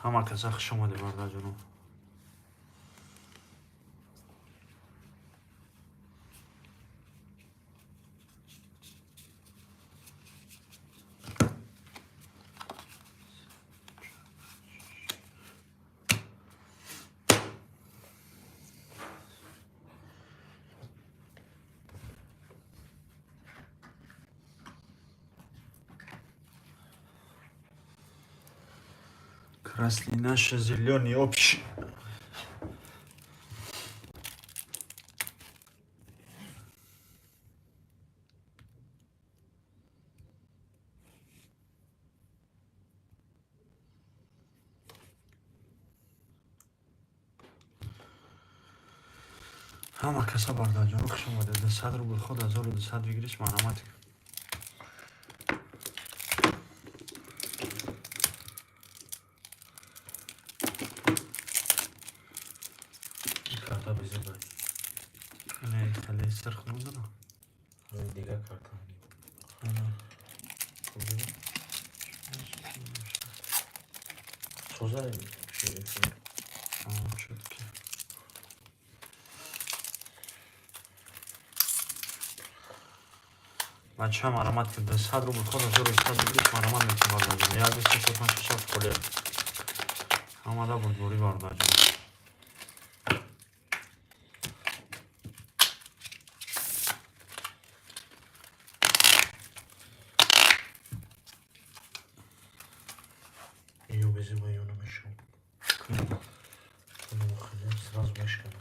Ҳама каса хуш омадед, бародарҷонон. Красный наша, зелёный общий. Ҳама каса, бародарҷонон, хуш омадед. 200 рубл худ 1200 выигрыш, марҳамат. Карта безебай. Не, хеле сирх надора. Дигар карта. Соза. Чётки. Бача, марҳамат ки 200 рубл худ 1200 выигрыш, марҳамат мекунем, бародарҷон. Як, ду, се, чор, панҷ, шаш, ҳафт холия. Ҳамада бурдборӣ, бародарҷон. Ё безебай, ё намешавам. Сразу мешканам.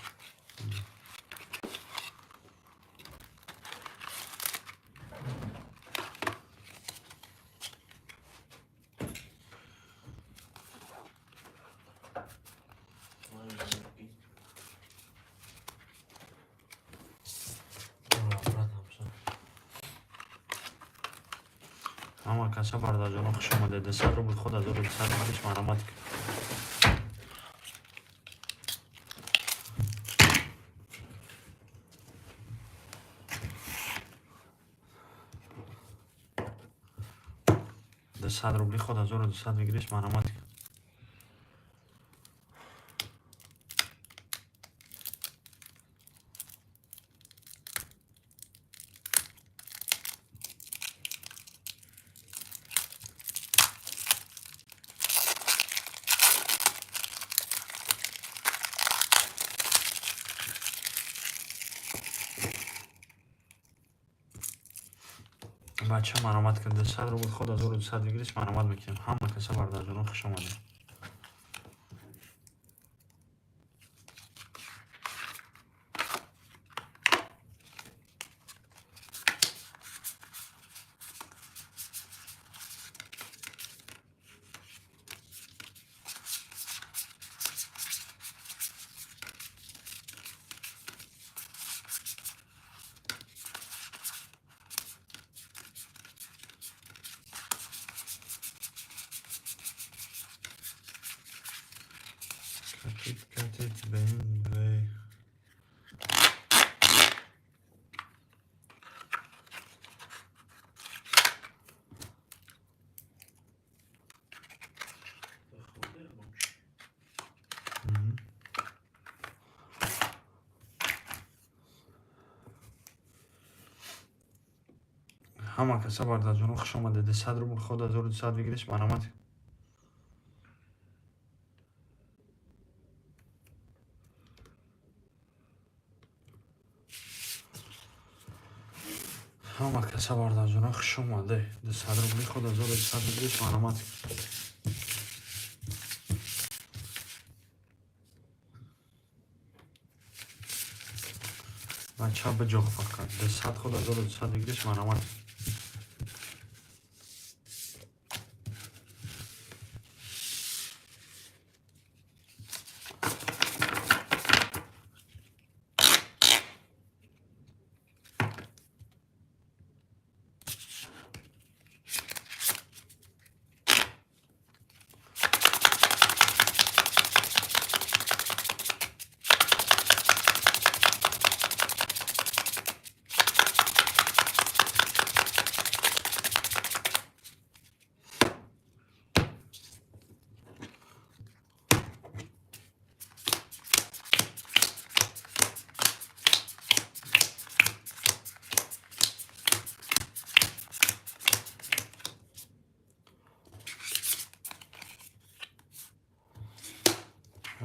Ҳама каса, бародарҷонон, хуш омадед. 200 рубл худ 1200 выигрыш, марҳамат. 200 рубли худ 1200 выигрыш, марҳамат. Бача, марҳамат кунед. 200 рубл худ 1200 выигрыш, марҳамат мекунем. Ҳама каса, бародарҷонон, хуш омадед. Катит, катит БМВ. Мгм. Ҳама каса, бародарҷонон, хуш омадед. 200 рубл худ 1200 выигрыш, марҳамат. Ҳама каса, бародарҷонон, хуш омадед. 200 рубли худ 1200 выигрыш, марҳамат. Бача, биҷоқ фақат. 200 худ 1200 выигрыш, марҳамат.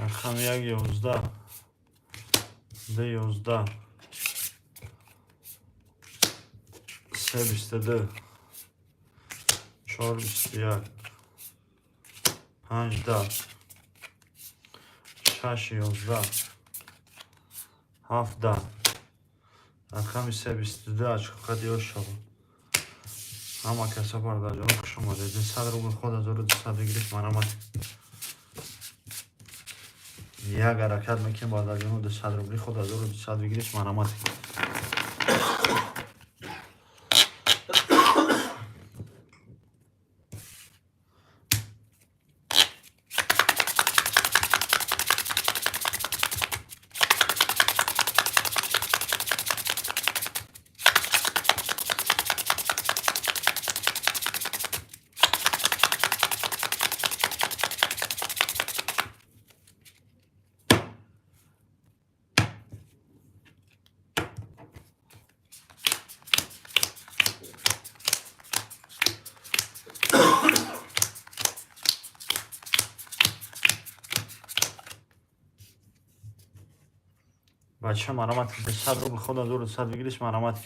Рақами як 11, ду 11, се 22, чор 21, панҷ 10, шаш 11, ҳафт 10. Рақами се 22 очко қати ёшава. Ҳама каса, бародарҷон, хуш омадед. 200 рубл ход 1200 выигрыш марамат. Як ҳаракат мекунем, бародарҷону, 200 рубли ход 1200 выигрыш марамат. Бача, марамат. 200 рубл ход 1200 выигрыш марамат.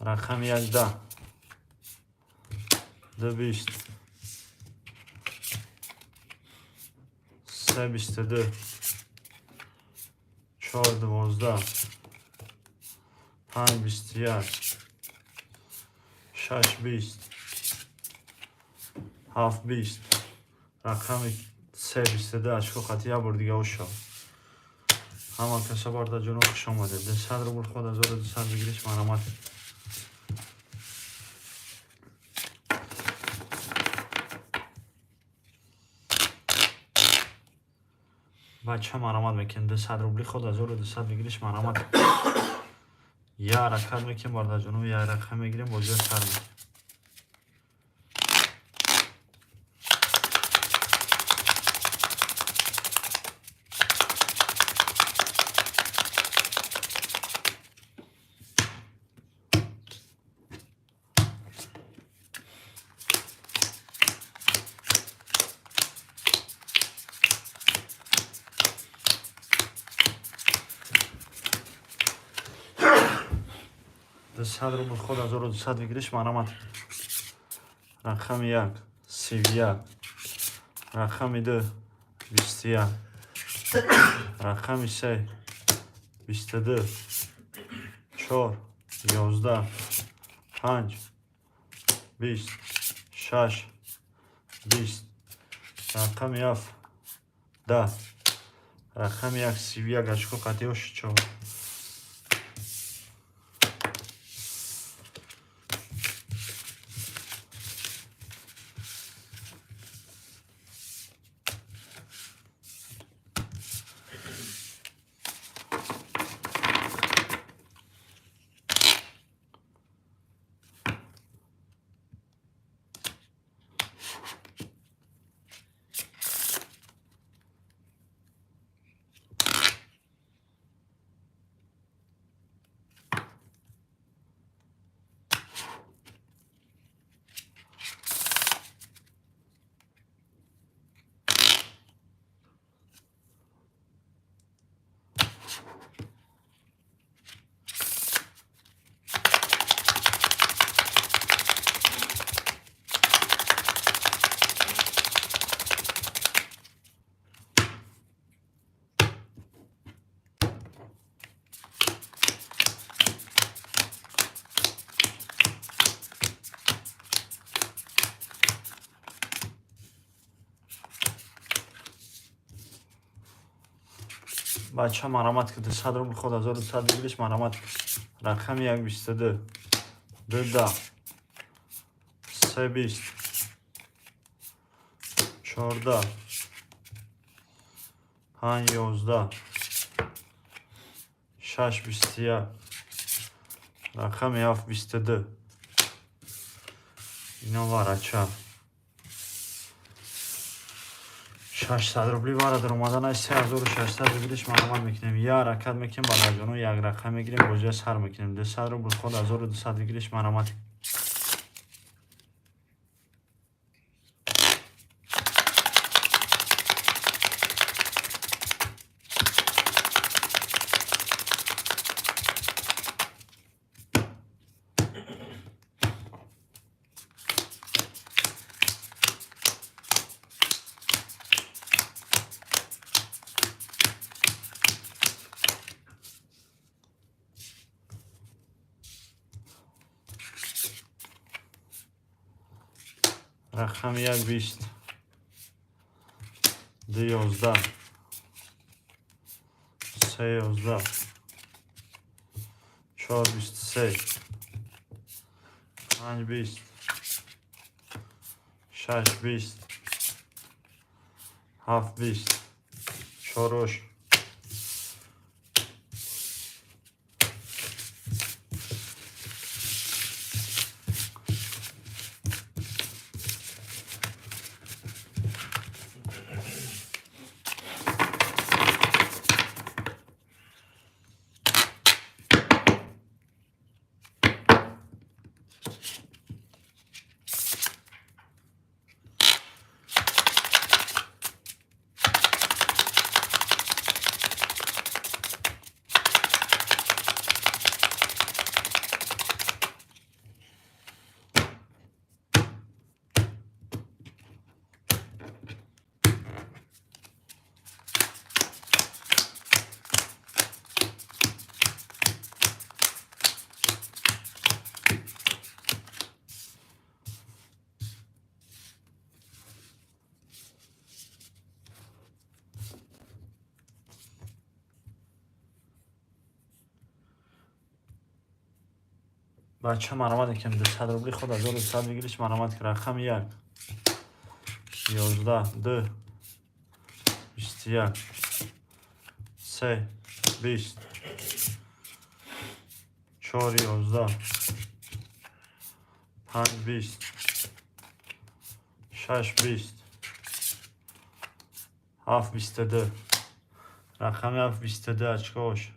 Рақами як 10, ду 20, се 22, чор 12, панҷ 21, шаш 20, ҳафт 20. Рақами се 22 очко қати як бор дига ошав. Ҳама каса, бародарҷоно, хуш омадед. 200 рубл ход 1200 выигрыш марамат. Бача, марамат мекунем. 200 рубли ход 1200 выигрыш марамат. Як ҳаракат мекунем, бародарҷоно, як рақам мегирем, бозиро сар мекунем. 200 рубл ход 1200 выигрыш марамат. Рақами як 31, рақами ду 21, рақами се 22, чор 11, панҷ 20, шаш 20, рақами ҳафт 10. Рақами як 31 очко қати оши чор. Бача, марамат ки. 200 рубл ход 1200 выигрыш марамат. Рақами як 22, ду 10, се 20, 14, панҷ 11, шаш 21, рақами ҳафт 22. Ино варача 600 рубли вара даромаданаш 3600 выигрыш марамат мекунем. Як ҳаракат мекунем, бародарҷоно, як рақам мегирем, бозиро сар мекунем. 200 рубл ход 1200 выигрыш марамат. Рақами 1 20, 2 11, 3 11, 4 23, 5 20, 6 20, 7 20, 4. Бача, маромад екем, 200 рубли худ 1200 выигрыш маромад ки. Рақами 1 11, 2 21, 3 20, 4 11, 5 20, 6 20, 7 22. Рақами 7 22, очкош.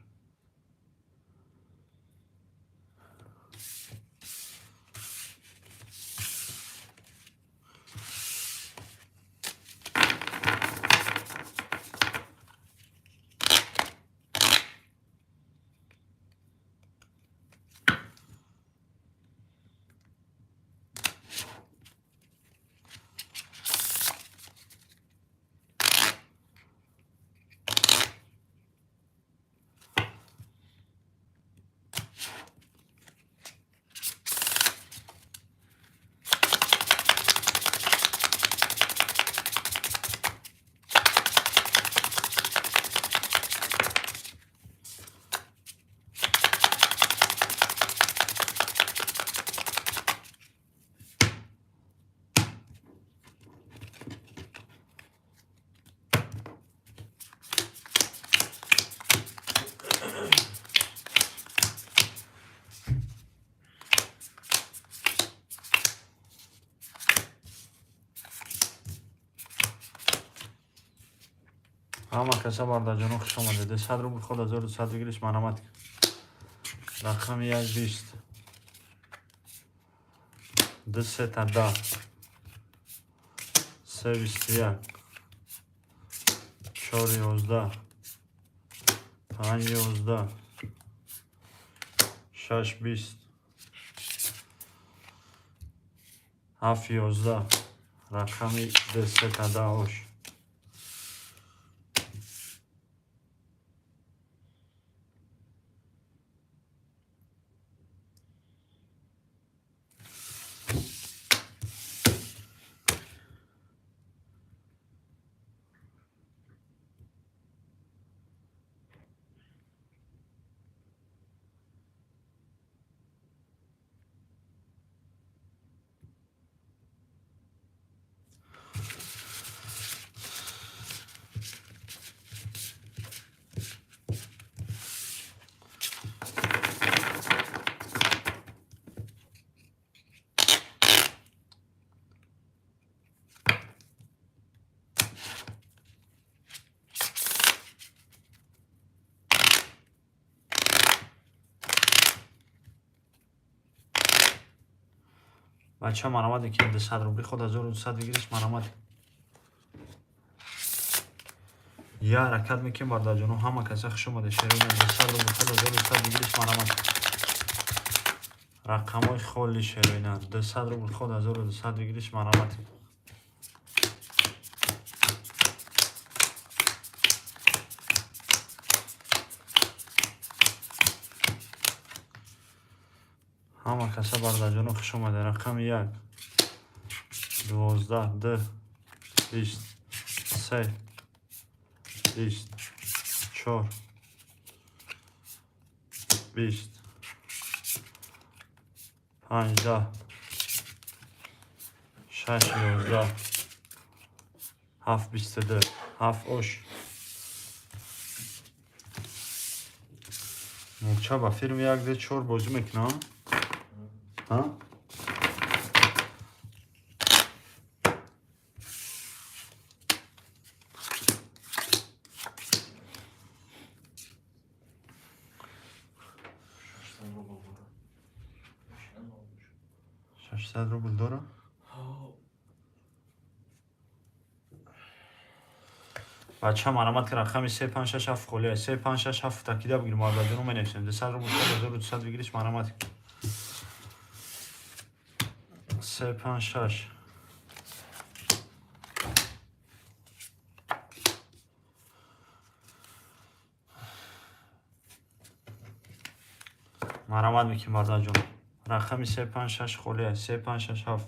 Ҳама каса, бародарҷоно, хуш омадед. 200 рубл худ 1200 выигрыш маромад. Рақами 1 20, 2 сета 10, 3 21, 4 11, 5 11, 6 20, 7 11. Рақами 2 сета 10, ош. Бача, маромад ки, 200 рубли худ 1200 выигрыш маромад. Я ҳаракат мекунем, бародарҷоно, ҳама каса хуш омаде. Шерина, 200 рубли худ 1200 выигрыш маромад. Рақамҳои холи, шероина, 200 рубли худ 1200 выигрыш маромад. Ҳама каса, бародарҷоно, хуш омаде. Рақами 1 12, 2, 20, 3, 20, 4, 20, 15, 6, 11, 7, 22, 7 ош. Мурча ба фирми 1, 2, 4 бозӣ мекунам. Ҳа? 600 рубл дора. 600 рубл дора? Бача, марамат ки рақами 3, 5, 6, 7 холия. 3, 5, 6, 7 такида бигир, мардадону менависем. 200 рубл, 1200 бигириш, марамат. 3, 5, 6. Марамат мекунем, бародарҷон. Рақами 3, 5, 6 холия. 3, 5, 6, 7.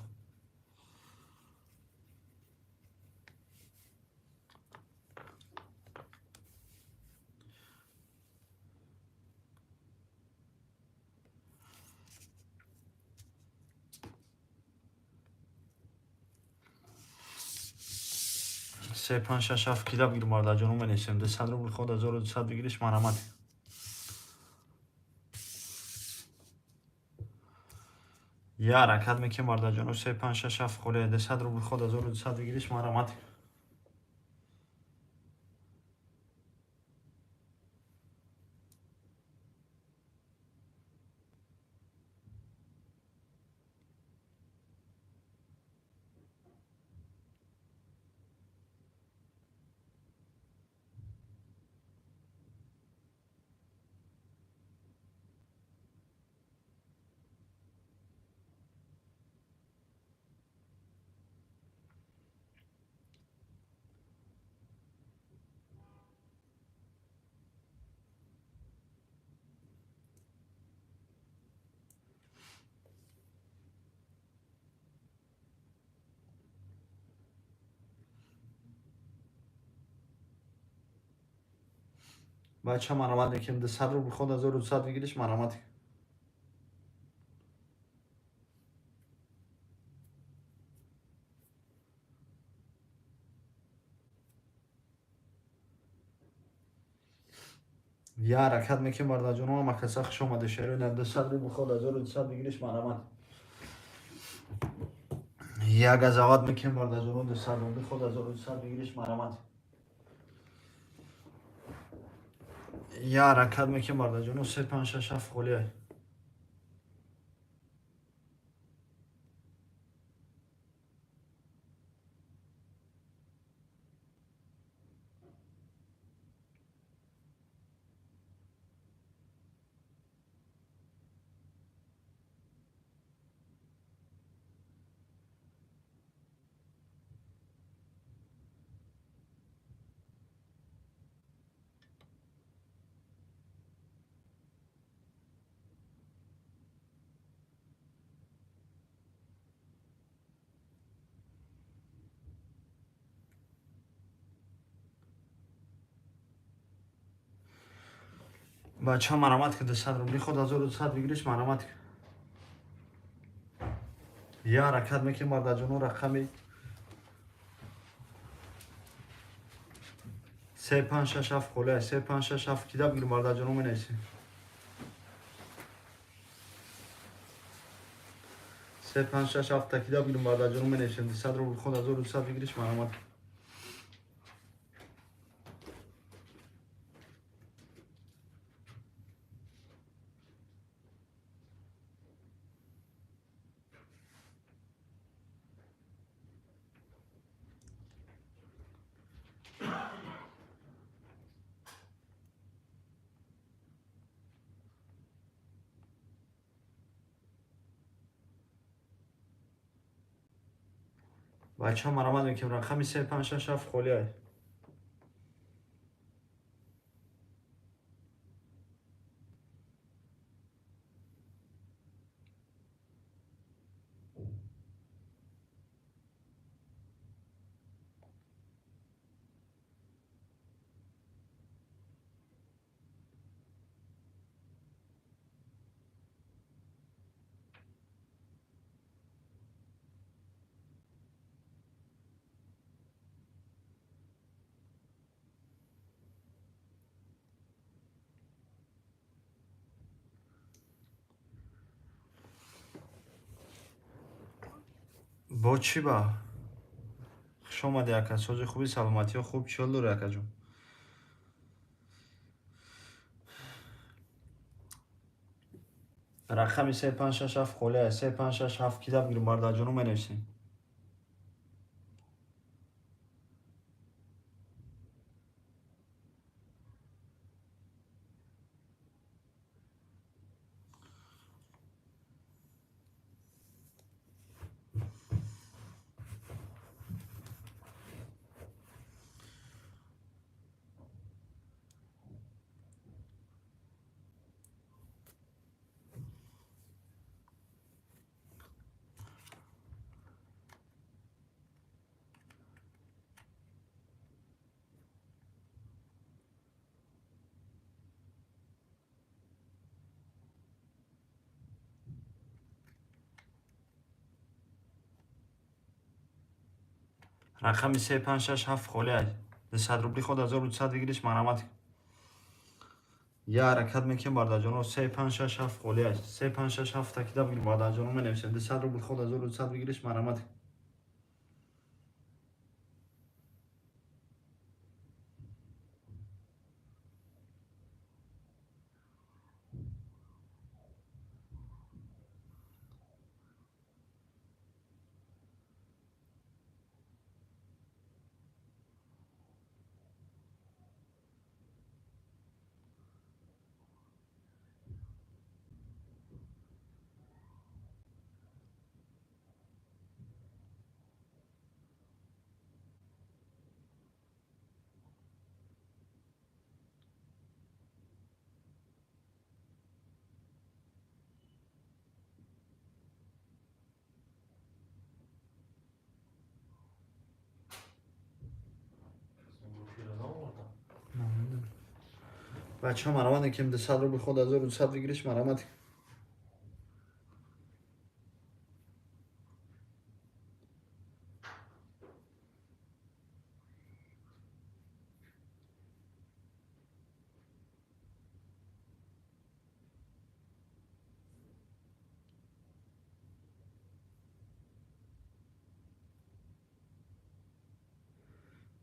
Се, панҷ, шаш, ҳафт кида бигир, бародарҷону менависем. 200 рубл ход, 1200 бигириш, марамат. Я ҳаракат мекунем, бародарҷону. 3, 5, 6, 7 холия. 200 рубл ход, 1200 бигириш, марамат. Бача, марамат мекунем. 200 рубл ход, 1200 бигириш, марамат. Я ҳаракат мекунем, бародарҷону. Ҳама каса хуш омада, шерои. 200 рубл ход, 1200 бигириш, марамат. Я газават мекунем, бародарҷону. 200 рубли ход, 1200 бигириш, марамат. Я ҳаракат мекунем, бародарҷону. 3, 5, 6, 7 холия. Бача, марамат ки. 200 рубли ход, 1200 бигириш, марамат. Я ҳаракат мекунем, бародарҷону. Рақами 3, 5, 6, 7 холия. 3, 5, 6, 7 кида бигир, бародарҷону, менависем. 3, 5, 6, 7 кида бигир, бародарҷону, менависем. 200 рубл ход, 1200 бигириш, марамат. Бача, марамат мекунем. Рақами 3, 5, 6, 7 холия. Бо чӣ ба? Хуш омадӣ, ака, сози хуби, саломатиҳо хуб, чӣ ҳол дорӣ, акаҷон? Рақами 3 5 6 7 холӣ аст. 3 5 6 7 кида бигирем, бародарҷоно, менависем. Рақами 3 5 6 7 холӣ аст. 200 рубли худ 1200 выигрыш, марҳамат. Я ҳаракат мекунем, бародарҷоно, 3 5 6 7 холӣ аст. 3 5 6 7 такида бигирем, бародарҷоно, менависем. 200 рубл худ 1200 выигрыш, марҳамат. Бачаҳо, марҳамат мекунем, 200 рубл худ 1200 выигрыш, марҳамат.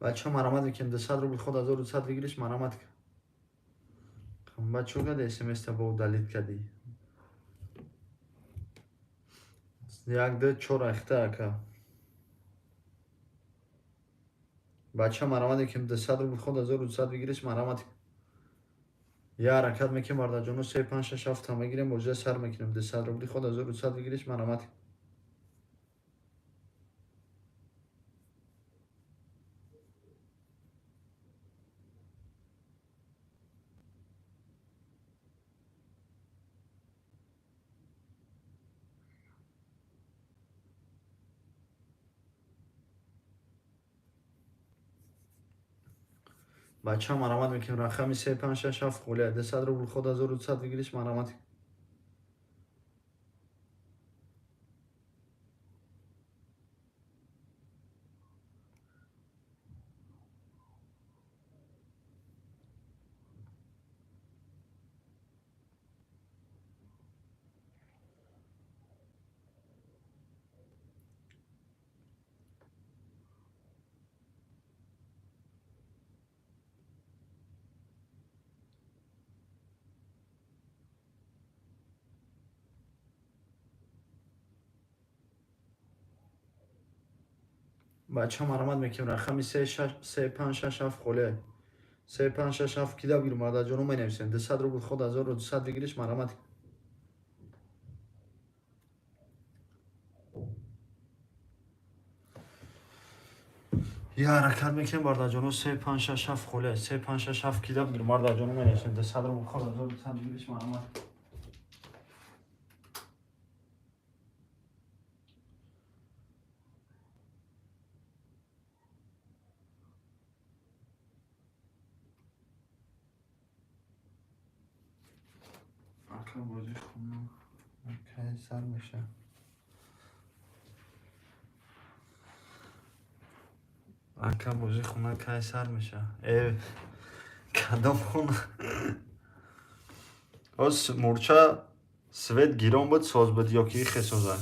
Бачаҳо, марҳамат мекунем, 200 рубл худ 1200 выигрыш, марҳамат. Қимбат чӯ кади, смс-та бо удалить кардӣ? Як, ду, чор ахта, ака. Бачаҳо, марҳамат мекунем, 200 рубл худ 1200 выигрыш, марҳамат. Я ҳаракат мекунем, бародарҷоно, 3 5 6 7 мегирем, бозия сар мекунем. 200 рубли худ 1200 выигрыш, марҳамат. Бачаҳо, марҳамат мекунем, рақами 3 5 6 7 холӣ аст. 200 рубл худ 1200 выигрыш, марҳамат. Бачаҳо, марҳамат мекунем, рақами 3 5 6 7 холӣ аст. 3 5 6 7 кида бигирем, бародарҷоно, менависем. 200 рубл худ 1200 выигрыш, марҳамат. Я ҳаракат мекунем, бародарҷоно, 3 5 6 7 холӣ аст. 3 5 6 7 кида бигирем, бародарҷоно, менависем. 200 рубл худ 1200 выигрыш, марҳамат. Ака, бозӣ хона кай сар меша? Ака, бозӣ хона кай сар меша? Э, кадом хона? Оз мурча свет гирон буд, соз буд ё ки хесоза?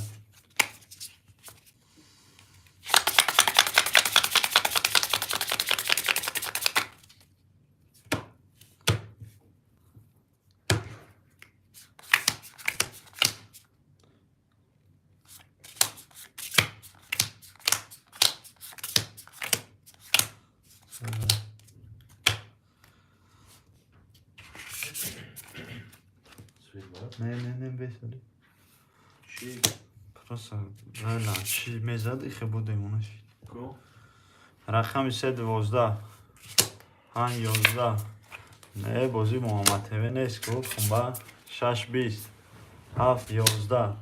Не, не, не, бесали. Чӣ? Просто райла чӣ мезад ихе буд эмона шид. Ко? Рақами 3 12. 5 11. Не, бозӣ Муҳаммад ТВ нест ку, хумба 6 20. 7 11.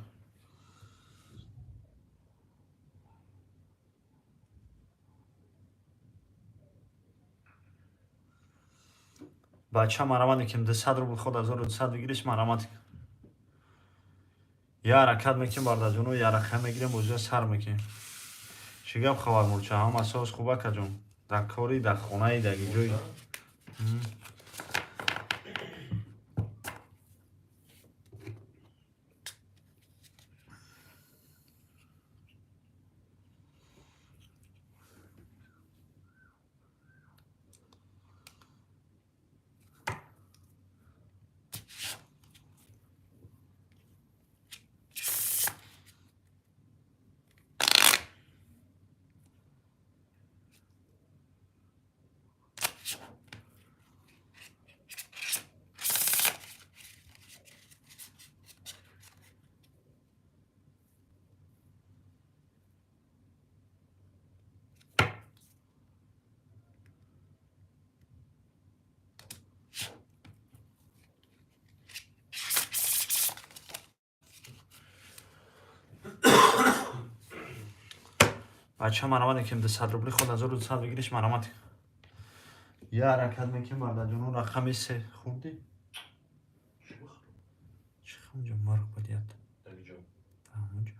Бача марамат мекунем 200 рубл ход 1200 выигрыш марамат. Я ҳаракат мекунем бардаҷоно, я рақам мегирем, бозиро сар мекунем. Чӣ гап хабар мурча? Ҳама соз хуб акаҷон? Дар кори, дар хонаи, дар ҷой. Бача марамат мекунем 200 рубли ход 1200 выигрыш марамат. Я ҳаракат мекунем бардаҷоно, рақами 3 хурдӣ. Чӣ бихӯрам? Чӣ ҳамҷо марг бадият. Дар ҷо. Ҳамонҷо.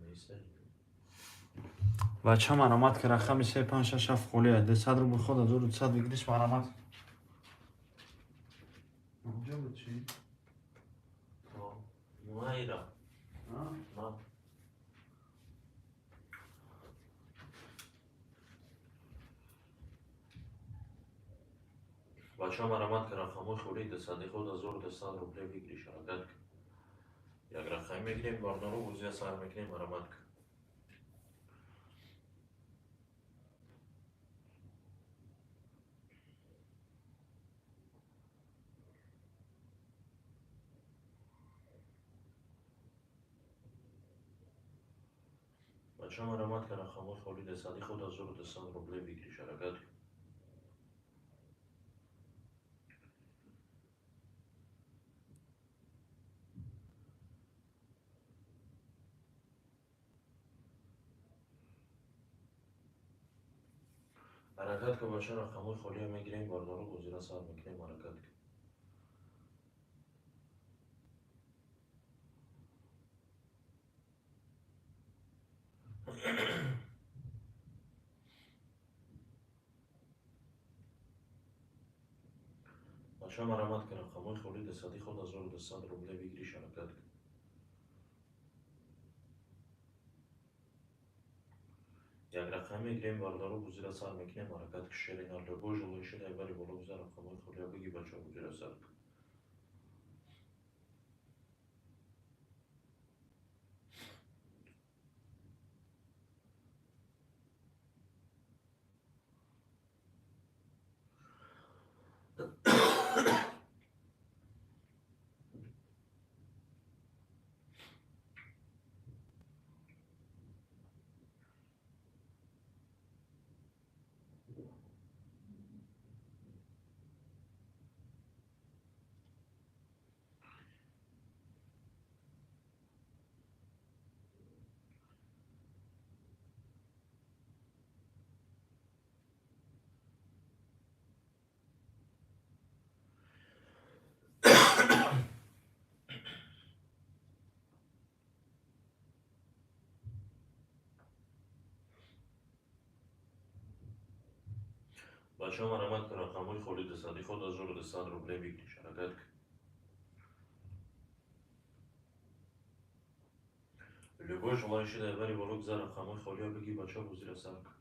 Неста. Бача марамат ки рақами 3 5 6 7 холия 200 рубл ход 1200 выигрыш марамат. Онҷо буд чӣ? Майра. Ма. Бача марамат ки рақамҳои холии дусади худ 1200 рубле выигрыш ҳаракат кун. Як рақам мегирем, барнора бозия сар мекунем, марамат кун. Бача марамат ки рақамҳои холии дусади худ 1200 рубле выигрыш ҳаракат кун. Ҳаракат кун бача, рақамҳои холия мегирем, барнора бозира сар мекунем, ҳаракат кун. Бача марамат ки рақамҳои холии дусади худ 1200 рубле выигрыш ҳаракат кун. Як рақам мегирем, бародаро бозира сар мекунем, ҳаракат ки шерина любой желающий дар бари боло бизан рақамҳои холия бигӣ, бача бозира сар кун. Бача марамат ки рақамҳои холии дусади худ 1200 рубле выигрыш ҳаракат кун. Любой желающий дар бари боло гузар рақамҳои холия бигӣ, бача бозира сар кун.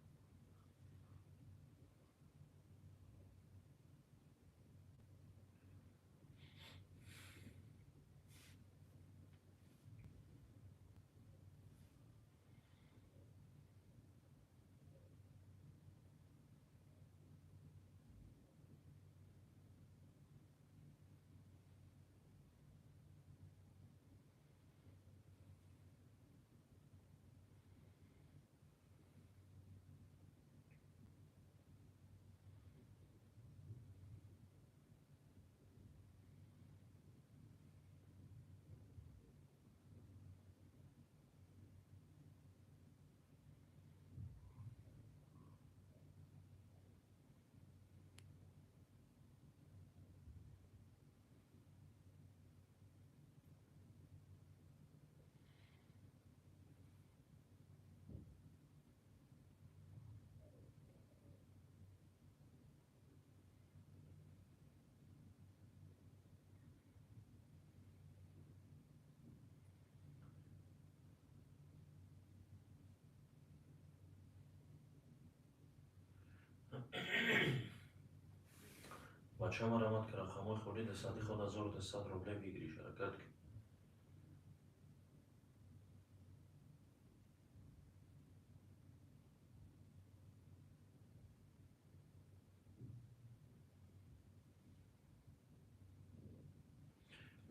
Бача марамат ки рақамҳои холи дусади худ 1200 рубле выигрыш ҳаракат кун.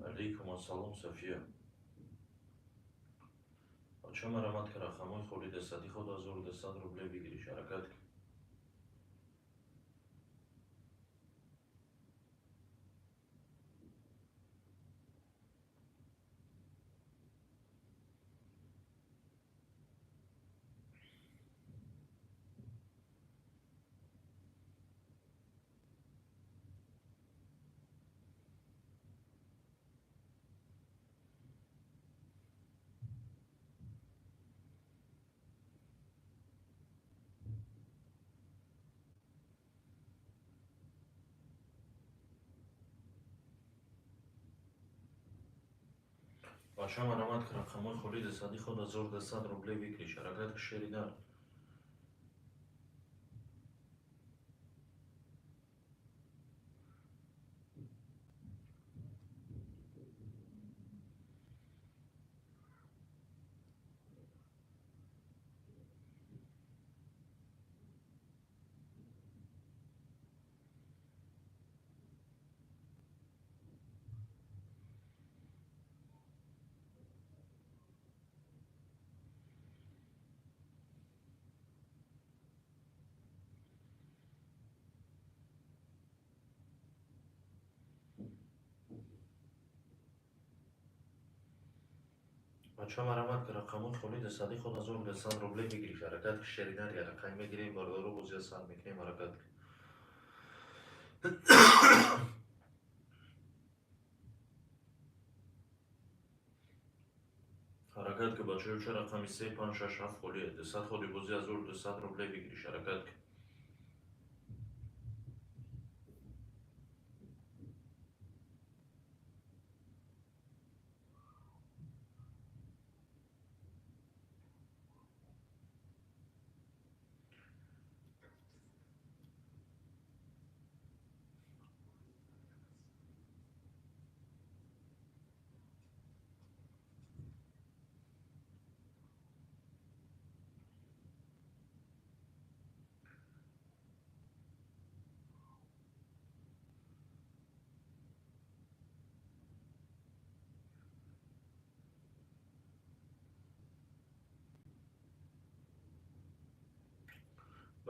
Алейкум ассалом, София. Бача марамат ки рақамҳои холи дусади худ 1200 рубле выигрыш ҳаракат кун. Бача марамат ки рақамҳои холи дусади худ 1200 рубле выигрыш ҳаракат ки шеридан. Бача марамат ки рақамҳои холи дусади худ 1200 рубле выигрыш ҳаракат ки шеридан я рақам мегирем бародаро бозия сар мекунем ҳаракат ки. Ҳаракат ки бачаё ча рақами 3 5 6 7 холие 200 ходи бози 1200 рубле выигрыш ҳаракат ки.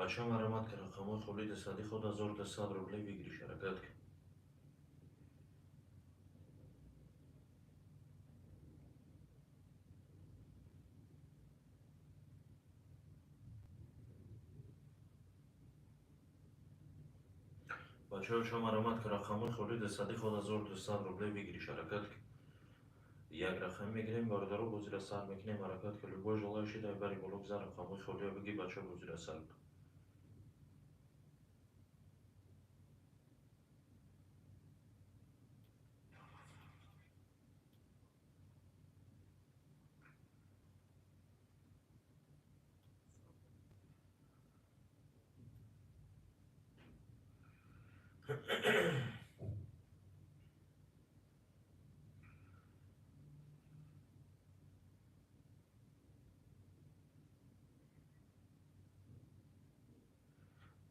Бача марамат ки рақамҳои холи дусади худ 1200 рубле выигрыш ҳаракат кун. Бачаё ча марамат ки рақамҳои холи дусади худ 1200 рубле выигрыш ҳаракат кун. Як рақам мегирем бародаро бозира сар мекунем ҳаракат ки любой желающий дар бари боло гузар рақамҳои холия бигӣ бача бозира сар кун.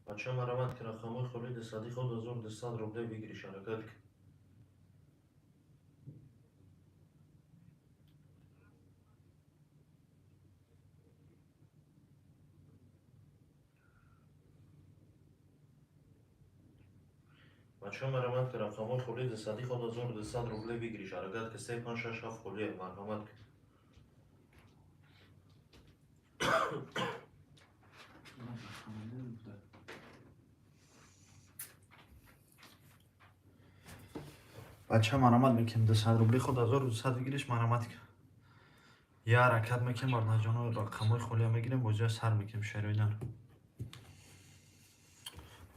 Бача марамат ки рақамҳои холи дусади худ 1200 рубле выигрыш ҳаракат кун. Бача марамат ки рақамҳои холи дусади худ 1200 рубле выигрыш ҳаракат ки 3 5 6 7 холие марҳамат ки. Бача марамат мекунем 200 рубли худ 1200 выигрыш марамат ки. Я ҳаракат мекунем бародарҷоно рақамҳои холия мегирем бозия сар мекунем шероидан.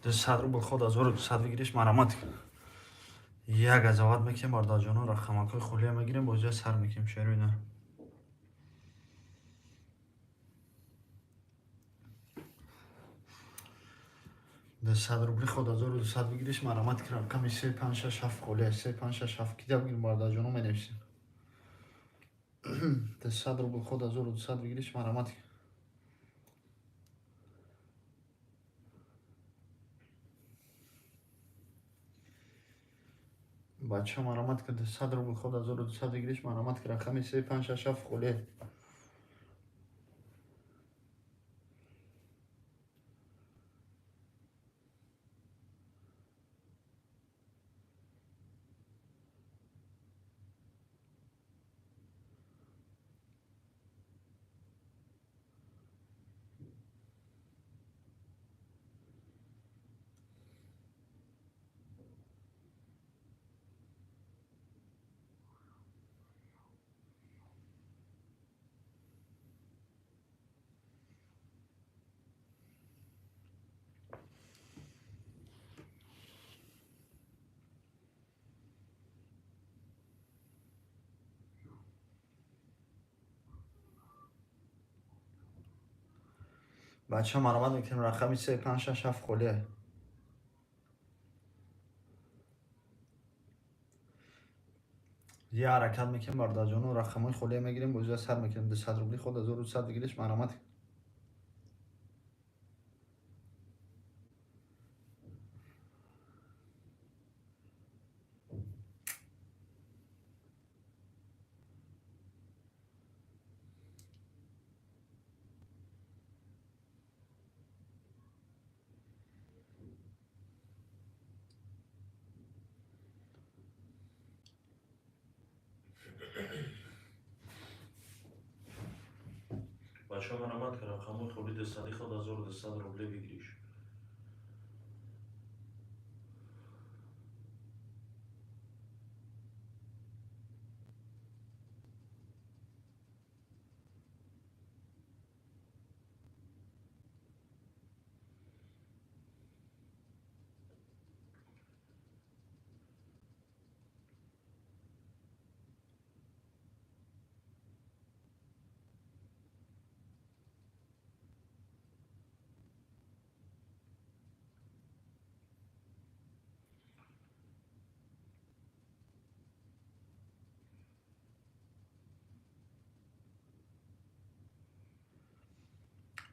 200 рубл худ 1200 выигрыш марамат ки. Як азават мекунем бародарҷоно рақамакҳои холия мегирем бозия сар мекунем шероидан. 200 рубли ход 1200 выигрыш, марамат ки рақами 3 5 6 7 холия 3 5 6 7 кида бигир бародарҷоно менависем. 200 рубл ход 1200 выигрыш, марамат. Бача марамат ки 200 рубл ход 1200 выигрыш, марамат ки рақами 3 5 6 7 холия. Бача марамат мекунем рақами 3 5 6 7 холия. Я ҳаракат мекунем бародарҷоно, рақамҳои холия мегирем, бозиро сар мекунем. 200 рубли ход 1200 выигрыш, марамат. Бача марамат ки рақамҳои холи 200 ход 1200 рубле выигрыш.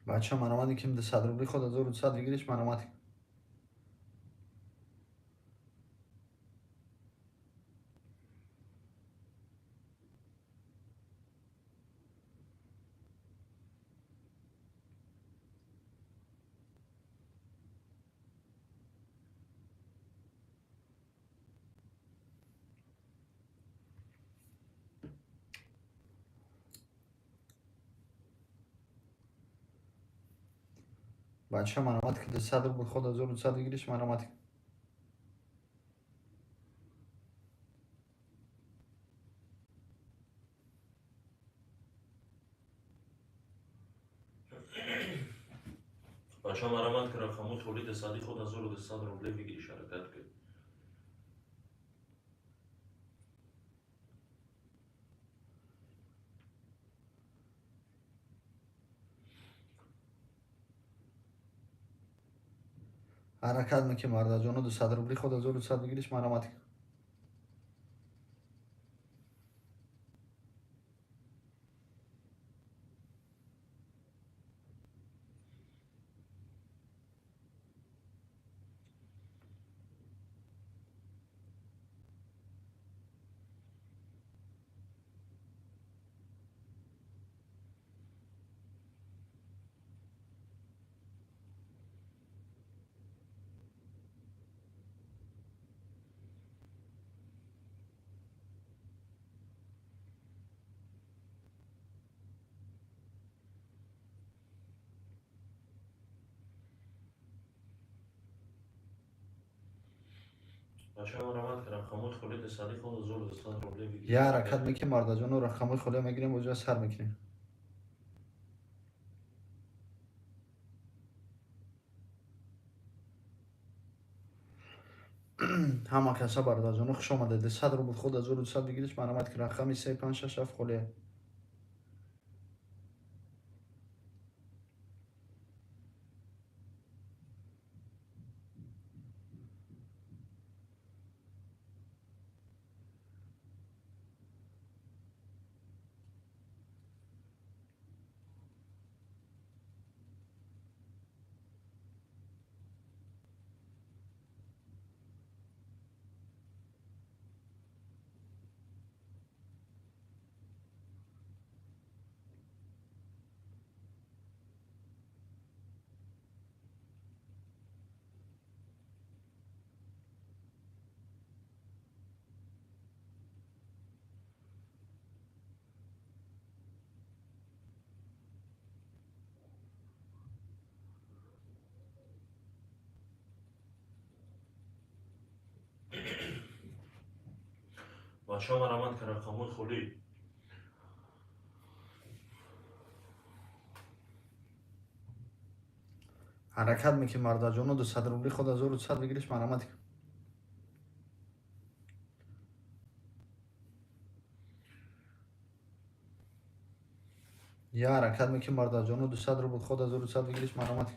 Бача марамат мекунем 200 рубли ход 1200 выигрыш, марамат. Бача марамат ки 200 рубл ход 1200 выигрыш, марамат. Бача марамат ки рақамҳои холи 200 ход 1200 рубле выигрыш, ҳаракат кун. Ҳаракат мекунем бародарҷоно, 200 рубли ход 1200 выигрыш, марамат. Бача марамат ки рақамҳои холи 200 ход 1200 рубле выигрыш. Я ҳаракат мекунем бародарҷоно, рақамҳои холия мегирем, бозиро сар мекунем. Ҳама каса бародарҷоно хуш омадед. 200 рубл ход 1200 выигрыш, марамат ки рақами 3 5 6 7 холия. Бачаҳо, марамат ка рақамҳои холӣ. Ҳаракат мекунем, бародарҷоно, 200 рубли худ 1200 выигрыш марамат. Я ҳаракат мекунем, бародарҷоно, 200 рубл худ 1200 выигрыш марамат.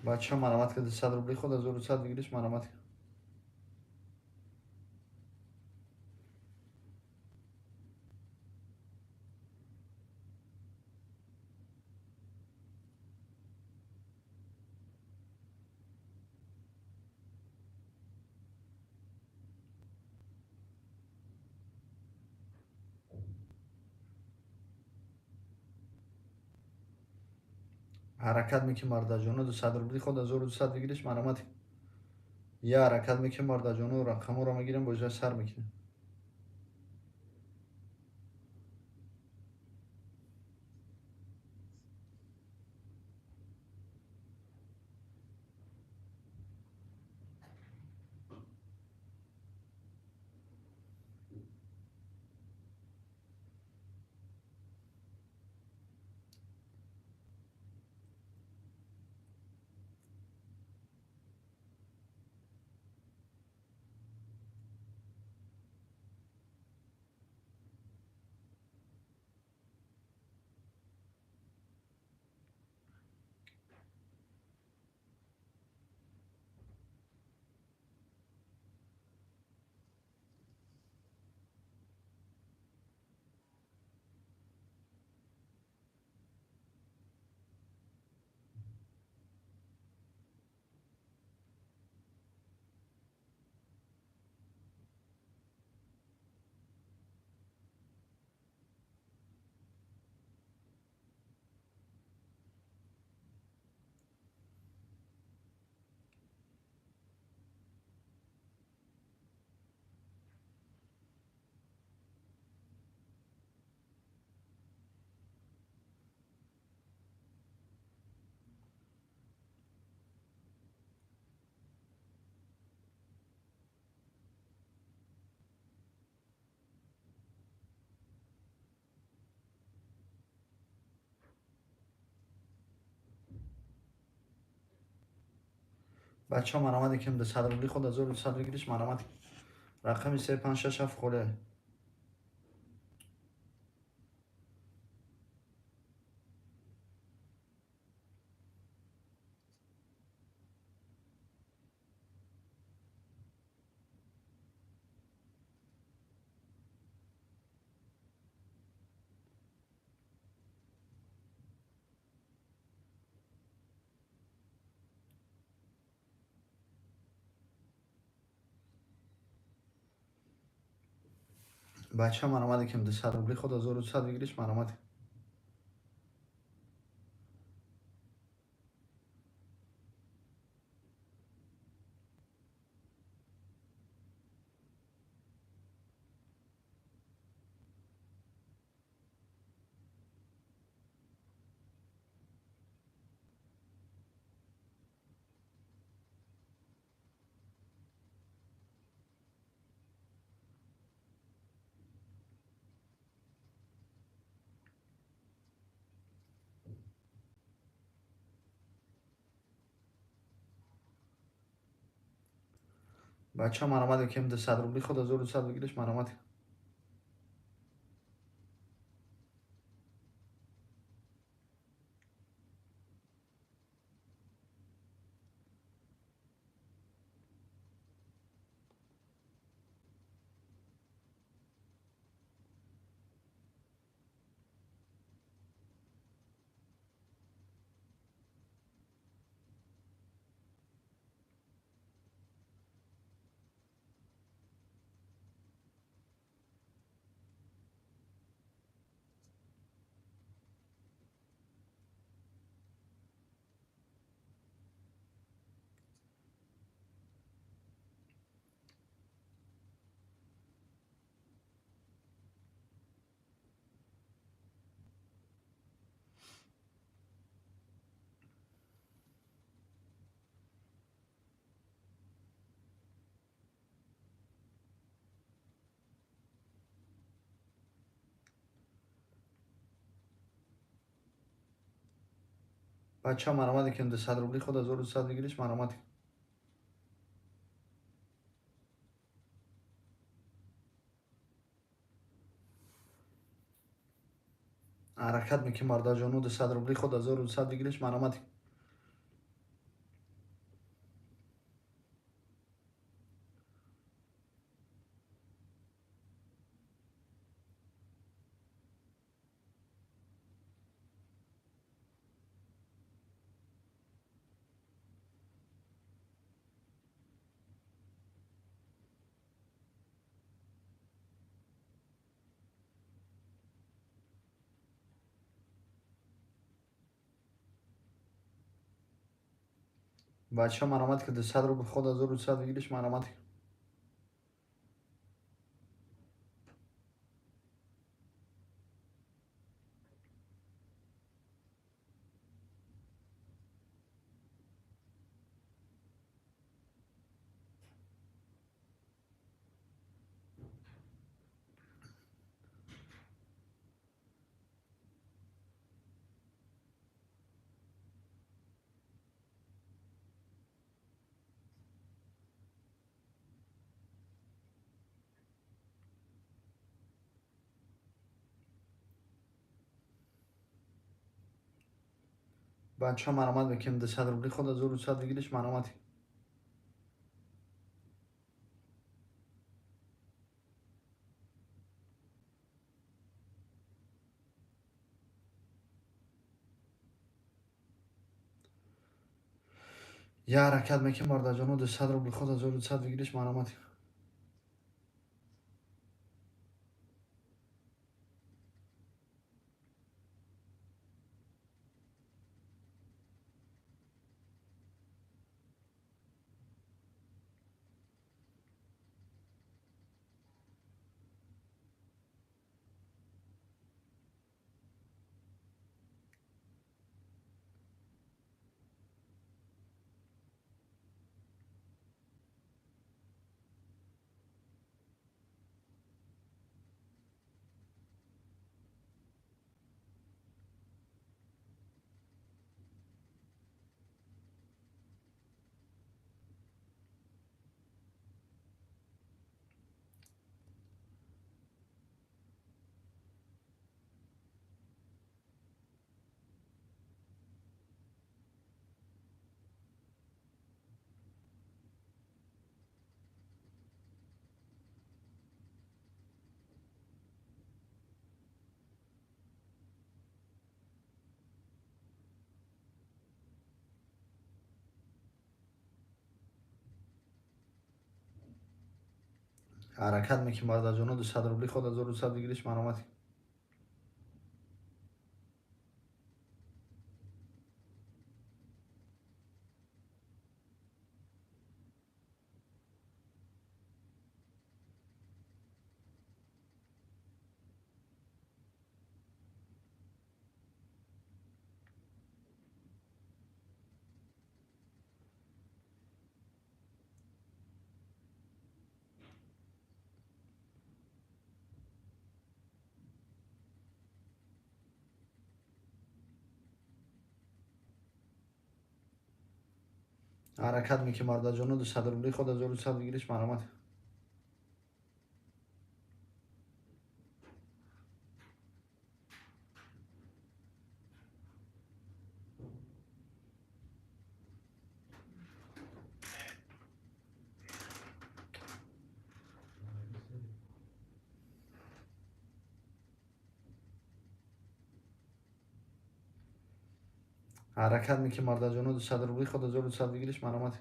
Бачаҳо, марамат ка 200 рубли худ 1200 выигрыш марамат. Ҳаракат мекунем, бародарҷоно, 200 рубли худ 1200 выигрыш марамат. Я ҳаракат мекунем, бародарҷоно, рақамҳоро мегирем, бозиро сар мекунем. Бачаҳо, марамат кем 200 рубли худ 1200 выигрыш марамат. Рақами 3 5 6 7 холе. Бачаҳо, марамат кем 200 рубли худ 1200 выигрыш марамат. Бачаҳо, марамат кем 200 рубли худ 1200 выигрыш марамат. Бача, марамат кем, 200 рубли худ 1200 выигрыш, марамат. Ҳаракат мекунем, бародарҷону, 200 рубли худ 1200 выигрыш, марамат. Бача, марамат ки, 200 рубл худ 1200 выигрыш, марамат. Бача, марамат мекунем, 200 рубли худ 1200 выигрыш, марамат. Я ҳаракат мекунем, бародарҷоно, 200 рубли худ 1200 выигрыш, марамат. Ҳаракат мекунем, бародарҷоно, 200 рубли худ 1200 выигрыш, марамат. Ҳаракат мекунем, бародарҷоно, 200 рубли худ 1200 выигрыш, марамат. Ҳаракат мекунем, бародарҷоно, 200 рубли худ 1200 выигрыш, марамат.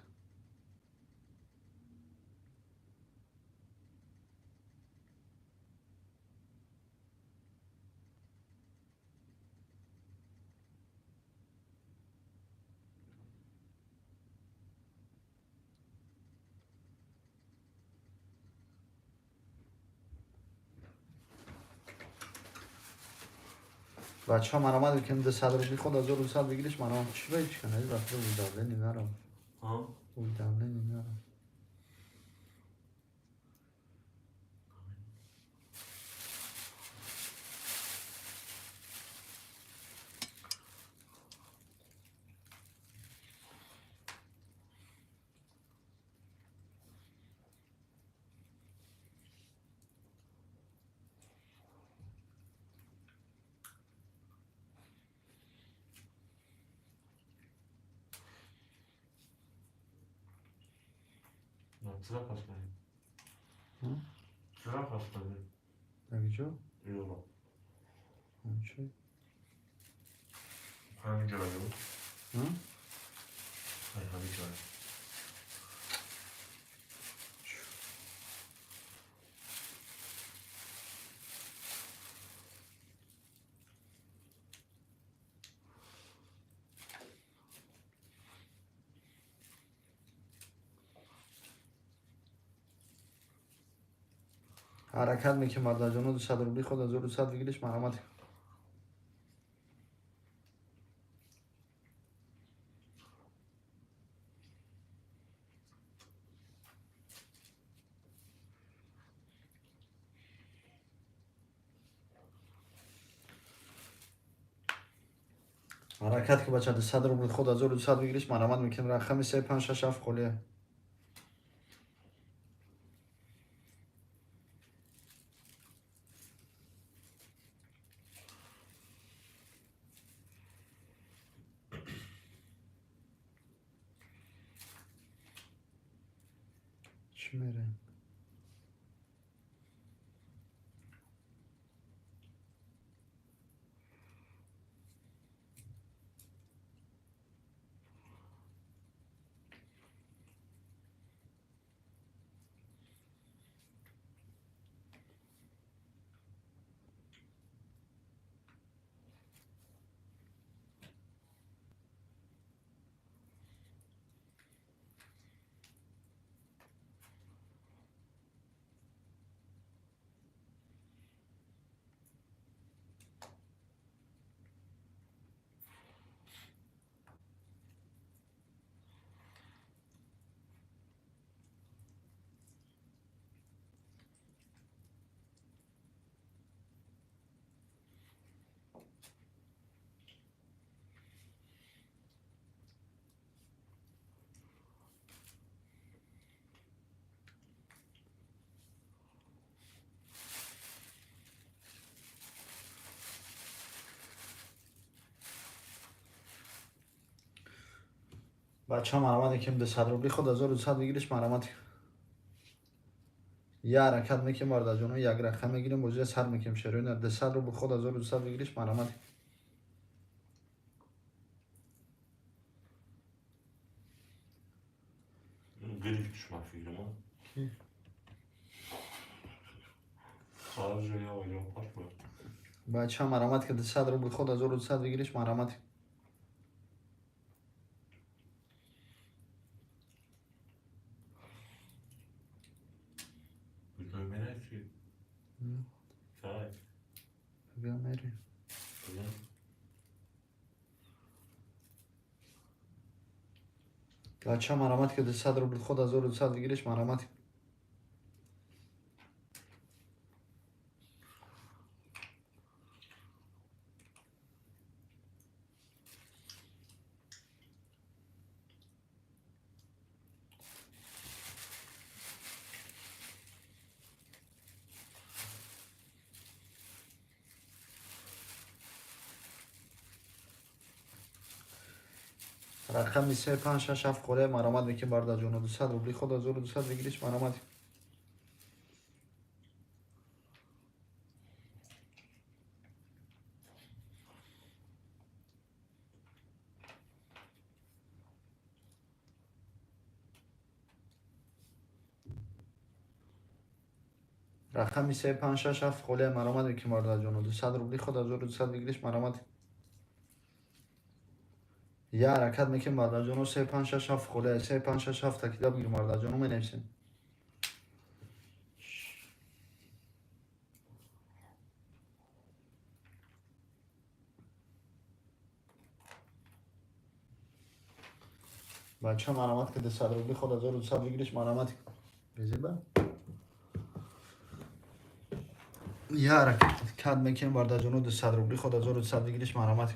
Бачаҳо, марамат мекунем, 200 рубли худ 1200 выигрыш, марамат. Чӣ ба чӣ кана вақт уведомление нарам? Уведомление нарам. Чиро пас кардӣ? Чиро пас кардӣ? Дар ҷо? Ёро. Чӣ? Ҳамин ҷою. Ҳамин ҷою. Ҳаракат мекунем, бародарҷоно, 200 рубли худ 1200 выигрыш марҳамат. Ҳаракат ки, бача, 200 рубли худ 1200 выигрыш марҳамат мекунем. Рақами 3, 5, 6, 7 холия. Чӣ мерем? Бача, марҳамат мекунем, 200 рубли худ 1200 выигрыш марҳамат. Я ҳаракат мекунем, бародарҷоно, як рақам мегирем, бозия сар мекунем. Шероина, 200 рубл худ 1200 выигрыш марҳамат. Гирифтиш, ман фикрам. Ки? Сразу я уйдем пошла. Бача, марҳамат ки, 200 рубл худ 1200 выигрыш марҳамат. Куҷо мераси? Кай? Куҷо мерем? Куҷо? Бача, марҳамат ки, 200 рубл худ 1200 выигрыш марҳамат. Рақами 3, 5, 6, 7 холия марҳамат мекунем, бародарҷоно, 200 рубли худ 1200 выигрыш марҳамат. Рақами 3, 5, 6, 7 холия марҳамат мекунем, бародарҷоно, 200 рубли худ 1200 выигрыш марҳамат. Я ҳаракат мекунем, бародарҷоно, 3, 5, 6, 7 холия, 3, 5, 6, 7 такида бигир, бародарҷоно, менависем. Бача, марҳамат ки, 200 рубли худ 1200 выигрыш марҳамат. Безеба? Я ҳаракат мекунем, бародарҷоно, 200 рубли худ 1200 выигрыш марҳамат.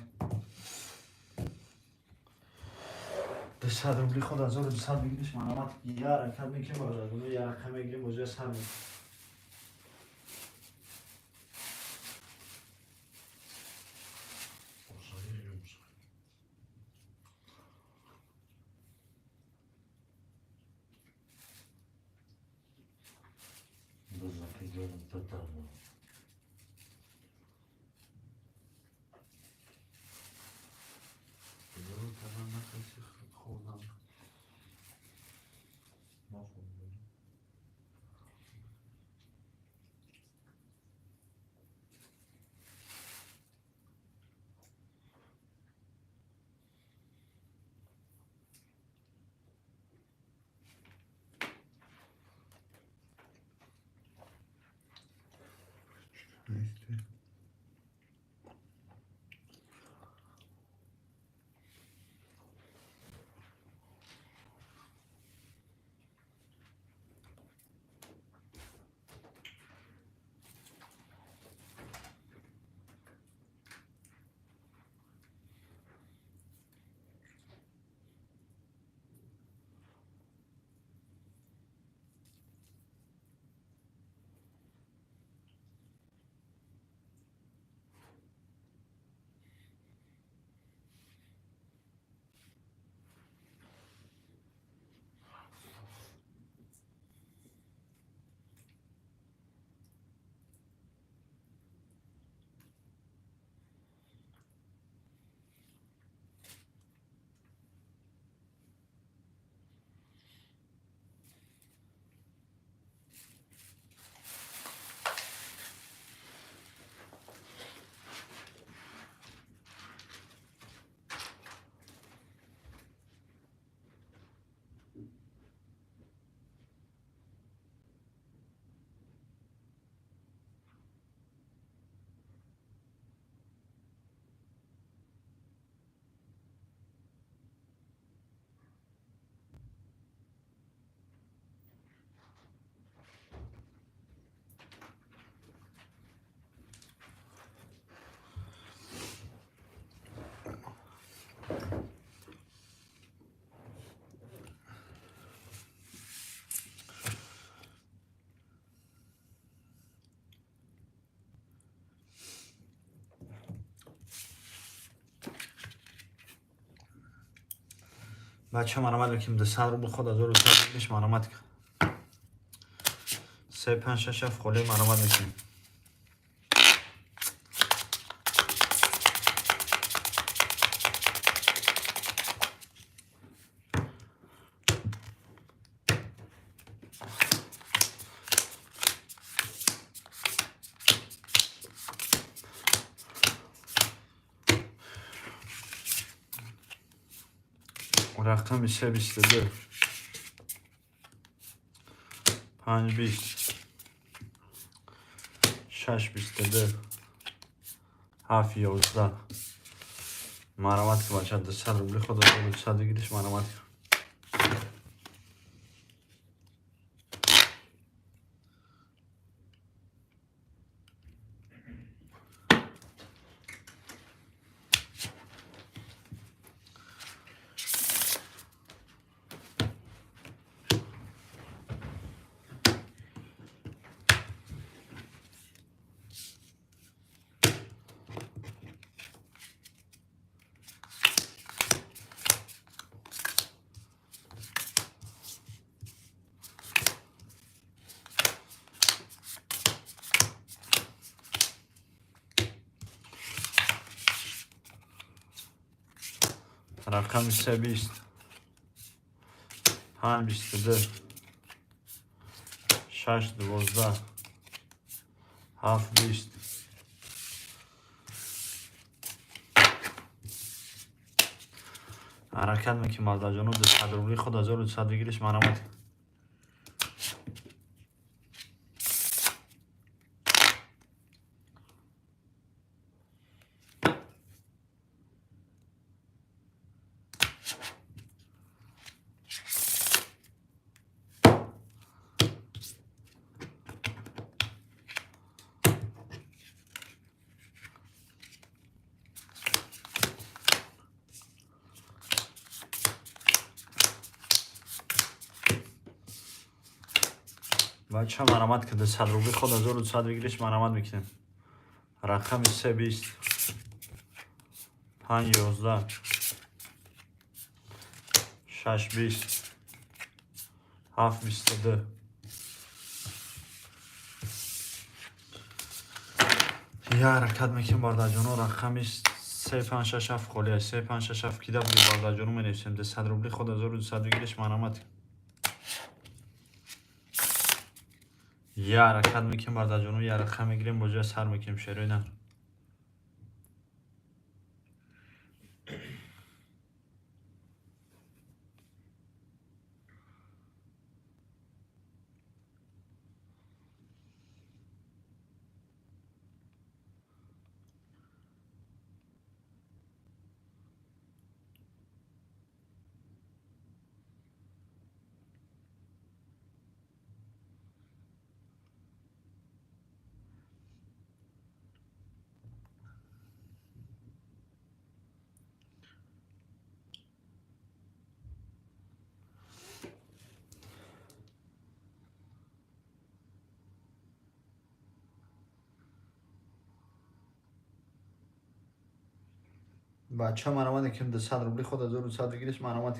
200 рубли худ 1200 выигрыш марҳамат. Я ҳаракат мекунем, бародарҷоно, я рақам мегирем, бозия сар мекунем. Мезанам. Хӯрдам. Нахӯрдам. Бача, марамат мекунем, 200 рубл худ 1200 рублиш, марамат. Се, панҷ, шаш, ҳафт холӣ, марамат мекунем. Рақами се, 22, панҷ, 20, шаш, 22, ҳафт, 11. Марамат ки, бача, 200 рубли худ 1200 выигрыш, марамат. Рақами се, 20, панҷ, 22, шаш, 12, ҳафт, 20. Ҳаракат мекунем, мардаҷоно, 200 рубли худ 1200 выигрыш, марамат. Бача, марамат ки, 200 рубли худ 1200 выигрыш, марамат мекунем. Рақами се, 20, панҷ, 11, шаш, 20, ҳафт, 22. Я ҳаракат мекунем, бародарҷоно, рақами 3 5 6 7 холӣ аст. 3 5 6 7 кида буди, бародарҷоно, менависем. 200 рубли худ 1200 выигрыш, марҳамат. Я ҳаракат мекунем, бародарҷоно, я рақам мегирем, бо ҷоя сар мекунем, шерои нар. Бача, марҳамат, ким 200 рубли худ 1200 выигрыш, марҳамат.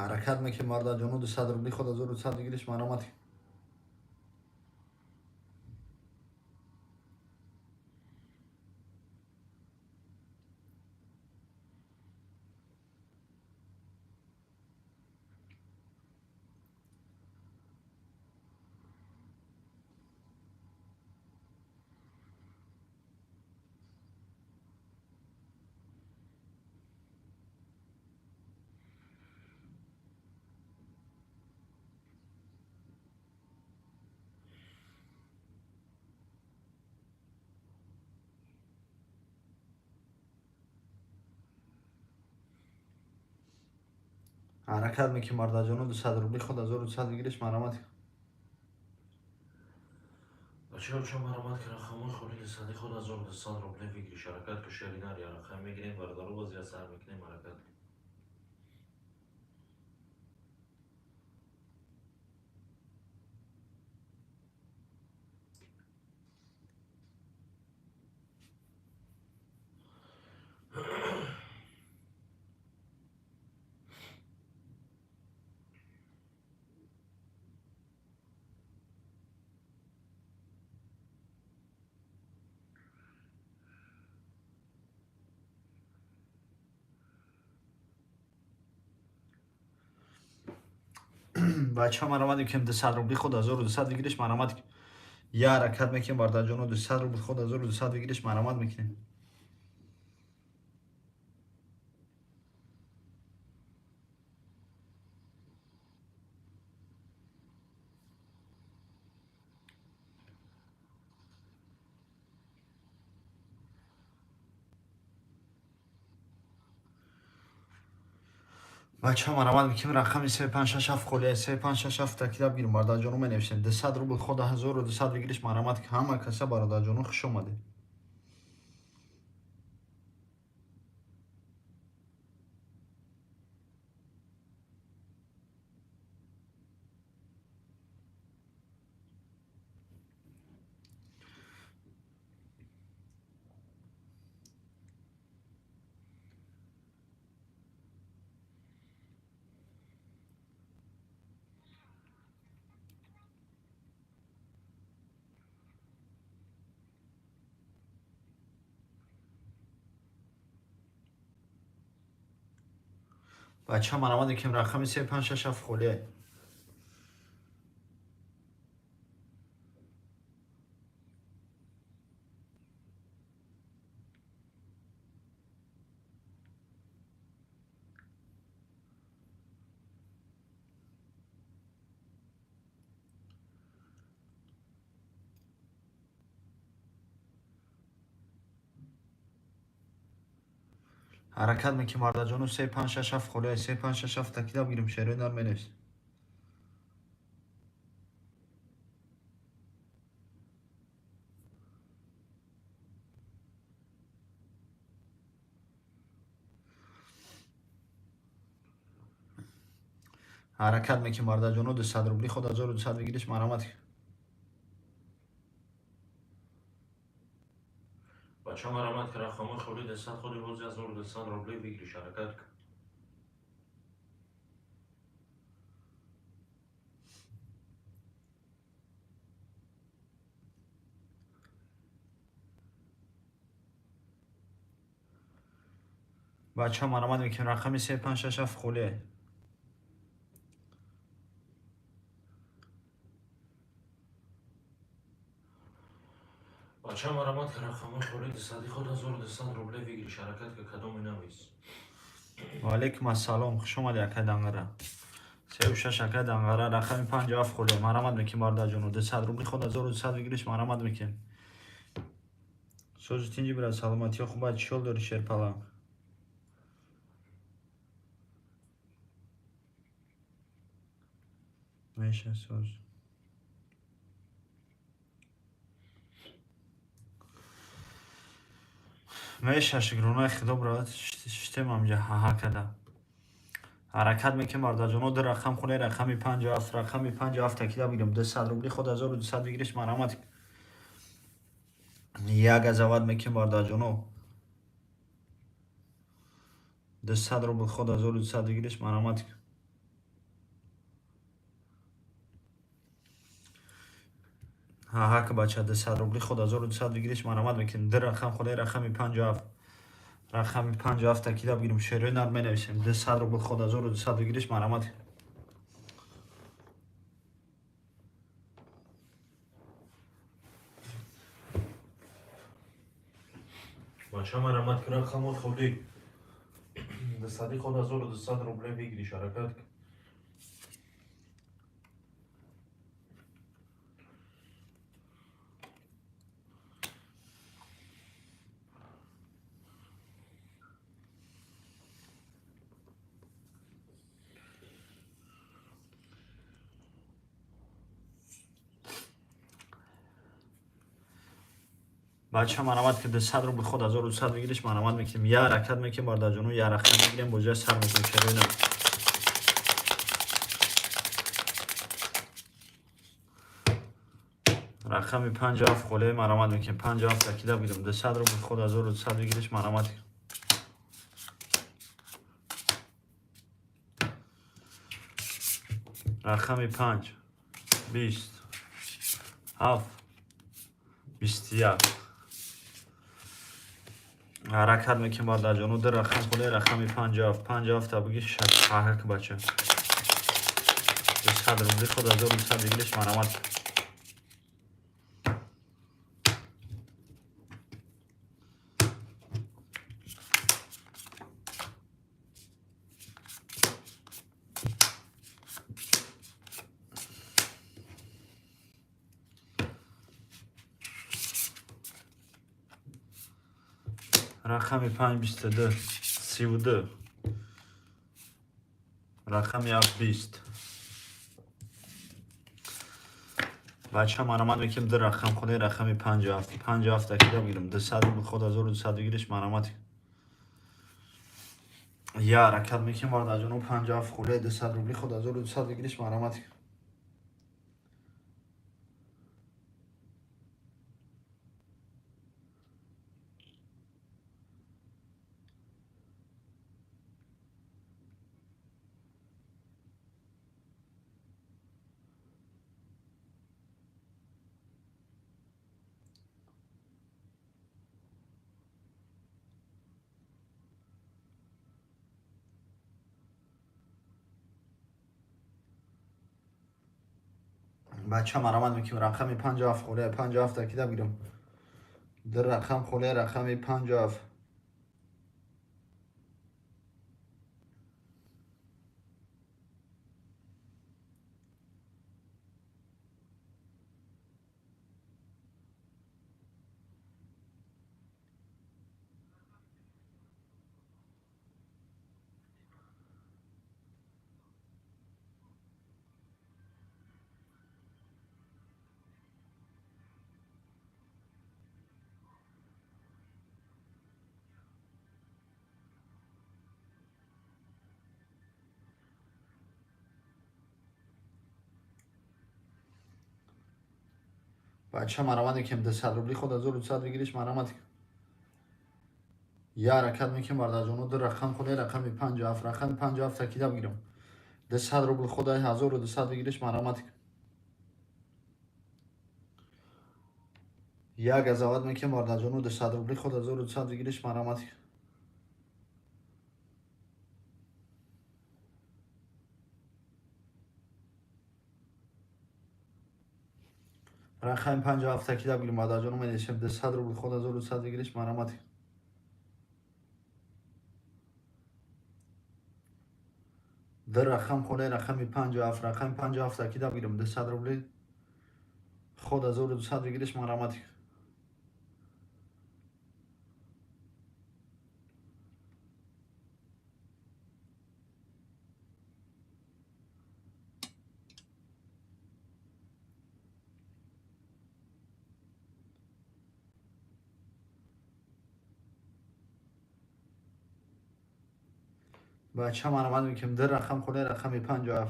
Ҳаракат мекунем, бародарҷоно, 200 рубли худ 1200 выигрыш, марҳамат. Ҳаракат мекунем, бародарҷоно, 200 рубли худ 1200 выигрыш, марҳамат. Бачаҳо, марҳамат, ки рақамҳои холи дусади худ 1200 рубле выигрыш, ҳаракат ки, шери нар, я рақам мегирем, бародаро, бозира сар мекунем, ҳаракат. Бачаҳо, марҳамат, ким 200 рубли худ 1200 выигрыш, марҳамат. Я ҳаракат мекунем, бародарҷоно, 200 рубл худ 1200 выигрыш, марҳамат мекунем. Бачаҳо, марҳамат мекунем, рақами 3 5 6 7 холӣ аст. 3 5 6 7 такидаб гирем, бародарҷоно, менависем. 200 рубл худ 1200 выигрыш, марҳамат. Ҳама каса, бародарҷоно, хуш омадед. Бачаҳо, марҳамат, ким рақами 3 5 6 7 холӣ аст. Ҳаракат мекунем, бародарҷоно, 3 5 6 7 холӣ аст. 3 5 6 7 такидаб гирем, шерои нар, менависем. Ҳаракат мекунем бародарҷоно, 200 рубли худ 1200 выигрыш марҳамат. Бача марҳамат ки рақамҳои холи 200 ходи бози 1200 рубли выигрыш ҳаракат ки. Бача марҳамат мекунем рақами 3 5 6 7 холие. Бача марҳамат ки рақамҳои холи 200 худ 1200 рубле выигрыш ҳаракат ки кадоме навис. Ва алайкум ассалом, хуш омадӣ акай Данғара. 3 6 акай Данғара, рақами 5 7 холие. Марҳамат мекунем бародарҷоно, 200 рубли худ 1200 выигрыш марҳамат мекунем. Сӯзи тинҷи бира, саломатиё хуб, чӣ ҳол дорӣ шерпаланг? Меша соз. Меша шукронаи худо брат, штем амҷа ҳаҳа када. Ҳаракат мекунем бародарҷоно, ду рақам хуле, рақами 5 7, рақами 5 7 такида бигирем. 200 рубли худ 1200 выигрыш марҳамат. Як азават мекунем бародарҷоно. 200 рубл худ 1200 выигрыш марҳамат. Ҳаҳа ки бача 200 рубли худ 1200 выигрыш марҳамат мекунем. Ду рақам хуле, рақами 5 7, рақами 5 7 такида бигирем. Шерои нар менависем. 200 рубл худ 1200 выигрыш марҳамат. Бача марҳамат ки рақамҳои холи 200 худ 1200 рубле выигрыш ҳаракат ки. Бача марҳамат ки 200 рубл худ 1200 выигрыш марҳамат мекунем. Я ҳаракат мекунем бародарҷоно, я рақам мегирем, бозия сар мекунем шерои нар. Рақами 5 7 холе марҳамат мекунем. 5 7 такида бигирем. 200 рубл худ 1200 выигрыш марҳамат. Рақами 5 20 7 21. Ҳаракат мекунем бародарҷоно, ду рақам холе, рақами 5 7, 5 7 та биги 6 ҳаҳак бача. 200 рубли худ 1200 выигрыш марҳамат. Рақами 5 22 32, рақами 7 20. Бача марҳамат мекунем ду рақам холе, рақами 5 7, 5 7 такида бигирем. 200 рубл худ 1200 выигрыш марҳамат. Я ҳаракат мекунем бародарҷоно, 5 7 холе, 200 рубли худ 1200 выигрыш марҳамат. Бача марҳамат мекунем рақами 5 7 холе, 5 7 такида бигирем. Ду рақам холе, рақами 5 7. Бача марамат мекунем 200 рубли худ 1200 выигрыш марамат. Я ҳаракат мекунем бародарҷоно ду рақам худ рақами 57 рақами 57 такида бигирам. 200 рубл худ 1200 выигрыш марамат. Я газават мекунем бародарҷоно 200 рубли худ 1200 выигрыш марамат. Рақами 57 такида бигирем бародарҷоно менависем 200 рубл худ 1200 выигрыш марамат. Ду рақам хонаи рақами 57 рақами 57 такида бигирем 200 рубли худ 1200 выигрыш марамат. Бача марамат мекунем ду рақам хонаи рақами 57.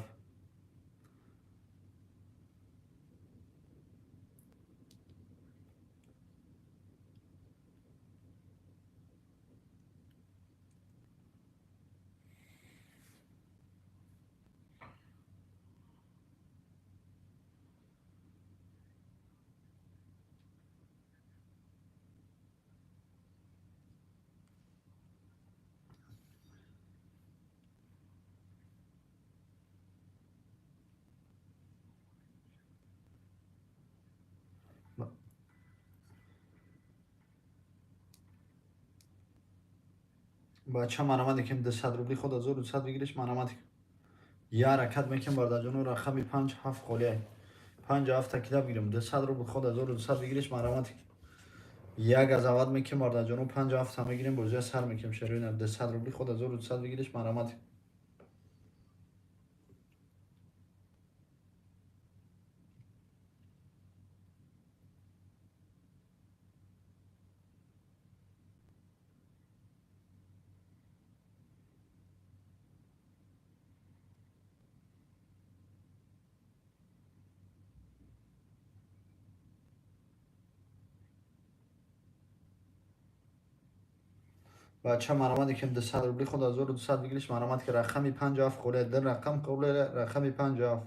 Бача марамат мекунем 200 рубли худ 1200 выигрыш марамат. Я ҳаракат мекунем бародарҷоно рақами 57 холия 57 такида бигирем 200 рубл худ 1200 выигрыш марамат. Я газават мекунем бародарҷоно 57 мегирем бозия сар мекунем шероина 200 рубли худ 1200 выигрыш марамат. Бача марамат мекунем 200 рубли худ 1200 выигрыш марамат ки рақами 57 холия ду рақам холия рақами 57.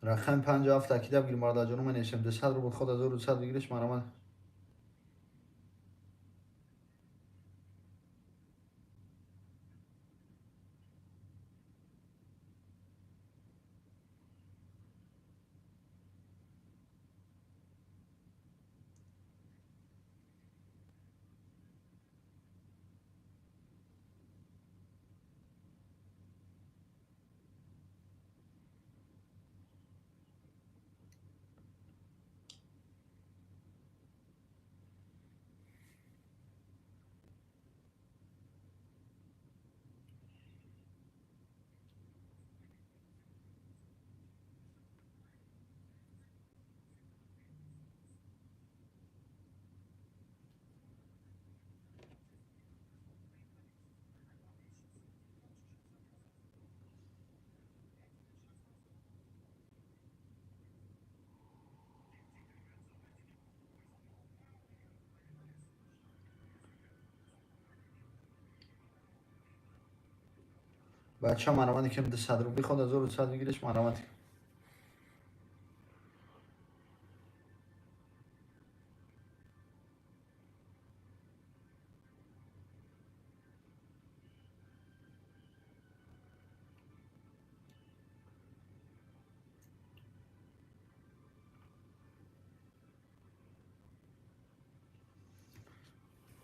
Рақами 57 такида бигирем бародарҷоно менависем 200 рубл худ 1200 выигрыш марамат. Бача марамат мекунем 200 рубли худ 1200 выигрыш марамат.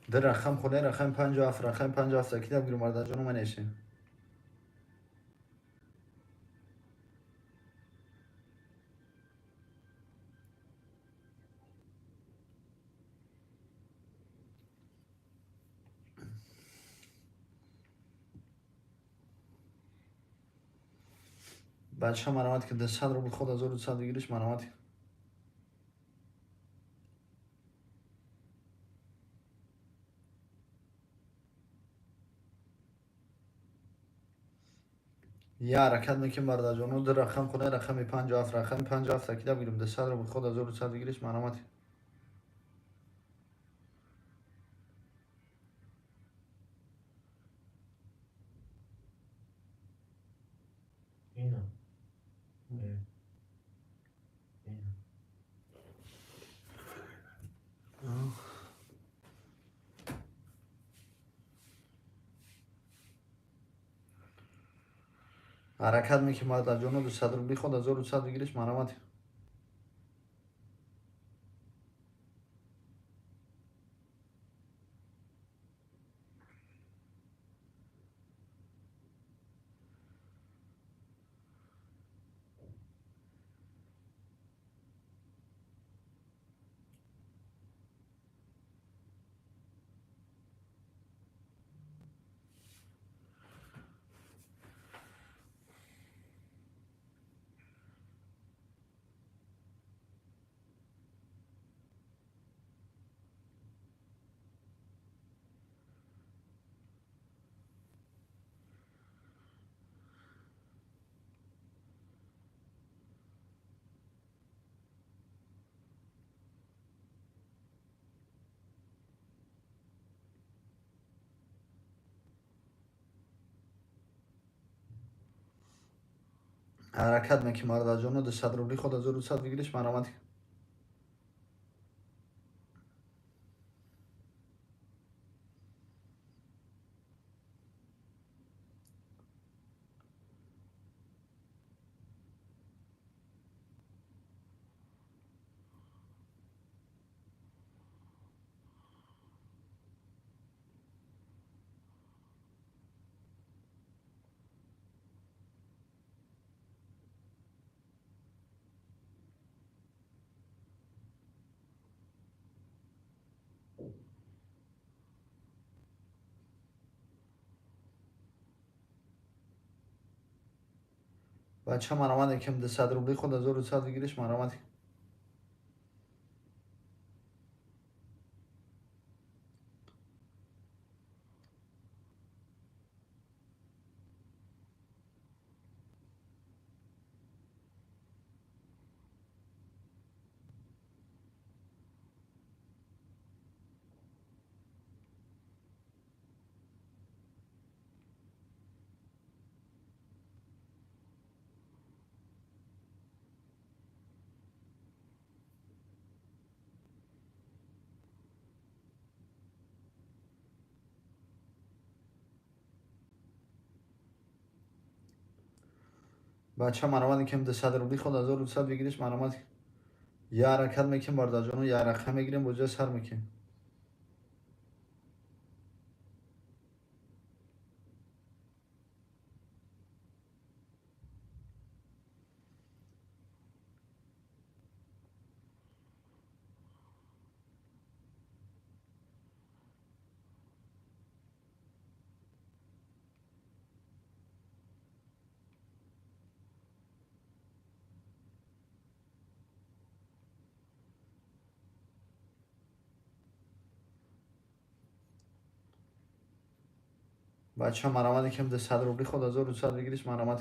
Ду рақам хонаи рақами 57 рақами 57 такида бигирем бародарҷоно менависем. Бача марамат ки 200 рубл худ 1200 выигрыш марамат. Я ҳаракат мекунем, бародарҷоно, ду рақам хона, рақами 57, рақами 57 такида бигирем, 200 рубл ход 1200 выигрыш, марҳамат. Ина. Ина. Ҳаракат мекунем, бародарҷоно, 200 рубли ход 1200 выигрыш, марҳамат. Ҳаракат мекунем, бародарҷоно, 200 рубли ход 1200 выигрыш, марҳамат. Бача, марҳамат, якам 200 рубли ход 1200 выигрыш, марҳамат. Бача, марҳамат, якам 200 рубли ход 1200 выигрыш, марҳамат. Я ҳаракат мекунем, бародарҷоно, я рақам мегирем, бозиро сар мекунем. Бача, марҳамат, якам 200 рубли ход 1200 выигрыш, марҳамат.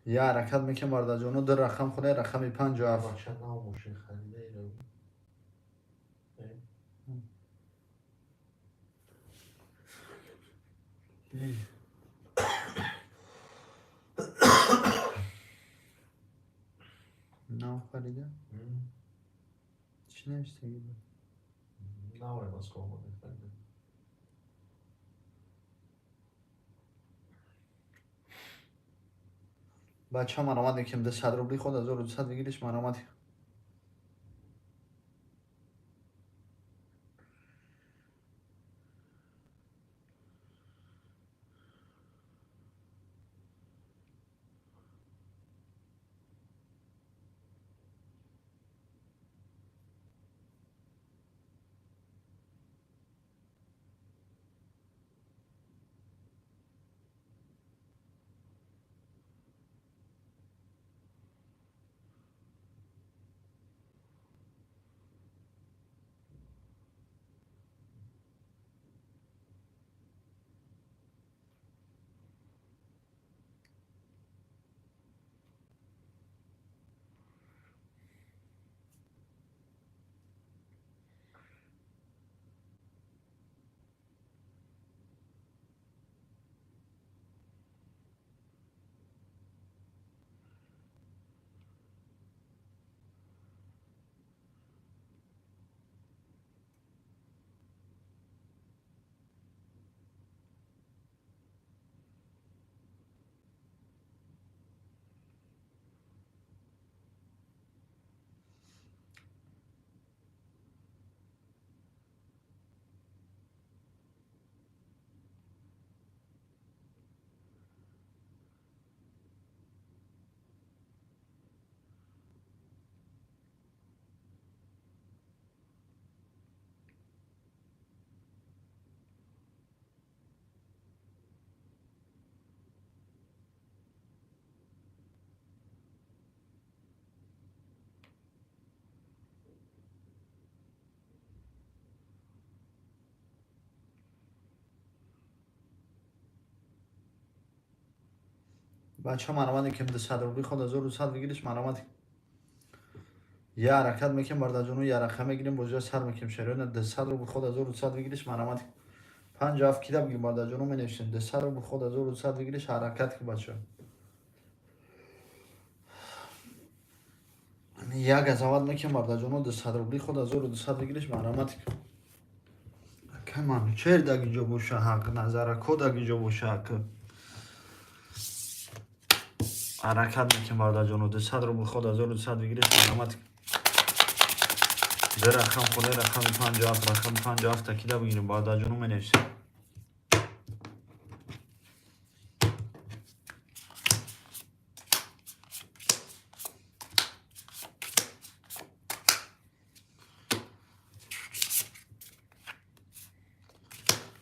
Я ҳаракат мекунем, бародарҷоно, ду рақам хона, рақами 57. Бача нав мошин харида иро. Нав харида? Чӣ навиштагӣ буд? Навай Москва омада харида. Бача, марҳамат, якам 200 рубли ход 1200 выигрыш, марҳамат. Бача марамат ки 200 рубли худ 1200 выигрыш марамат. Я ҳаракат мекунем бародарҷону, я рақам мегирем, бозиро сар мекунем. Шариёна 200 рубл худ 1200 выигрыш марамат. 57 кида бигирем бародарҷону, менависем 200 рубл худ 1200 выигрыш, ҳаракат ки бача. Як азават мекунем бародарҷону, 200 рубли худ 1200 выигрыш марамат. Каман чер даг инҷо боша, ҳақ назарако даг инҷо боша, ак. Ҳаракат мекунем бародарҷону, 200 рубл худ 1200 выигрыш марамат. Ду рақам худе, рақами 57, рақами 57 такида бигирем бародарҷону, менависем.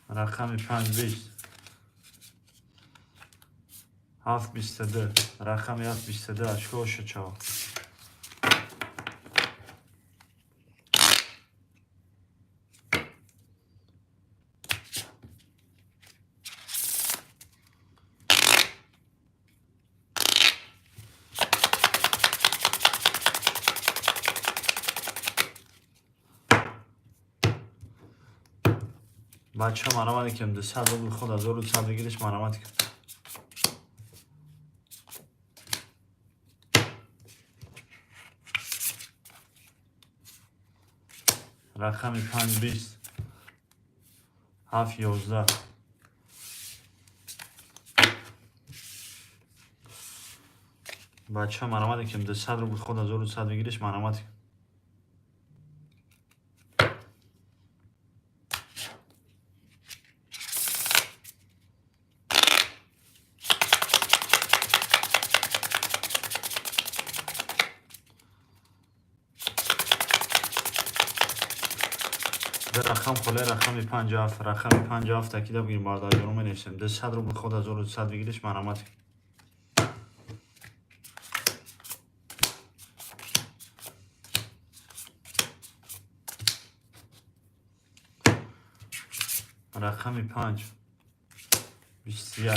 Рақами 5 20 7 22, рақами 7 22, очко шачава. Бача марамат кем 200 рубл худ 1200 выигрыш марамат. Рақами 5 20 7 11. Бача марамат кем 200 рубл худ 1200 выигрыш марамат. Рақам холе, рақами 57, рақами 57 такида бигирем бародарҷону, менависем 200 рубл худ 1200 выигрыш марамат. Рақами 5 21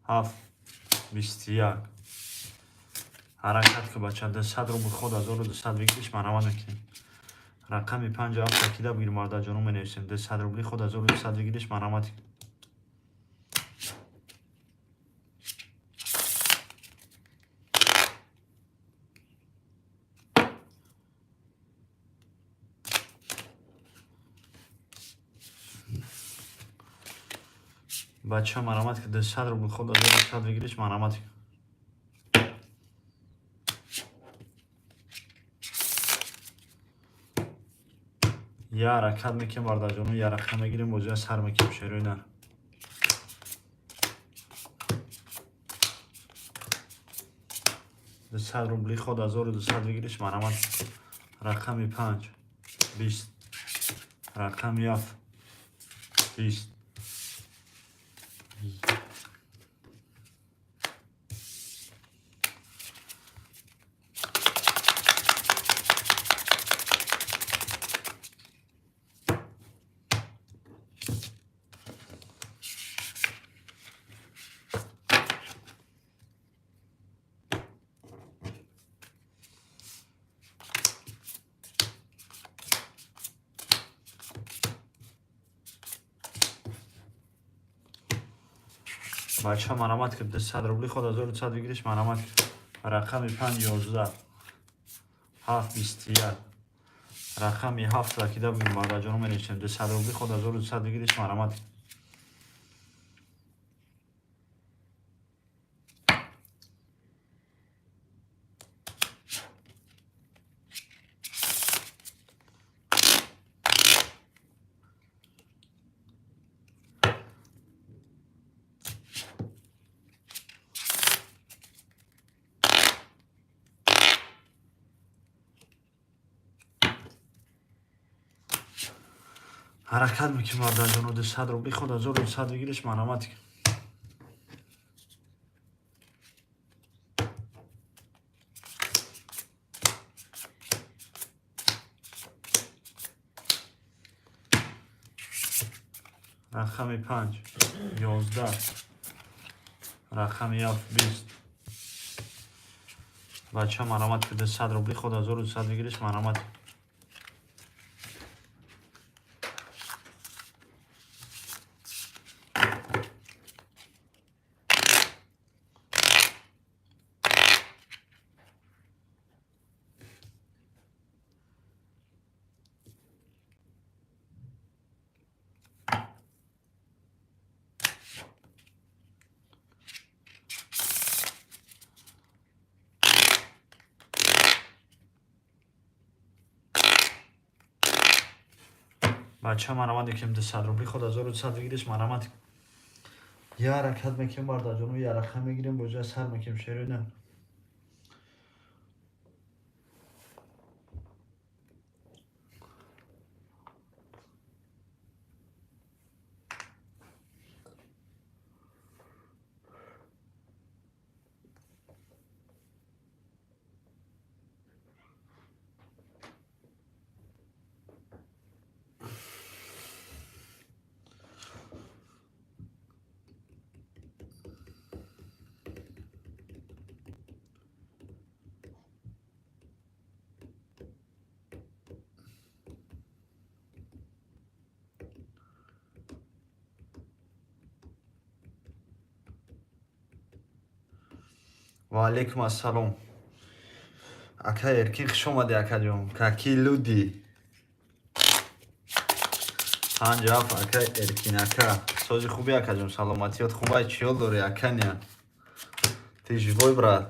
7 21. Ҳаракат ки бача, 200 рубл худ 1200 выигрыш марамат мекунем. Рақами 57 такида бигирем бародарҷону, менависем 200 рубли худ 1200 выигрыш марамат. Бача марамат ки 200 рубл худ 1200 выигрыш марамат. Я ҳаракат мекунем бародарҷону, я рақам мегирем, бозиро сар мекунем шерои нар. 200 рубли худ 1200 выигрыш марамат. Рақами 5 20, рақами 7 20. Бача марамат ки 200 рубли худ 1200 выигрыш марамат. Рақами 5 11 7 21, рақами 7 такида бигирем бародарҷону, менависем 200 рубли худ 1200 выигрыш марамат. Ҳаракат мекунем бародарҷону, 200 рубли худ 1200 выигрыш марамат. Рақами 5 11, Рақами 7 20. Бача, марамат ки 200 рубли худ 1200 выигрыш, марамат. Бача, марамат мекунем, 200 рубли худ 1200 выигрыш, марамат. Я ҳаракат мекунем, бародарҷону, я рақам мегирем, боҷа сар мекунем, шерина. Ва алейкум ассалом. Ака Эркин, хуш омадӣ, акаҷон. Какие люди? Панҷ ҳафт, ака Эркин ака. Сози хуби, акаҷон, саломатиёт хубай, чӣ ҳол дорӣ, аканя? Ты живой, брат?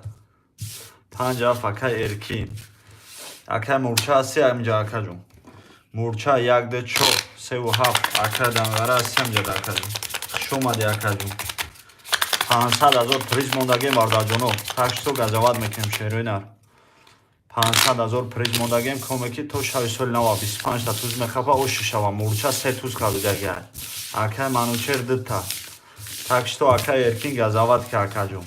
Панҷ ҳафт, ака Эркин. Ака Мурча ҳасти амҷа, акаҷон? Мурча як ду чор, севу ҳафт, ака Данғара ҳасти амҷада, акаҷон. Хуш омадӣ, акаҷон. 500 000 приз мондагем, бародарҷоно. Так что газават мекунем, шерои нар. 500 000 приз мондагем, коме ки то шави соли нава 25та туз мехапа, оши шава. Мурча се туз қабидагиа. Акай Манучер дута. Так что, акай Эркин, газават ки, акаҷон.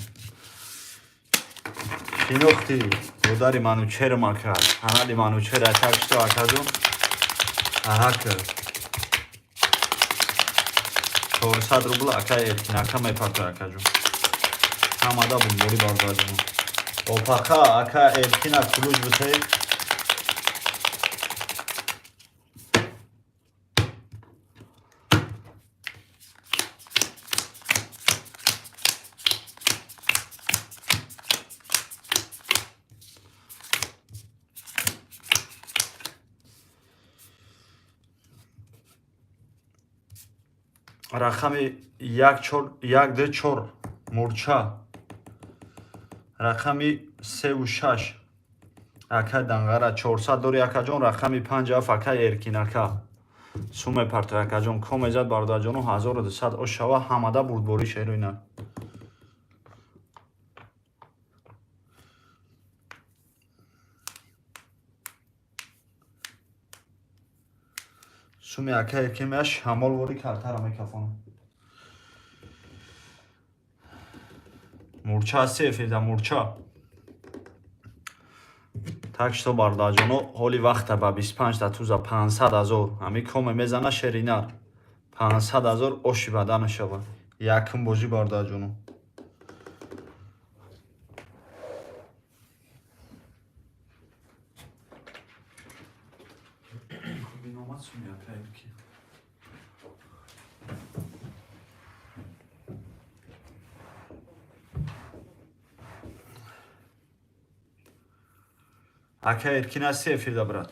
Шинохти додари Манучерм, ака. Канали Манучер, так что, акаҷон. Аҳака. 400 рубл акай Эркин ака мепарта, акаҷон. Ҳамада бунборӣ, бародарҷон. Опаха, ака Эркина ключ бите. Рақами як чор, як ду чор, мурча. Рақами севу шаш, ака Данғара, 400 дори, акаҷон. Рақами панҷ ҳафт, ака Эркин ака. Сум мепартой, акаҷон. Коме зад, бародарҷону, 1200 ош шава, ҳамада бурдборӣ, шероина. Суми ака Эркин меяш, шамол вори калтара мекафонам. Мурча ҳасти эфирда, мурча? Так что, бародарҷоно, ҳоли вақта ба 25та туза 500 000 ҳами коме мезана, шеринар. 500 000 оши бадана шава. Якум бозӣ, бародарҷоно. Биномад суми ака Эркин. Ака Эркин ҳасти эфирда, брат?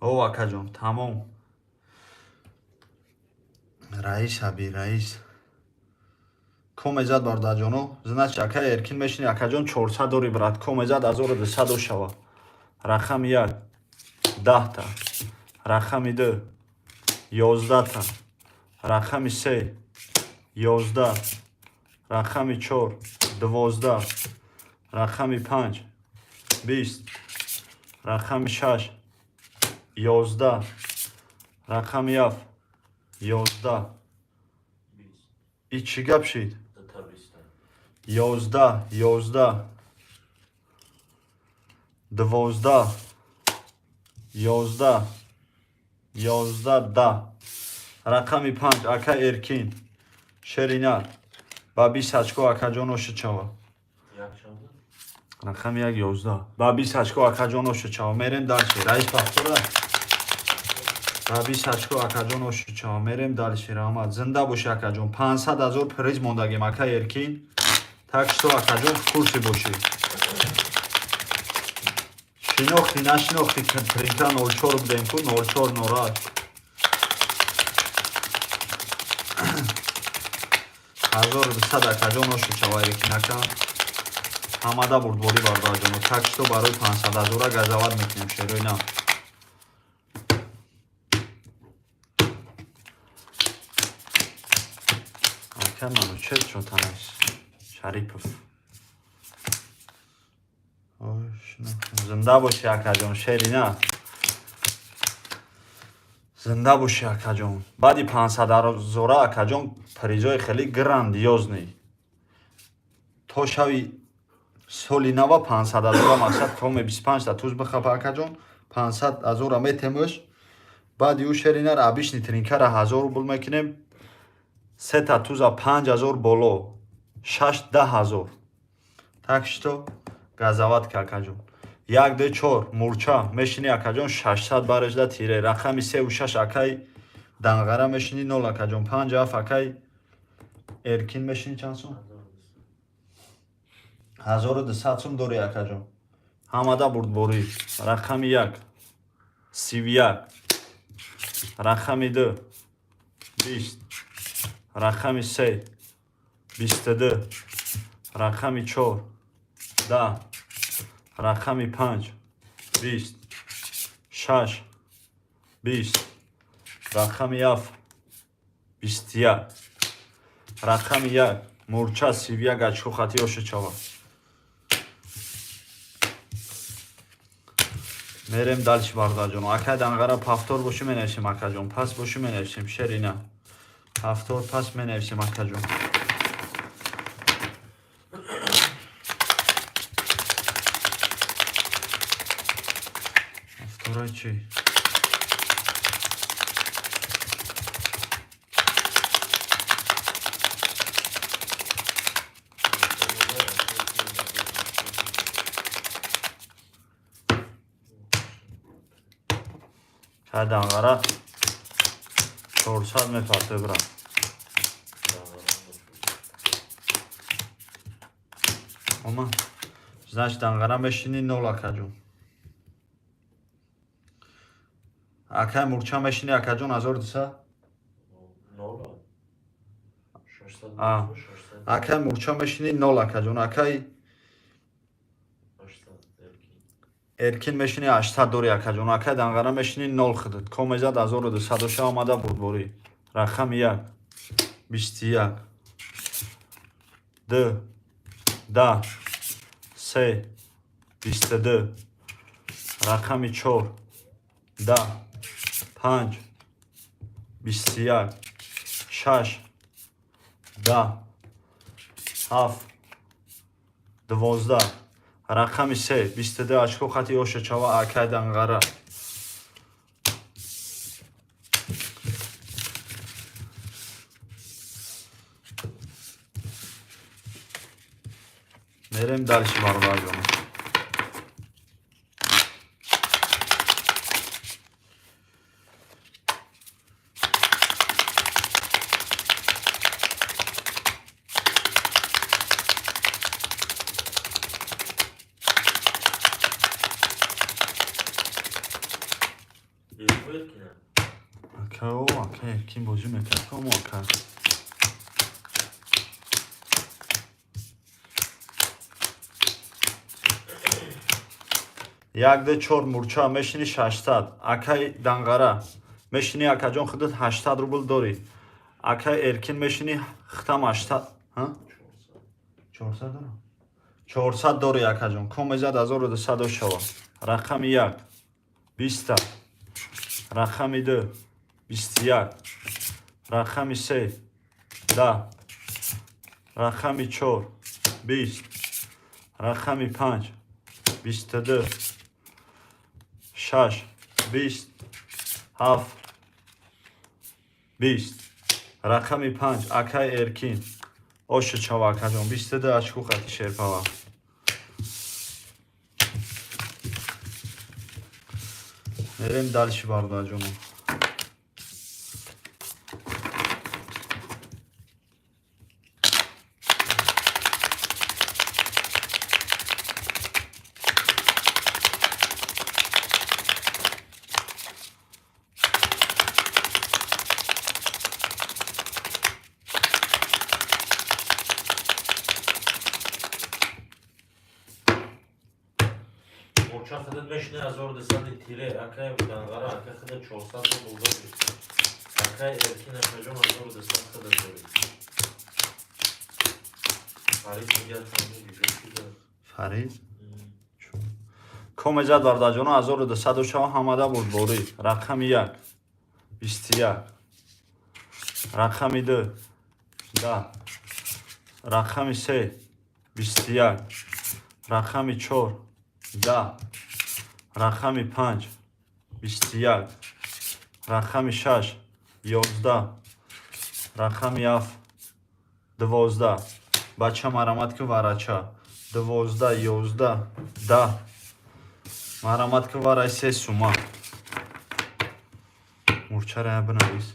О, акаҷон, тамом. Раис аби, раис. Коме зад, бародарҷоно. Значит, ака Эркин мешини, акаҷон, 400 дори, брат. Коме зад, 1200 шава. Рақами як 10та. Рақами ду 11та. Рақами се 11. Рақами чор 12. Рақами панҷ 20. Рақами шаш 11. Рақами ҳафт 11. И чӣ гап шид? Дута биста. 11, 11. 12, 11, 11, 10. Рақами 5, ака Эркин, шеринар, ба 20 очко, акаҷон, ошичава. Рақами 1, 11, ба 20 очко, акаҷон, ошичава. Мерем дальше. Раис, повтора. Ба 20 очко, акаҷон, ошичава. Мерем дальше. Раҳмат, зинда боши, акаҷон. 500 ҳазор приз мондагем, ака Эркин, так что, акаҷон, в курсе бошӣ. Шинохтӣ, нашинохтӣ, тринка 04 будем ку, 04 08. 1200, акаҷон, ошичава. Эркин ака, ҳамада бурдборӣ, бародарҷоно. Так что барои 500 ҳазора газават мекунем, шерои нав. Ака Манучер чотанаш Шарипов, зинда бошӣ, акаҷон. Шерина, зинда бошӣ, акаҷон. Баъди 500 ҳазора, акаҷон, призои хеле грандиозный то шави соли нава. 500 ҳазора мақсад коме 25-та туз бихапа, акаҷон, 500 ҳазора метемӯш. Баъди ӯ, шеринар, обычный тринкара 1000 рубл мекунем, сета туза 5000 боло, шаш, 10 000. Так что газават ка, акаҷон. Як, ду, чор, мурча мешини, акаҷон, 600 барежда тире. Рақами сеу шаш, акай Данғара, мешини нол, акаҷон. Панҷ, ҳафт, акай Эркин, мешини чанд сум? 1200 сум дори, акаҷон. Ҳамада бурдборӣ. Рақами 1, 31. Рақами 2, 20. Рақами 3, 22. Рақами 4, 10. Рақами 5, 20. 6, 20. Рақами 7, 21. Рақами 1, мурча, 31 очко хати ошичава. Мерем дальше, бародарҷон. Акай Данғара, повтор бошӣ, менависем, акаҷон, пас бошӣ, менависем. Шерина, повтор, пас менависем, акаҷон. Повтораи чӣ? Кай Данғара 400 мепарте, бира. Ома, значит, Данғара мешини нол, акаҷон. Акай Мурча, мешини, акаҷон, 1200. Акай Мурча, мешини нол, акаҷон. Акай Эркин, мешини 800 дори, акаҷон. Акай Данғара, мешини нол худат. Комезад 1200 оша. Омада бурдборӣ. Рақами 1, 21. Ду, 10. Се, 22. Рақами 4, 10. Панҷ, 21. Шаш, 10. Ҳафт, 12. Рақами 3, 22 очко хати ошачава, акай Данғара. Мерем дальше, бародарҷон. Ака, ака Эркин бозӣ мекард, комо, ака. Як, ду, чор, мурча, мешини 600. Акай Данғара, мешини, акаҷон, худат 800 рубл дорӣ. Акай Эркин, мешини хитам 800, 400 дорам, 400 дорӣ, акаҷон. Комезад 1200 шава. Рақами 1, 20-та. Рақами 2, 21. Рақами 3, 10. Рақами 4, 20. Рақами 5, 22. 6, 20, 7, 20. Рақами 5 акай Эркин. Ошу чава акаҷон, 22 очко хати шерпава. Мерем дальше бародарҷоно. Мурча худат мешине 1200 тире, акай Данғара, ака худат 400 рубл дорӣ. Акай Эркин акаҷон 1200 худат дорӣ. Фарид мегӯяд фаҳмидӣ, чӣ дорад? Фарид? Комезад бародарҷоно 1200 шава ҳамада бурдборӣ. Рақами 1 21, рақами 2 10, рақами 3 21, рақами 4 10, рақами 5 21, рақами 6 11, рақами 7 12. Бача марамат ки варача 12 11 10. Марамат ки варай 3 сума. Мурчара бинавис.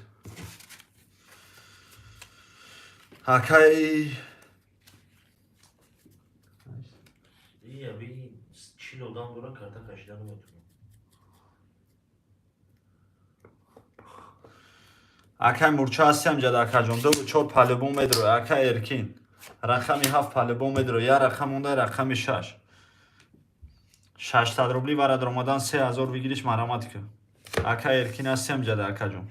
Акай Ия би 40 одам дора, карта кашида наметавонам. Акай мурча ҳастиам ҷада акаҷон. 2 4 палибон медро. Акай Эркин. Рақами 7 палибон медро. Я рақам монда, рақами 6. 600 рубли варад омадан 3000 выигрыш марамат ки. Акай Эркин ҳастиам ҷада акаҷон.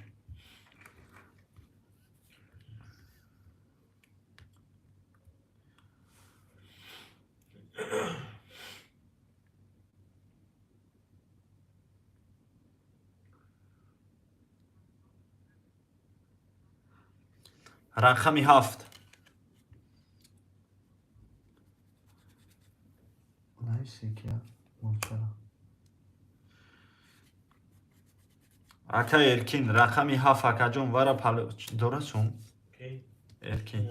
Рақами 7. Ака Эркин, рақами 7 акаҷон вара дора сум? Эркин.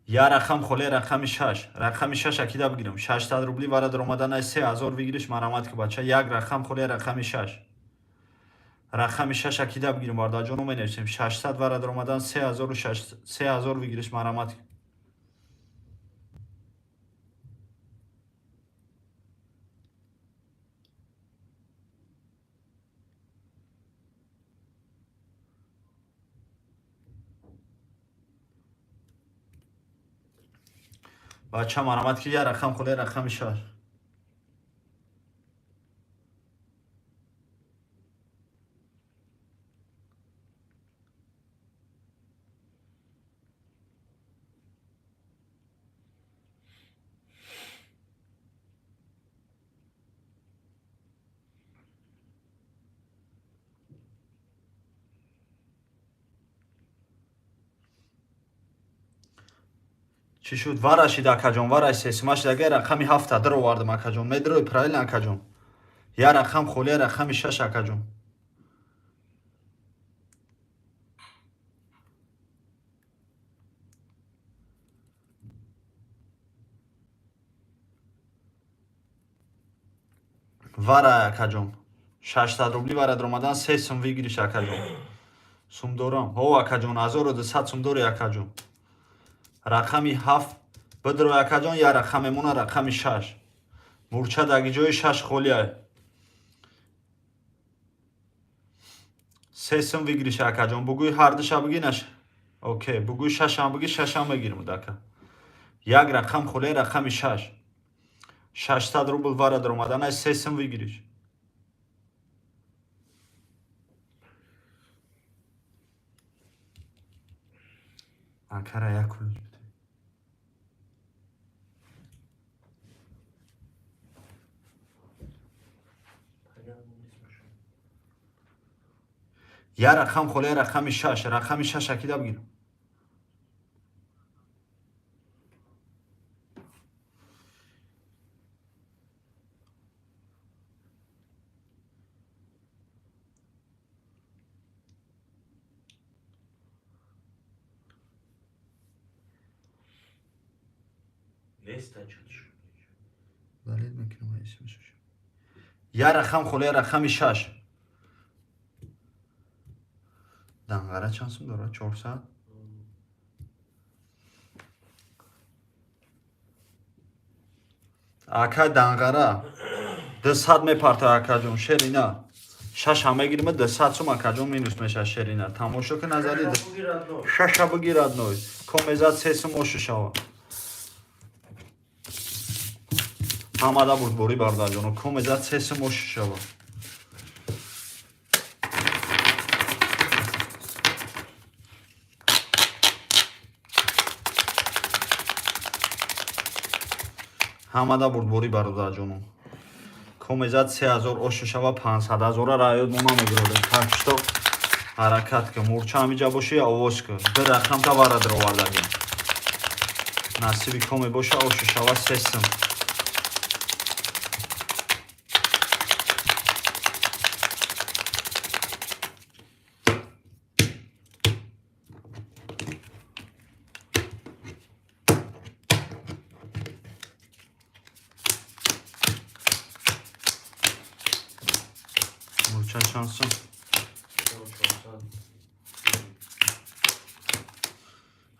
Я рақам холе, рақами 6. Рақами 6 акида бигирам. 600 рубли вара даромадан ай 3000 выигрыш марамат ки бача. Як рақам холе, рақами 6. Рақами 6 акида бигирам бародарҷоно менависем. 600 вара даромадан 3000 выигрыш марамат ки. Бача марамат ки я рақам холе, рақами 6. Чӣ шуд? Варашид акаҷон, вараш сесума шуд. Агар рақами 7 дар овардам акаҷон. Медрои правильно акаҷон. Я рақам холе, рақами 6 акаҷон. Вара акаҷон. 600 рубли вара даромадан 3 сум выигрыш акаҷон. Сум дорам. Ҳо акаҷон, 1200 сум дори акаҷон. Рақами 7 бидро акаҷон, я рақам мемона рақами 6. Мурча даги ҷои 6 холия. 3 сум выигрыш акаҷон. Бугӯи ҳардуша бигӣ наш. Окей, бугӯи 6 ам бигӣ, 6 ам мегирем дака. Як рақам холия, рақами 6. 600 рубл вара даромадан ай 3 сум выигрыш. Акара як кулуч бите. Я рақам холия, рақами 6. Рақами 6 акида бигирам. Нест чатш. Удалить мекунам смсш. Я рақам холия, рақами 6. Данғара чанд сум дорад? 400. Акай Данғара 200 мепарта, акаҷон, шерина. Шаша мегирима, 200 сум, акаҷон, минус меша, шерина. Тамошо ки назари шаша бигир, родной. Комезад се сум ошу шава. Ҳамада бурдборӣ, бародарҷоно. Комезад се сум ошу шава. Ҳамада бурдборӣ, бародарҷоно. Комезад 3000 ошу шава, 500 ҳазора раёд мо намегиродем. Так что ҳаракат ки мурча ҳамиҷа боши, я овоз ки. Ду рақамта вара даровардагем. Насиби коме боша, ошу шава се сум. Мурча чанд сум? 400.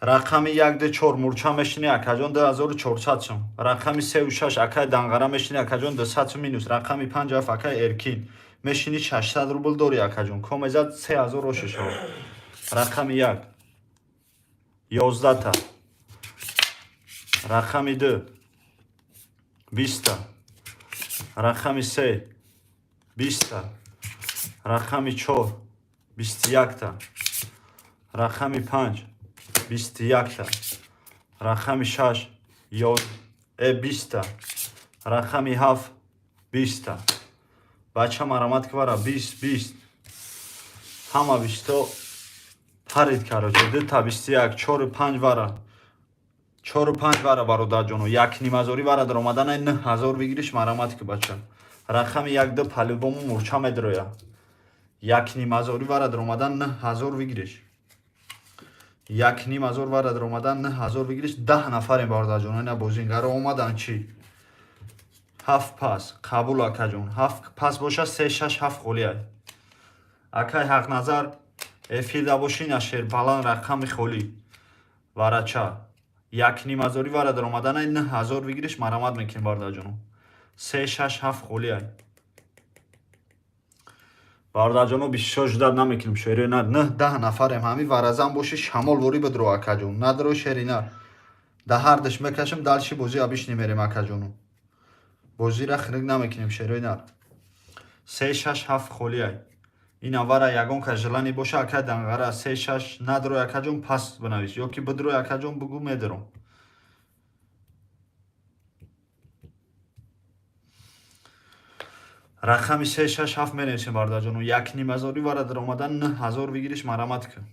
Рақами 1, 2, 4 мурча мешини, акаҷон, 2400 сум. Рақами 3 6 акай Данғара мешини, акаҷон, 200 сум минус. Рақами 5 7 акай Эркин мешини, 600 рубл дори, акаҷон. Комезад 3000 ошу шава. Рақами 1 11 та. Рақами 2 20 та. Рақами 3 20 та. Рақами 4 21 та. Рақами 5 21 та. Рақами 6 20 та. Рақами 7 20 та. Бача, марамат квара 20 20. Ҳама бисто парид, короче, ду та 21, 4 5 вара. 4 5 вара, бародарҷоно, як нимазорӣ вара даромадан, 9000 выигрыш, марамат ки, бача. Рақами 1 2 по-любому мурча медроя. Як нимазорӣ вара даромадан, 9000 выигрыш. Як ним ҳазор вара даромадан, 9000 выигрыш. 10 нафарем, бародарҷоно, ина бозингаро омадан чӣ? Ҳафт пас, қабул, акаҷон. Ҳафт пас боша, се, шаш, ҳафт холиай. Акай Ҳақназар, эфирда бошӣ, на шерпалан, рақами холӣ. Варача. Як ним ҳазорӣ вара даромадан, 9000 выигрыш, марамат мекунем, бародарҷоно. Се, шаш, ҳафт холиай. Бародарҷоно, бисёр ждать намекунем, шериё на, нӯҳ 10 нафарем. Ҳами варазан боши, шамол ворӣ бидро, акаҷон. Надро, шерина. Да ҳардаш мекашем, дальше бозӣ абиш немерем, акаҷоно. Бозира хирик намекунем, шерои нар. Се, шаш, ҳафт холиай. Ин авара ягон кас желание боша, акай Данғара, се, шаш надрой, акаҷон, пас бинавис ё ки бидрой, акаҷон, бугӯ, медаром. Рақами се, шаш, ҳафт менависем, бародарҷоно. Як нимҳазорӣ вара даромадан, 9000 выигрыш, марамат кун.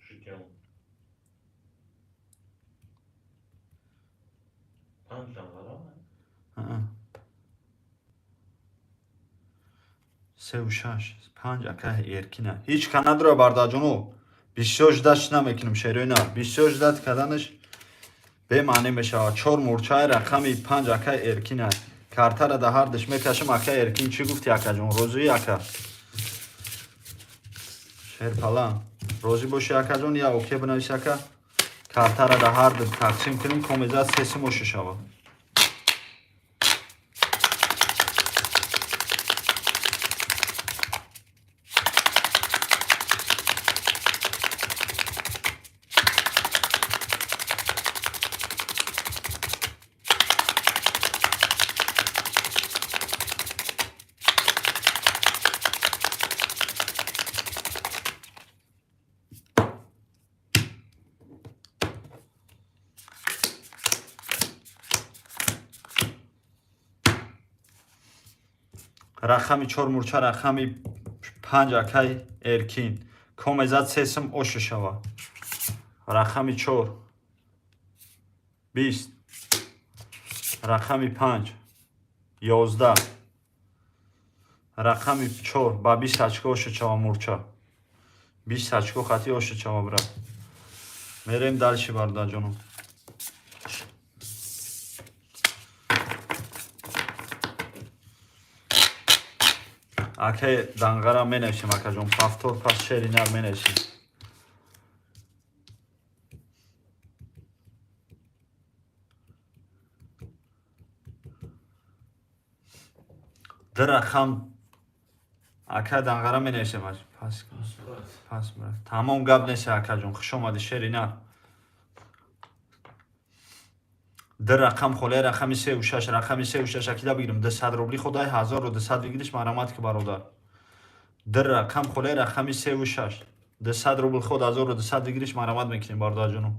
Шитён. Панҷ Данғара? Аа. Севу шаш, панҷ акай Эркина. Ҳеҷ ка надроя, бародарҷоно. Бисёр ждать намекунем, шерои на. Бисёр ждать карданаш бемаънӣ мешавад. Чор мурчаи, рақами панҷ акай Эркина. Картара да ҳардаш мекашам, акай Эркин, чӣ гуфти, акаҷон? Розии, ака? Шерпалан. Розӣ бошӣ, акаҷон, я окей бинавис, ака. Картара да ҳарду тақсим кунем, комезад се сум ошу шавад. Рақами чор мурча, рақами панҷ акай Эркин. Комезад се сум ошу шава. Рақами чор 20, рақами панҷ 11, рақами чор ба 20 очко ошу шава, мурча. 20 очко хати ошу шава, брат. Мерем дальше, бародарҷоно. Акай Данғара менависем, акаҷон, повтор пас шеринар менависем. Ду рақам ака Данғара менависем. Пас пас, тамом, гап нест, акаҷон, хуш омадӣ, шеринар. Ду рақам холия, рақами сеу шаш, рақами сеу шаш акида бигирем. 200 рубли худай 1200 выигрыш, марҳамат ки, бародар. Ду рақам холия, рақами сеу шаш, 200 рубл худ 1200 выигрыш, марҳамат мекунем, бародарҷоно.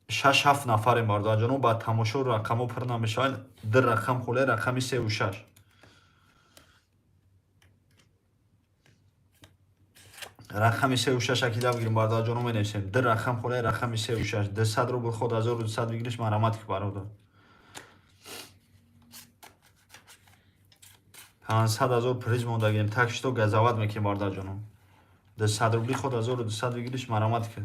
Шаш ҳафт нафарем, бародарҷоно, ба тамошо рақамҳо пур намешаванд. Ду рақам холия, рақами сеу шаш. Рақами сеу шаш акида бигирем, бародарҷоно, менависем. Ду рақам холия, рақами сеу шаш, 200 рубл худ 1200 выигрыш, марҳамат ки, бародар. 500 000 приз мондагем, так что газават мекунем, бародарҷоно. 200 рубли худ 1200 выигрыш, марҳамат ки.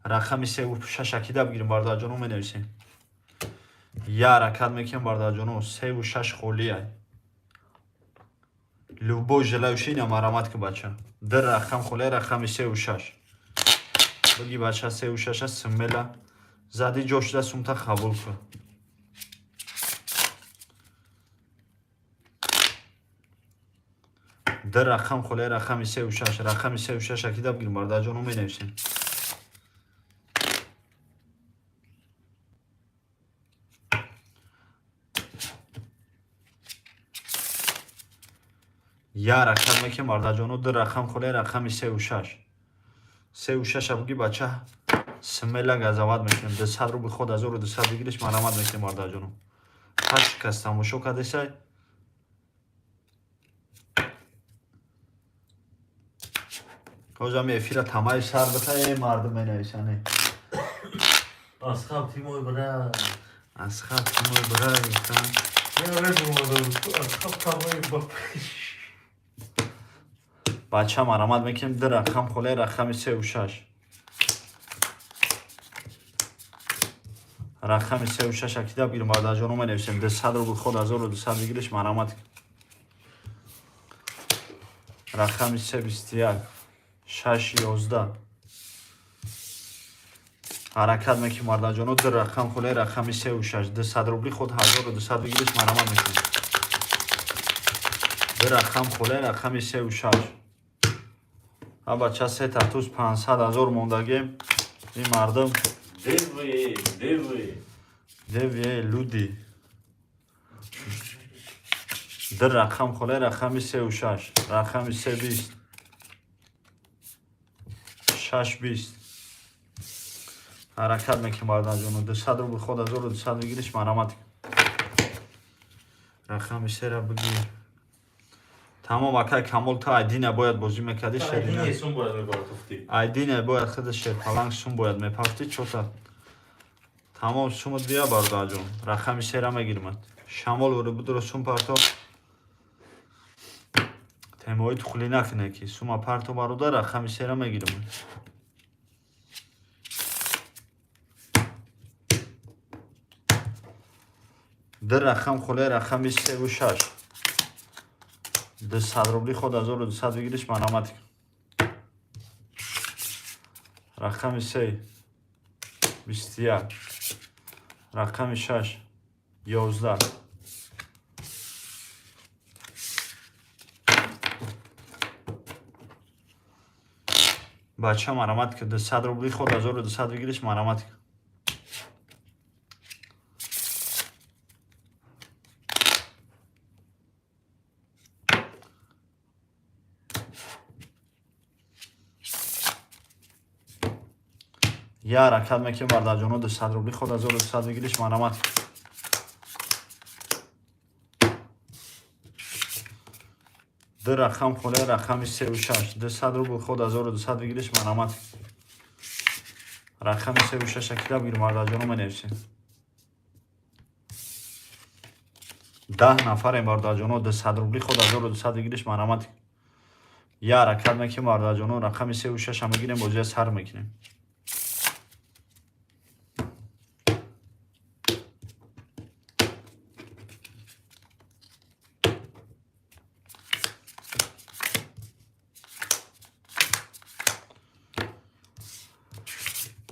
Рақами сеу шаш акида бигирем, бародарҷоно, менависем. Я ҳаракат мекунем, бародарҷоно, сеу шаш холия. Любой желающий на, марҳамат ки, бача. Ду рақам холия, рақами сеу шаш. Биги, бача, сеу шаша смело зади, ҷо шуда, сумта қабул кун. Ду рақам холия, рақами сеу шаш, рақами сеу шаш акида бигирем, бародарҷоно, менависем. Я ҳаракат мекунем, бародарҷоно, ду рақам холия, рақами сеу шаш. Сеу шаша буги, бача, смело газават мекунем. 200 рубли худ 1200 выигрыш, марҳамат мекунем, бародарҷоно. Ҳашт кас тамошо кардесай. Ҳозир эфира тамаи сар бита, э мардум менависане. Асхаб, ты мой брат. Асхаб, ты мой брат. Я рэп Асхаб тамои ба. Бача, марҳамат мекунем, ду рақам холия, рақами сеу шаш. Рақами сеу шаш акида бигирем, бародарҷоно, менависем. 200 рубл худ 1200 выигрыш, марҳамат. Рақами се 21, шаш 11. Ҳаракат мекунем, бародарҷоно, ду рақам холия, рақами сеу шаш. 200 рубли худ 1200 выигрыш, марҳамат мекунем. Ду рақам холия, рақами сеу шаш. Ҳа, бача, се татуз 500 000 мондагем. Ин мардум. Девы, девы. Деве люди. Ду рақам холия, рақами сеу шаш. Рақами се 20. Шаш 20. Ҳаракат мекунем, бародарҷоно. 200 рубл худ 1200 выигрыш, марҳамат. Рақами сера бигир. Тамом, акай Камол, ту айдина бояд бозӣ мекардӣ, шерина. Айдине сум бояд мепартофтӣ. Айдина бояд худ шерпаланг сум бояд мепафтӣ, чота. Тамом, сумут бия, бародарҷон. Рақами сера мегирмад. Шамол будро сум парто. Темои тухлӣ накуне ки сума парто, бародар, рақами сера мегирам. Ду рақам холия, рақами севу шаш. 200 рубли худ 1200 выигрыш, марҳамат. Рақами се 21. Рақами шаш 11. Бача, марҳамат ки, 200 рубли худ 1200 выигрыш, марҳамат. Я ҳаракат мекунем, бародарҷоно, 200 рубли худ 1200 выигрыш, марҳамат. Ду рақам холия, рақами севу шаш. 200 рубл худ 1200 выигрыш, марҳамат. Рақами севу шаш акида бигир, бародарҷоно, менависем. 10 нафарем, бародарҷоно, 200 рубли худ 1200 выигрыш, марҳамат. Я ҳаракат мекунем, бародарҷоно, рақами севу шаша мегирем, бозия сар мекунем.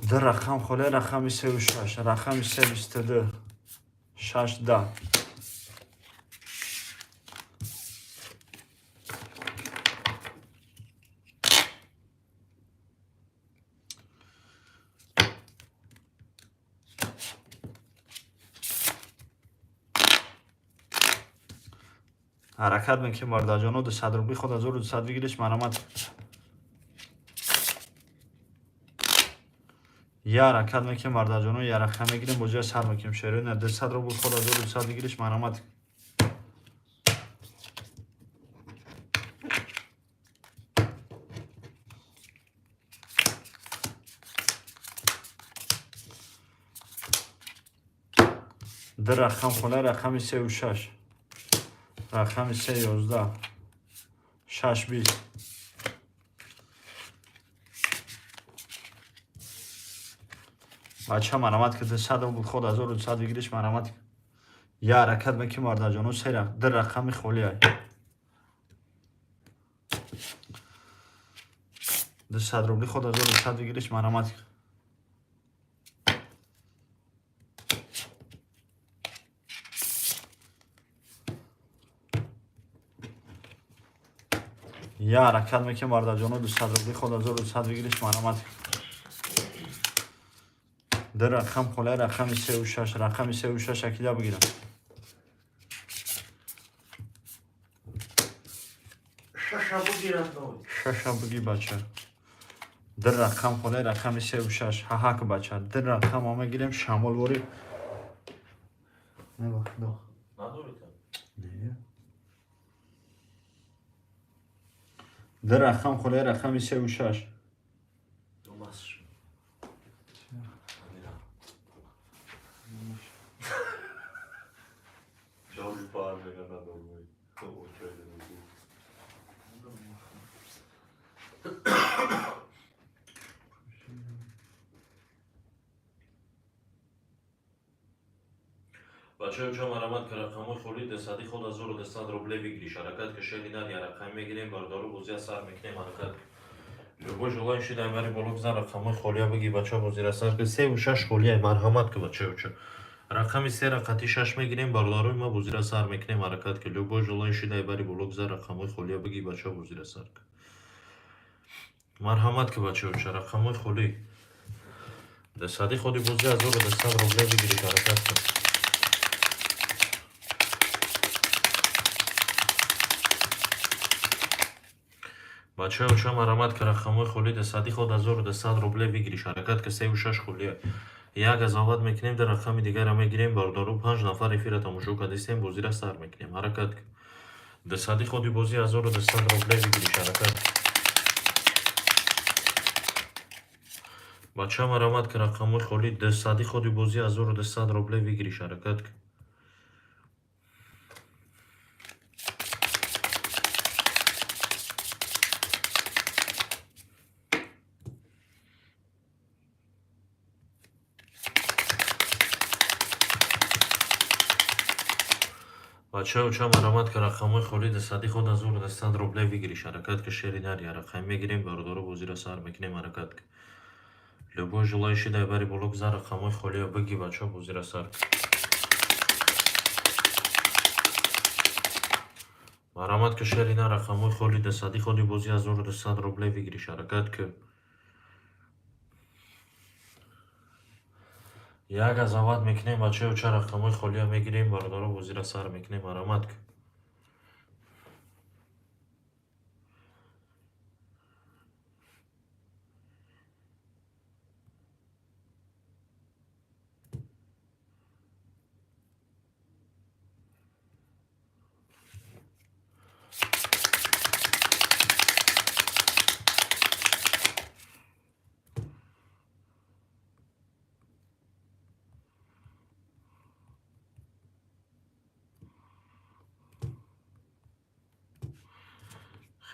Ду рақам холе, рақами сеу шаш, рақами се 22, шаш 10. Ҳаракат мекунем, бародарҷоно, 200 рубли худ 1200 выигрыш марамат. Я ҳаракат мекунем, бародарҷоно, я рақам мегирем, бо ҷоя сар мекунем. Шероина 200 рубл худ 1200 выигрыш марамат. Ду рақам хона, рақами сеу шаш, рақами се 11, шаш 20. Бача, марамат ки 200 рубл худ 1200 выигрыш марамат. Я ҳаракат мекунем, бародарҷоно, се ду рақами холиай. 200 рубли худ 1200 выигрыш марамат. Я ҳаракат мекунем, бародарҷоно, 200 рубли худ 1200 выигрыш марамат. Ду рақам холай, рақами сеу шаш, рақами сеу шаш акида бигирам. Шаша бугирад ной. Шаша буги, бача. Ду рақам холай, рақами сеу шаш, ҳаҳак, бача. Ду рақам ма мегирем шамолворӣ. Небахудо. Надорите? Не. Ду рақам холай, рақами сеу шаш. Думас. Ҷавоби пар мега надормой. Очайда. Бачаё, ча марамат ки рақамҳои холӣ десади худ 1200 рубле выигрыш. Ҳаракат ки, шери нар, я рақам мегирем, бародару, бозия сар мекунем, ҳаракат. Любой желающий дар бари боло бизан, рақамҳои холия бигӣ, бача, бозира сар ки. Севу шаш холия, марҳамат ки, бачаё, ча. Рақами се рақати шаш мегирем, бародарои ма, бозира сар мекунем, ҳаракат ки. Любой желающий дар бари боло бизан, рақамҳои холия бигӣ, бача, бозира сар ки. Марҳамат ки, бачаё, ча рақамҳои холӣ. Десади ходи бози 1200 рубле выигрыш, ҳаракат кун. Бачаё, ча марамат ки рақамҳои холӣ десади худ 1200 рубле выигрыш, ҳаракат ки, севу шаш холия. Як азоват мекунем, дар рақами дигара мегирем, бародару, панҷ нафар эфира тамошо кардистем, бозира сар мекунем, ҳаракат ки. Десади ходи бози 1200 рубле выигрыш, ҳаракат. Бача, марамат ки рақамҳои холӣ десади ходи бози 1200 рубле выигрыш, ҳаракат ки. Бачаё, ча марамат ки рақамҳои холӣ десади худ 1200 рубле выигрыш, ҳаракат ки, шери нар, я рақам мегирем, бародару, бозира сар мекунем, ҳаракат ки. Любой желающий дар бари боло бизан, рақамҳои холия бигӣ, бача, бозира сар ки. Марҳамат ки, шери нар, рақамҳои холӣ десади ходи бози 1200 рубле выигрыш, ҳаракат ки. Як азават мекунем, бачаё, ча рақамҳои холия мегирем, бародаро, бозира сар мекунем, марҳамат ки.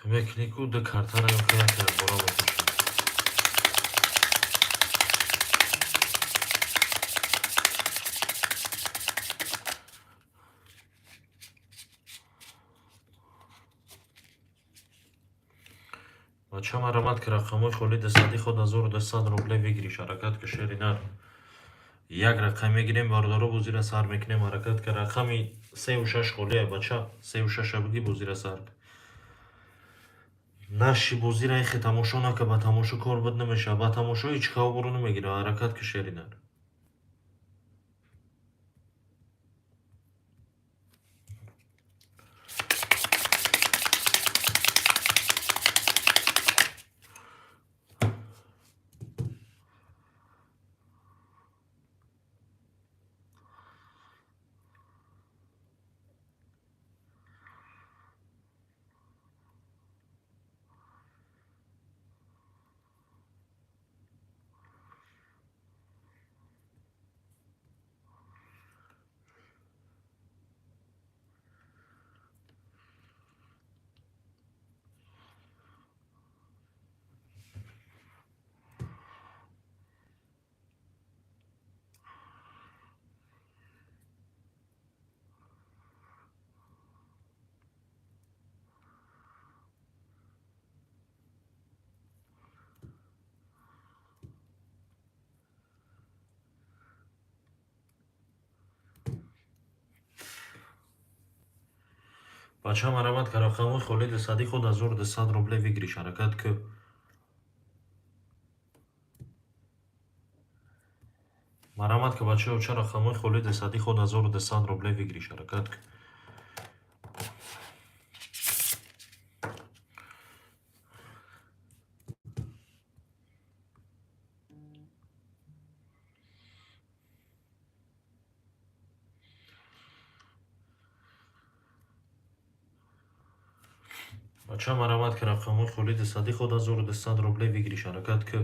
Мекунӣ ку ду картара ё як бора мекушам. Бача, марамат ки рақамҳои холи дусади худ 1200 рубле выигрыш, ҳаракат ки, шери нар. Як рақам мегирем, бародаро, бозира сар мекунем, ҳаракат ки, рақами сеу шаш холия, бача, сеу шаша биги, бозира сар. Наши бозира ихе тамошо нака, ба тамошо кор буд намешава, ба тамошо ҳеҷ кавбуру намегира, ҳаракат ки, шери нар. Бача, марамат ка рақамҳои холи дусади худ 1200 рубле выигрыш, ҳаракат ки. Марамат ки, бачаҳо, ча рақамҳои холи дусади худ 1200 рубле выигрыш, ҳаракат ки. Бача, марамат ки рақамҳои холи дусади худ 1200 рубле выигрыш, ҳаракат ки.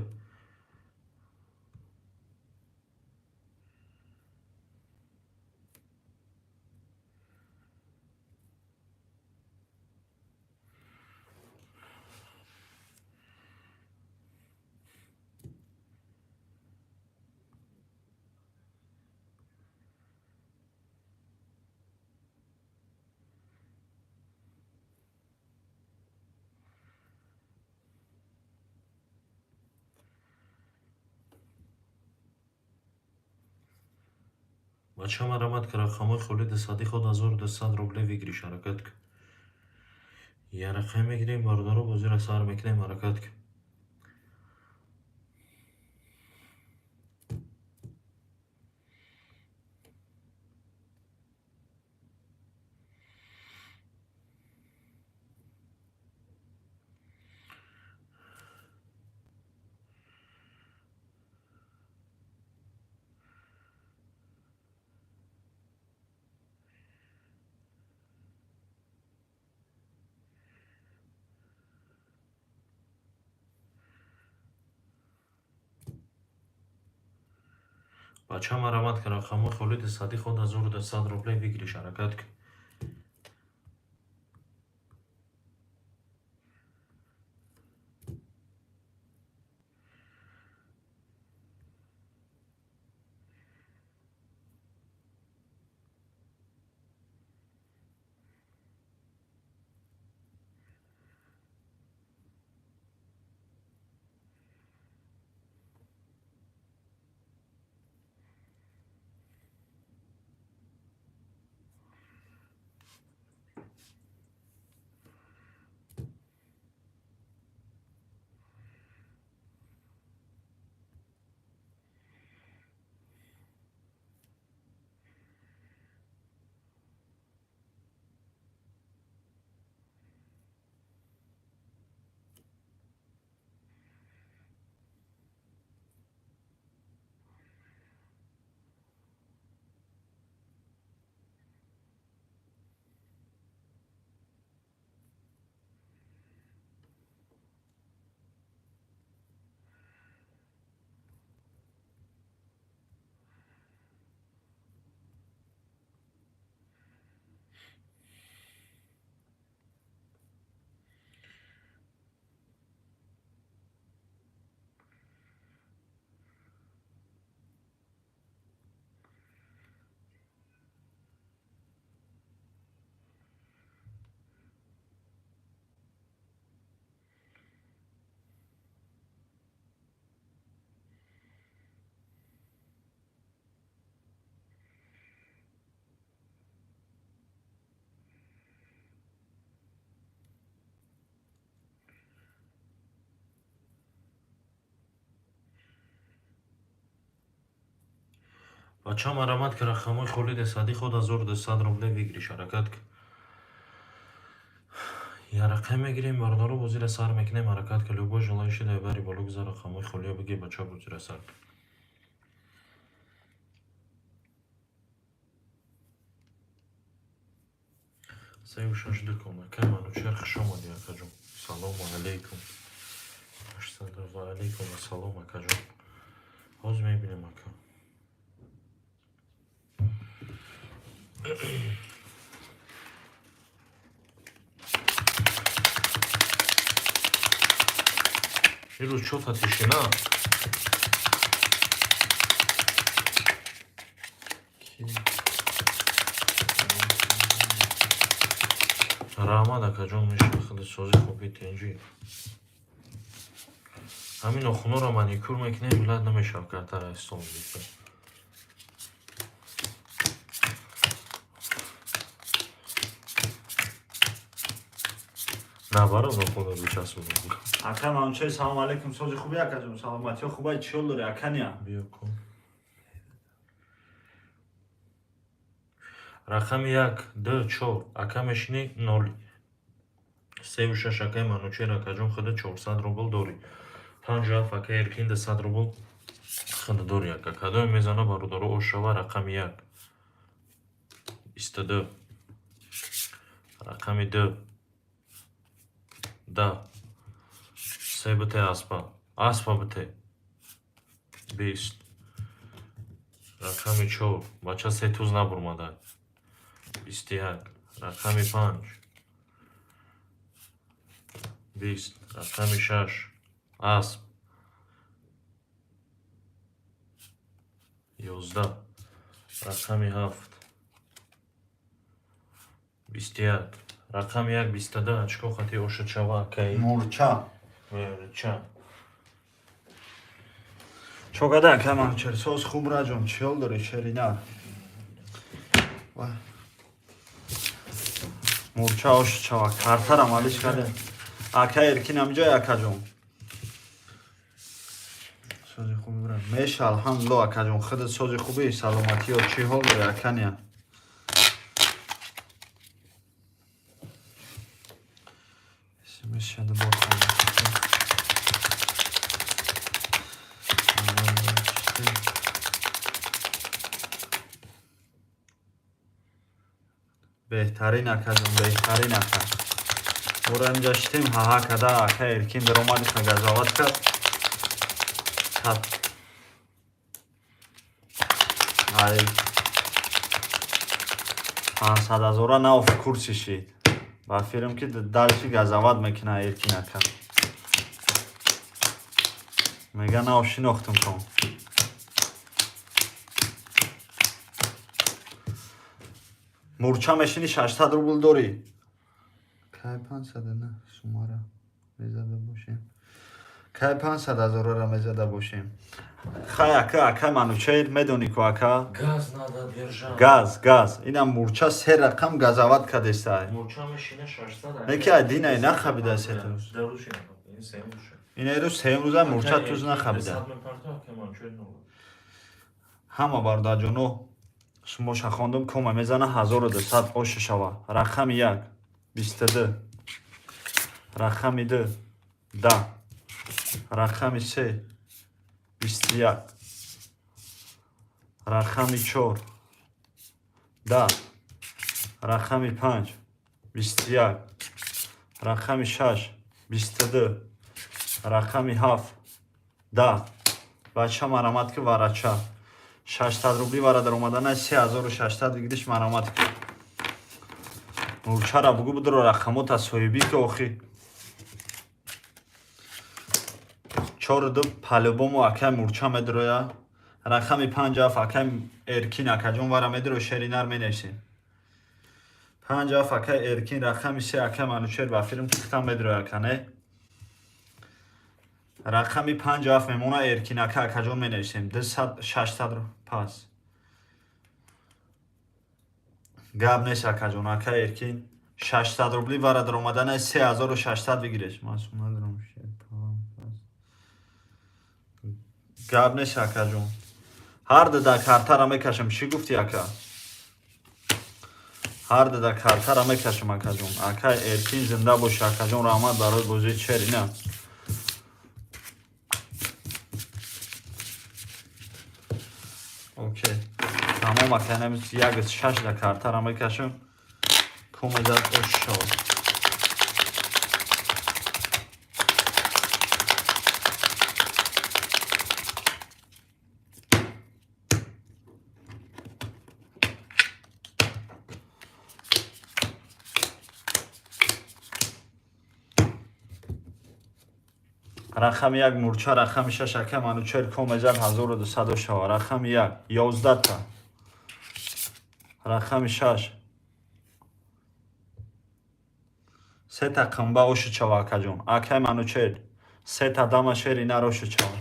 Бача, марамат ки рақамҳои холи дусади худ 1200 рубле выигрыш, ҳаракат ки. Як рақам мегирем, бародаро, бозира сар мекунем, ҳаракат ки. Бача, марамат ки рақамҳои холи дусади худ 1200 рубле выигрыш, ҳаракат ки. Бача, марамат ки, рақамҳои холи десади худ 1200 рубле выигрыш, ҳаракат ки. Я рақам мегирем, бародаро, бозира сар мекунем, ҳаракат ки, любой желающий дар бари боло гузар, рақамҳои холиё бигир, бача, бозира сар кун. Сею шаш дукон. Акай Манучер, хуш омадӣ, акаҷон. Салому алейкум. Ва алейкум ассалом, акаҷон. Ҳозир мебинем, ака. Ирӯз чё-то тишина. Раҳмат, акаҷон, меша, худи сози, хуби, тинҷӣ. Ҳамин охунҳоро маникюр мекунем, миллат намешавад картара стол гирифта. Наоборот, нохунро бичаспонам. Ака Манучер, салом алейкум, сози, хуби, акаҷон, саломатиё хубай, чӣ ҳол дорӣ, акания? Биё кун. Рақами як, ду, чор, ака, мешинӣ ноли. Сею шаш, акаи Манучер, акаҷон, худа 400 рубл дорӣ. Панҷу ҳафт, акаи Эркин, 200 рубл худа дорӣ, ака. Кадоме мезана, бародаро, ошава? Рақами як. 22. Рақами ду. Да. Се бите аспа. Аспа бите. 20. Рақами чор. Бача, се туз набурмада. 21. Рақами панҷ. 20. Рақами шаш. Асп. 11. Рақами ҳафт. 21. Рақами як, 22. Очко хати ошачава, акаи. Мурча. Мурча. Чокада, ака Манучер, соз, хуб, раҷон, чӣ ҳол дорӣ, шеринар? Мурча ошачава, картарам алиш каде. Ака Эркин ҳамиҷой, акаҷон. Сози, хуби, бра. Меша, алҳамдулло, акаҷон, худат сози, хуби, саломатиё, чӣ ҳол дорӣ, акания? СМС шада бор хондам. Беҳтарин, акаҷон, беҳтарин, ака. Ора инҷа шитем, ҳаҳа када, ака Эркин даромади, газоват кард. Ай 500 ҳазора нав курси шид. Ба фирм ки дальше газоват мекуна Эркин ака. Мега, нав шинохтум кон. Мурча мешини, 600 рубл дорӣ. Кай 500 на сумара мезада бошем. Кай 500 ҳазорара мезада бошем. Хай, ака, ака Манучер, медонӣ ку, ака? Газ надо держать. Газ, газ. Инам мурча се рақам газоват кадестай. Мурча мешина 600. Не ки ай динай нахабида се туз. Даруши ин сеюм рӯша. Ин рӯз сеюм рӯза мурча туз нахабида. 200 мепарто, ака Манучер, нол. Ҳама бародарҷоно, шумоша хондум, кома мезана, 1200 оша шава. Рақами як, 22. Рақами ду, 10. Рақами се, 21. Рақами чор, 10. Рақами панҷ, 21. Рақами шаш, 22. Рақами ҳафт, 10. Бача, марамат ки, варача. 600 рубли вара даромадана, 3600 выигрыш, марамат ки. Мурчара бугу, будро рақамота соҳибӣ ки охи. Чору ду по-любому акай мурча медроя. Рақами панҷ ҳафт, акай Эркин, акаҷон, вара медро, шеринар менависем. Панҷ ҳафт, акай Эркин, рақами се, акай Манучер, ба филм кихтам медроя, ака, не? Рақами панҷ ҳафт мемона, Эркин ака, акаҷон, менависем. 200 600 пас. Гап нест, акаҷон, ака Эркин, 600 рубли вара даромадана, 3600 выигрыш. Ман сум надорам. Гап нест, акаҷон. Ҳар дуда картара мекашам. Чӣ гуфтӣ, ака? Ҳар дуда картара мекашам, акаҷон. Акай Эркин, зинда бошӣ, акаҷон, раҳмат барои бозии чер. Ина окей, тамом, ака, як шашда картара мекашам. Комезад ош шавад. Рақами як мурча, рақами шаш ака Манучер. Комезад 1200 шава. Рақами як 11та, рақами шаш сета қимба оши чава, акаҷон. Акай Манучер, сета дама шери нар оши чава.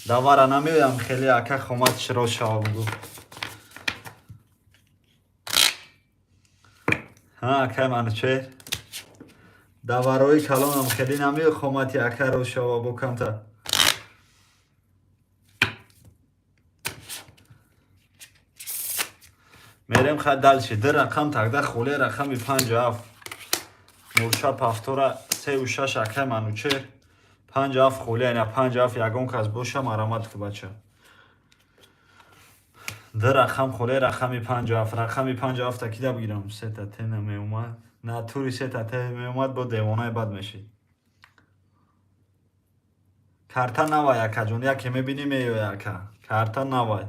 Давара намеоям хеле, ака, хомат рост шава, бугу. Ҳа, акай Манучер, даварои калонам хеле намеои, хомати ака рост шава бо камтар. Мерем хай дальше. Ду рақам тогда холе, рақами панҷу ҳафт. Мурча пафтора, сеу шаш, акай Манучер. Панҷу ҳафт холе, ина панҷу ҳафт ягон кас боша, марамат ки, бача. Ду рақам холе, рақами панҷу ҳафт. Рақами панҷу ҳафта кида бигирам? Сета те намеомад. Натури сета те меомад, бо девонаи бад мешид. Карта навай, акаҷон, яке мебинӣ, меоя, ака. Карта навай.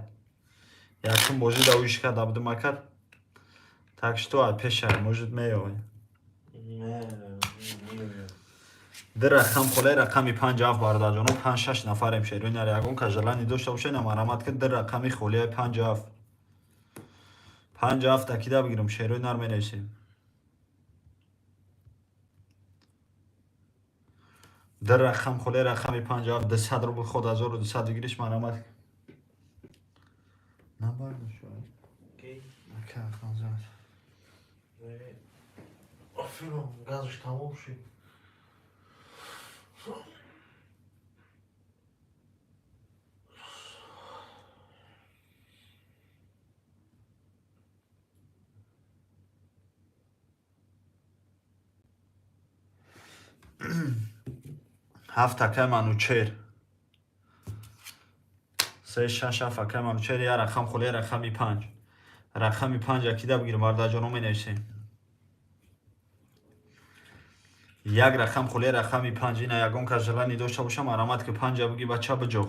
Якум бозӣ да уиш карда будум, ака. Так что ай пешай, может, меоя. Не, не. Ду рақам холе, рақами панҷ ҳафт, бародарҷоно, панҷ шаш нафарем. Шероинаре ягон кас желание дошта боша, ина марамат ки. Ду рақами холияи панҷ ҳафт. Панҷ ҳафт акида бигирам, шерои нар менависем. Ду рақам холе, рақами панҷ ҳафт, 200 рубл ход, 1200 выигрыш, марамат. Набардошт. Ки? Ака ханзад. Не. Афиром, газаш тамом шид. Ҳафт, акай Манучер. Се, шаш, ҳафт, акай Манучер, як рақам холе, рақами панҷ. Рақами панҷ акида бигирем, бародарҷоно, менависем. Як рақам холе, рақами панҷ. Ина ягон кас желание дошта боша, марамат ки, панҷа буги, бача, биҷоғ.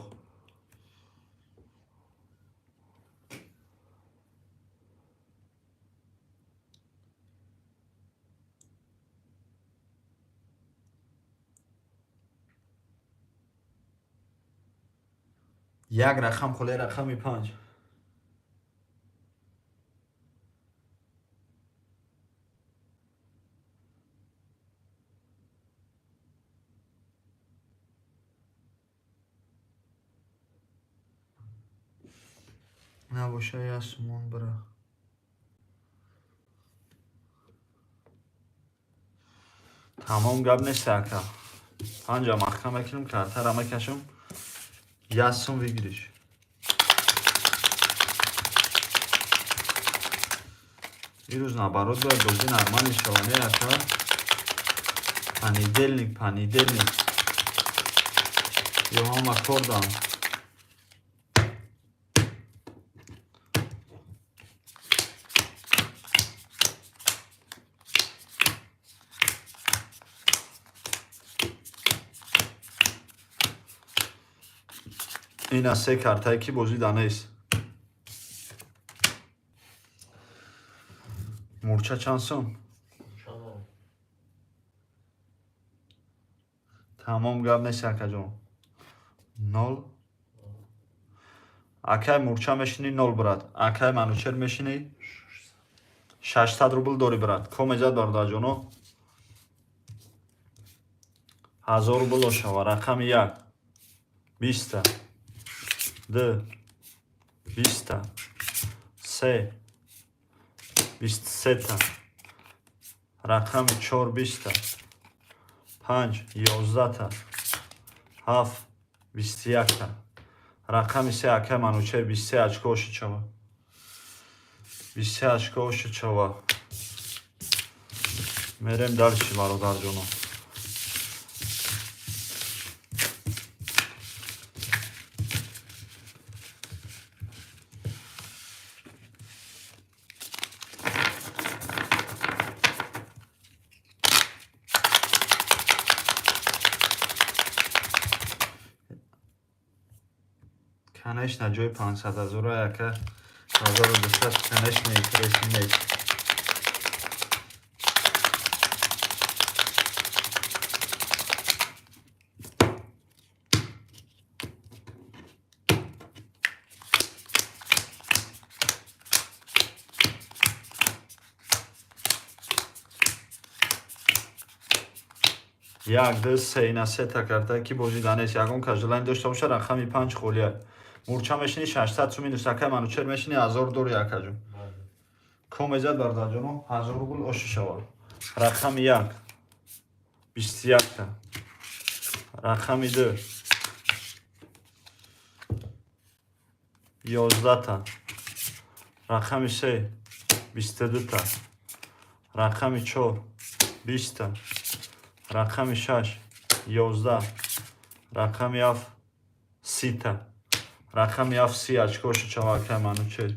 Як рақам холе, рақами панҷ. Набоша, як сумон бира. Тамом, гап нест, ака. Панҷа маҳкам мекунем, картара мекашам. Як сум выигрыш. Ирӯз наоборот бояд бозӣ нормальный шава, не, ака? Понедельник, понедельник. Ё ҳама кор дам. Ина се картае ки бозӣ да нест. Мурча чанд сум? Чанд? Тамом, гап нест, акаҷон. Нол. Акай Мурча мешинӣ нол, брат. Акай Манучер мешинӣ 600 рубл дорӣ, брат. Комезад, бародарҷоно. 1000 рубл ошава. Рақами як. Биста. Ду. Биста. Се. 23та. Рақами чор 20та. Панҷ 11та. Ҳафт 21та. Рақами се, акай Манучер, 23 очко ошичава. 23 очко ошичава. Мерем дальше, бародарҷоно. Конечно, ҷои 500 ҳазора яка 1200, конечно, интереси нест. Як, ду, се, ина сета карта ки бозида нест. Ягон кас желание дошта боша, рақами панҷ холия. Мурча мешини 600 сум минус, акай Манучер мешини 1000 дори, акаҷон. Ко мезад, бародарҷоно, 1000 рубл оши шавад. Рақами як 21 та. Рақами ду 11 та. Рақами се 22 та. Рақами чор 20 та. Рақами шаш 11. Рақами ҳафт 30 та. Рақами ҳафт 30 очко шава, акай Манучер.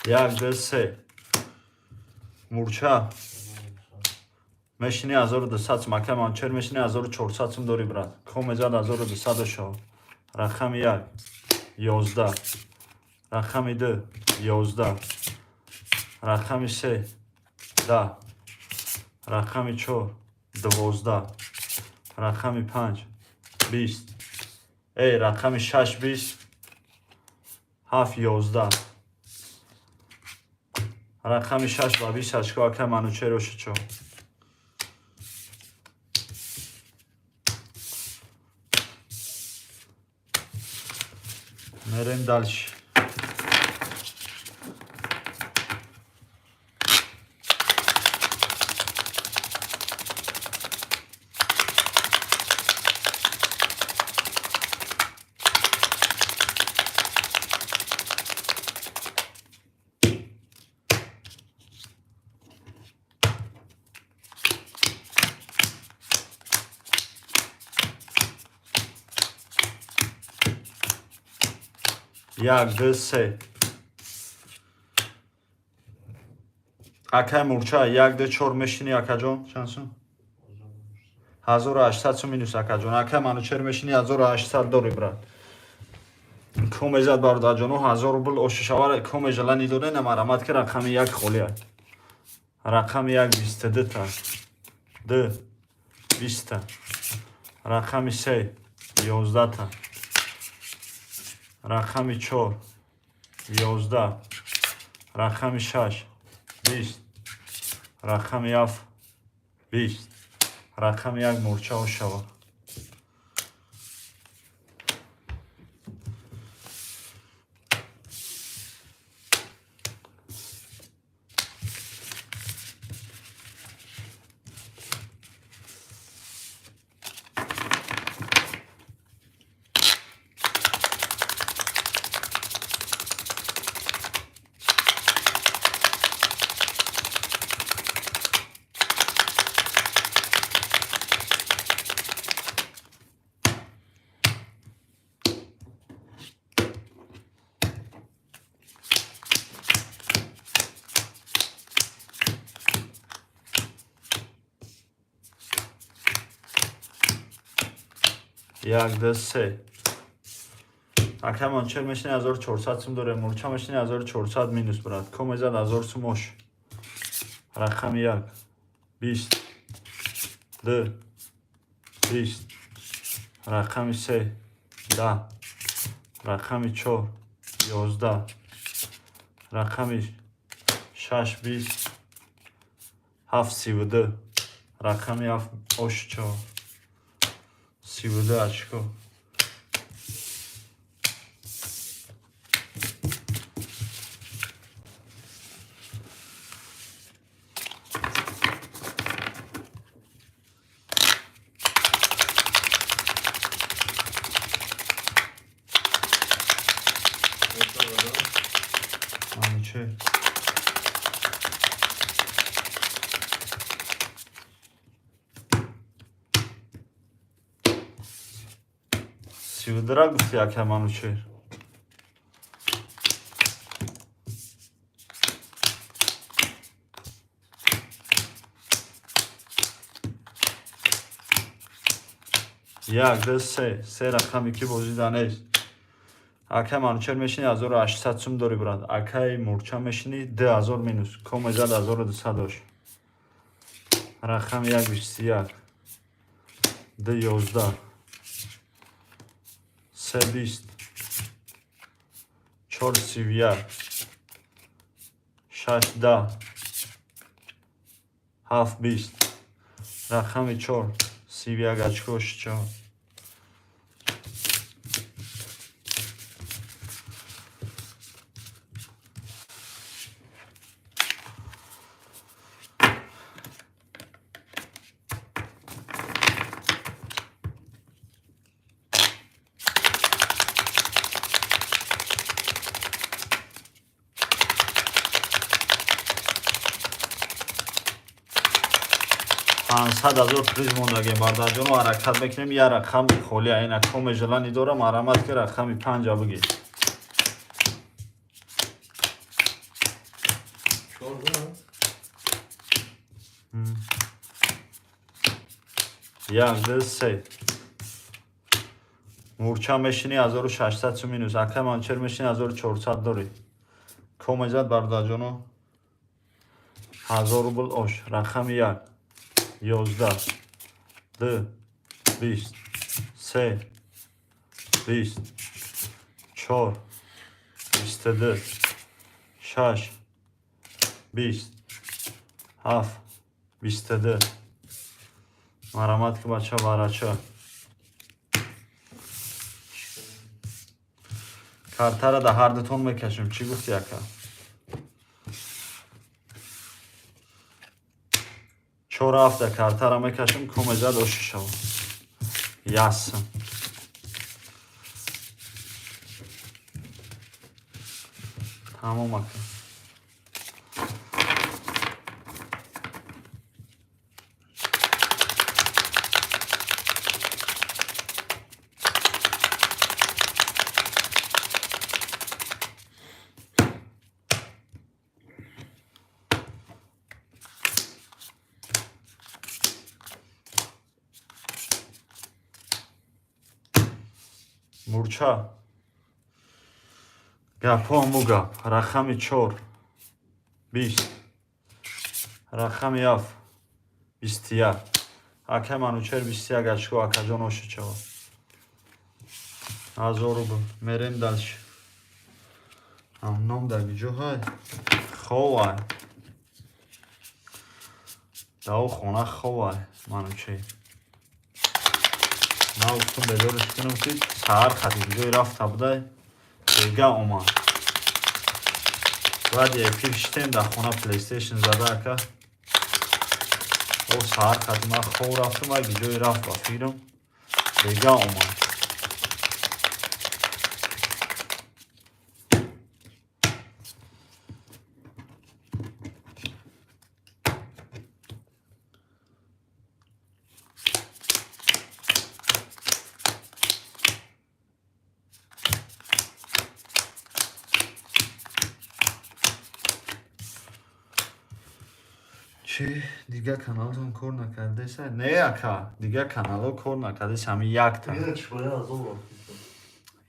Як, ду, се. Мурча мешини 1200 сум, акай Манучер мешини 1400 сум дори, брат. Ко мезад, 1200 шава. Рақами як 11. Рақами ду 11. Рақами се 10. Рақами чор 12. Рақами панҷ 20. Эй, рақами шаш 20. Ҳафт 11. Рақами шаш ба 20 очко, акай Манучер ошичо. Мерем дальше. Як, ду, се. Акай Мурча, як, ду, чор мешини, акаҷон, чанд сум? 1800 сум минус, акаҷон. Акай Манучер мешини 1800 дори, брат. Ко мезад, бародарҷоно, 1000 рубл ошишавар. Коме желание доре, намарамат ки рақами як холия. Рақами як 22 та. Д 20 та. Рақами се 11 та. Рақами чор 11. Рақами шаш 20. Рақами ҳафт 20. Рақами як мурча ошава. Як, ду, се. Акай Манучер мешини 1400 сум дорем, мурча мешини 1400 минус, брат. Ко мезад 1000 сум ош. Рақами 1 20 2 20, рақами 3 10, рақами 4 11, рақами 6 20, 7 32, рақами 7 ош 4 32 очко. Манучер. 32-ра гуфти, акай Манучер. Як, ду, се. Се рақаме ки бозида нест. Акай Манучер мешини 1800 сум дори, брат. Акай Мурча мешини 2000 минус. Ко мезад 1200 ош. Рақами 1 21. 2 11. 3 20. 4 31. 6 10. 7 20. Рақами 4 31 очко 4. 500 000 приз мондагем, бардарҷоно, ҳаракат мекунем. Я рақам холи айна коме желание дорам, марамат ки рақами панҷа бигир. Чор да? Як, ду, се. Мурча мешини 1600 сум минус. Акай Манучер мешини 1400 дорӣ. Ко мезад, бародарҷоно, 1000 рубл ош. Рақами як 11, ду 20, се 20, чор 22, шаш 20, ҳафт 22. Марамат ки, бача, барача. Картара да ҳардутон мекашем. Чӣ гуфти, ака? Чор ҳафта картара мекашем, комезад оши шава. Ясм. Тамом, ака. Мурча. Гапҳо ҳаму гап. Рақами чор 20, рақами ҳафт 21. Акай Манучер 21 очко, акаҷон, оши чава. 1000 рубл. Мерем дальше. Ном дар ҷо ҳай? Ховай. Дао хона ховай, Манучер. Ман гуфтам бедориш кунам, ки саҳар хати ҷое рафта будай, бега омад. Баъди эфир шитем дар хона плейстейшн зада, ака. О саҳар хати ман хов рафтам, ва ҷое рафт, ба фикрам бега омад. Чӣ, дигар каналатон кор накардеса? Не, ака, дигар каналҳо кор накардеса, ҳамин якта. Я чвоя азоб рафтиса.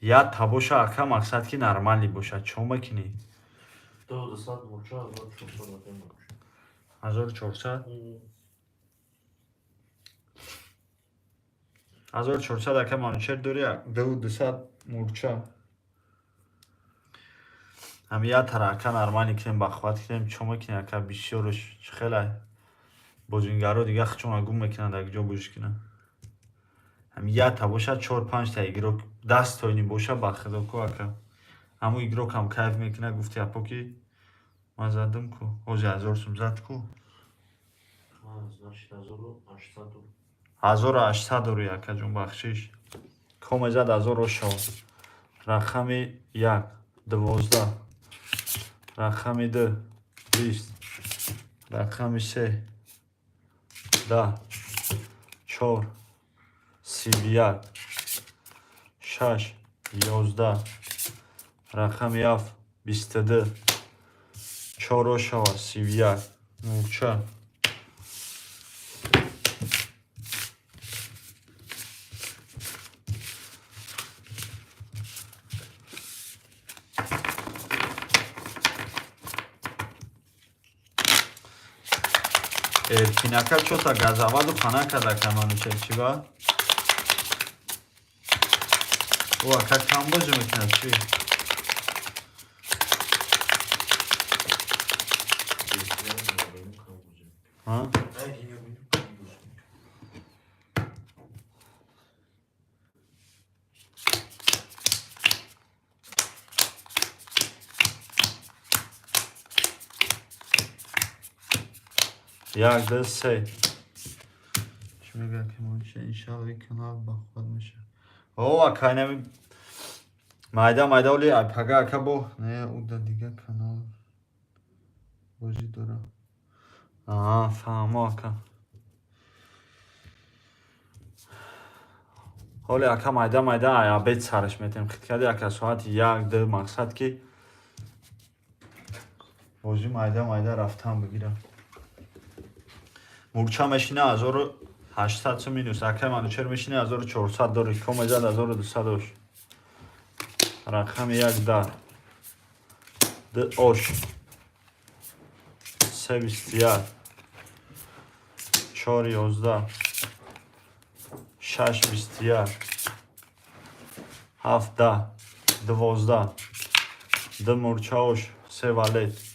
Як та боша, ака, мақсад ки нормалӣ бошад. Чо мекунӣ? 200 мурча 1400 ака мурча. 1400? 1400 ака Манучер дори, 200 мурча. Ҳами як тара, ака, нормалӣ кунем, бахват кунем. Чо мекунӣ, ака? Бисёрш чӣ хелай бозингаро дига хичона гум мекунанд, дар ҷо бозӣ кунанд. Ҳами як та бошад, чор панҷта игрок даст тоини боша, ба худо ку, ака. Ҳамун игрокам кайф мекунад, гуфти апо ки ман задам ку. Ҳози 1000 сум зад ку. Значит, 1800 дор. 1800 дори, акаҷон, бахшиш. Коме зад 1000 ошо. Рақами як 12, рақами ду 20, рақами се 10, чор 31, шаш 11, рақами ҳафт 22, чор ошава 31, мурча. Эркинака чота газаваду хана карда каманучер чӣ ба? Ӯ ака кам бозӣ мекунад чӣ? А? Як, ду, се. Чӣ мегӯяд ки Манучер, иншалло ин канал бахват мешавад. О, ака, инами майда майда оли пага, ака, бо не ӯ да дигар канал бозӣ дора. Аа, фаҳмо, ака. Ҳоли, ака, майда майда обед сараш метем. Хит карди, ака, соати як ду, мақсад ки бозӣ майда майда рафтан бигирам. Мурча мешина 1800 сум минус. Акай Манучер мешина 1400 дори. Коме зад 1200 ош. Рақами як 10. Ду ош. Се 21. Чор 11. Шаш 21. Ҳафт 10. 12. Ду мурча ош. Се валет.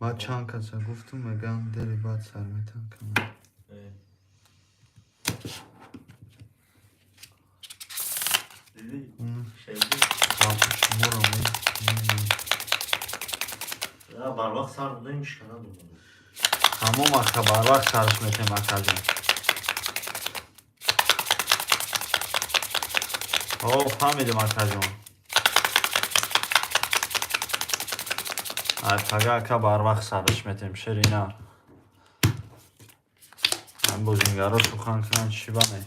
Баъд чанд каса гуфтум, мегӯям, дери баъд сар метан канал. Диди? Шуморо Барвақт сар будаем, ишка надодам. Ҳамон ака, барвақт сарш метем, акаҷон. О, фаҳмидем, акаҷон. Ай пага, ака, барвақт сарш метем, шерина. Ҳам бозингаро сухан кунанд, чӣ бане?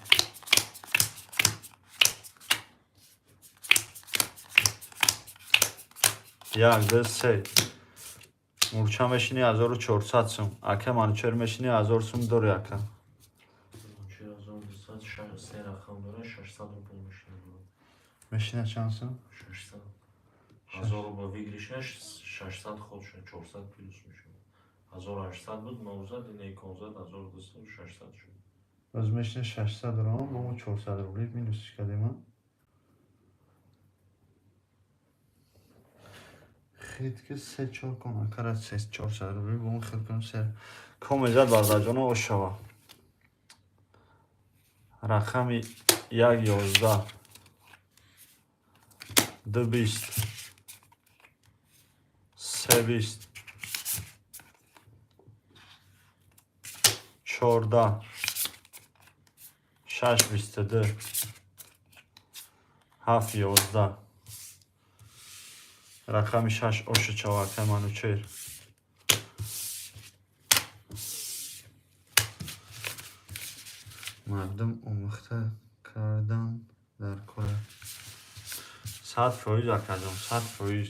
Як, ду, се. Мурча мешини 1400 сум. Ака Манучер мешини 1000 сум дори, ака. Манучер 1200, се рақам дора, 600 рубл мешина. Мешина чанд сум? 600. 1000 рубл выигрыш 600 ход шуд, 400 плюс мешавад. 1800 буд, 900, ин 11, 1200, 600 шуд. Боз мешина 600 ром, бо мо 400 рубли минусш кардем. Хит ки се чор кон, акара се 400 рубли бо мо хел кунем се. Коме зад бардаҷоно ошава. Рақами як 11. Ду 20. Се 20. 14. Шаш 22. Ҳафт 11. Рақами шаш оша чава, акай Манучер. Мардум омӯхта кардан дар кора. 100% акаҷон, 100%.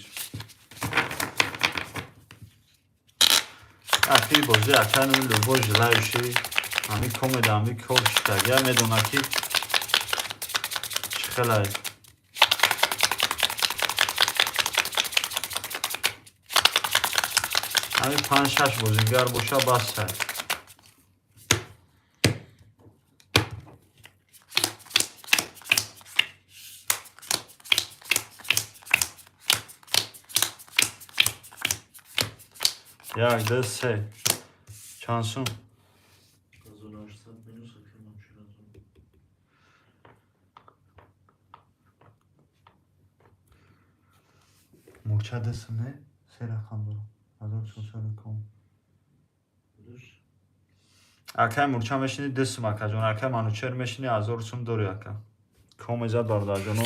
Ахири бозӣ ака любой желающий ҳами комеда ҳами кор шидагия медона ки чӣ хелай. Ҳами 5-6 бозингар боша бас сай. Як, ду, се. Чанд сум? 1800 минус акимам. Мурча ду сум не? Се рақам дорам. 1400 ком. Акай мурча мешини 2 сум акаҷон, акай Манучер мешини 1000 сум дори ака. Ком мезад бародарҷоно.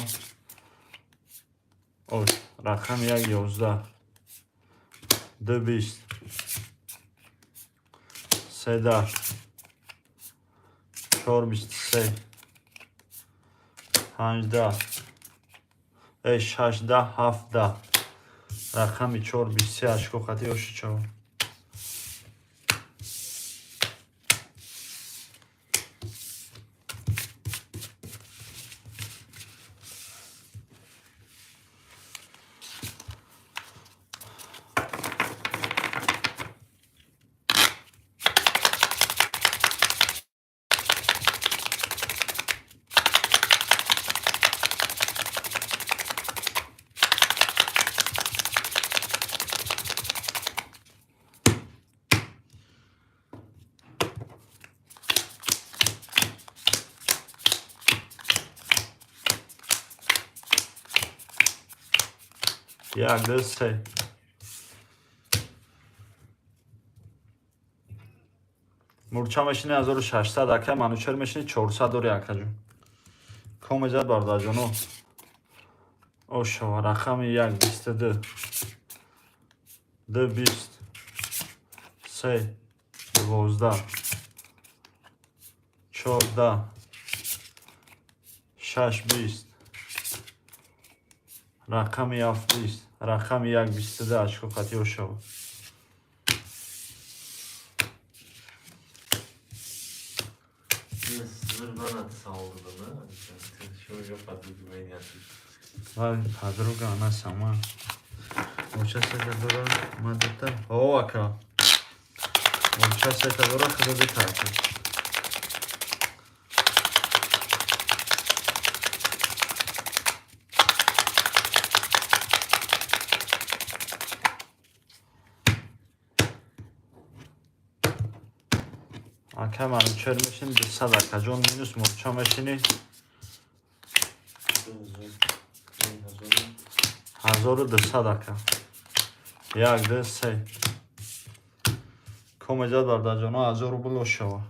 Ош, рақами 1 11. 2 20. 3 10. 4 23. 5 10. 6 10 7 10. Рақами 4 23 очко хати оши чава. Як, ду, се. Мурча мешини 1600 ака, Манучер мешини 400 дори акаҷон. Ком мезад бародарҷоно. Ошава, рақами 1 22. 2 20. 3 12. 14. 6 20. Рақами 7 20. Рақами 1 22 очко хати ошава. Подруга, она сама. Мурча сета дора, ма дута. О, ака. Мурча сета дора, худо дута ака. Ака Манучер мешини 200 акаҷон минус мурча мешини 1200 ака. 1 2 3. Ком мезад бародарҷоно 1000 рубл ошава.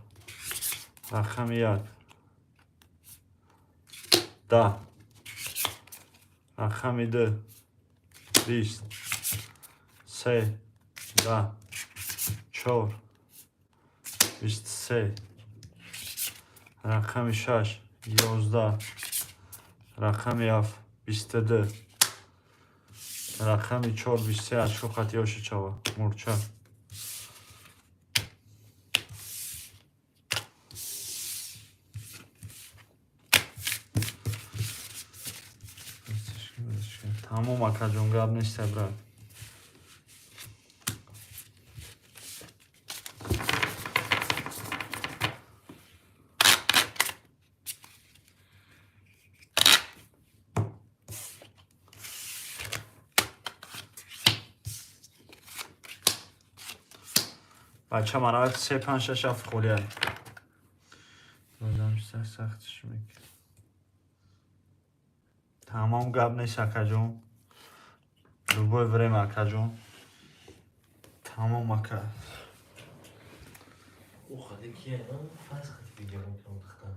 Рақами 1. 10. Рақами 2. 20. 3. 10. 4. 23. Рақами 6. 11. Рақами 7. 22. Рақами 4 23 очко хати оши чава. Мурча. Тамом акаҷон, гап нест брат. Бача мана 3 5 6 7 холия. Бозам сахтш мек. Тамом гап нест акаҷон. Любое время акаҷон. Тамом ака. О, хади кия, фаз хади видео мекунам духтар.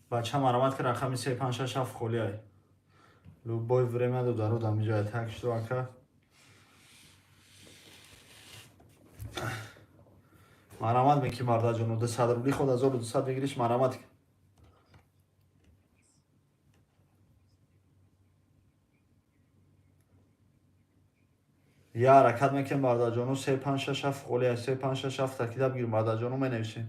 Бача марамат ки рақами 3 5 6 7 холия. Любое время додаро дамиҷа так что ака. Марамат меки мардаҷоно, 200 рубли ход 1200 выигрыш, марамат. Я ҳаракат мекунем, бародарҷоно, 3 5 6 7 холия, 3 5 6 7 такида бигир, бародарҷоно, менависем.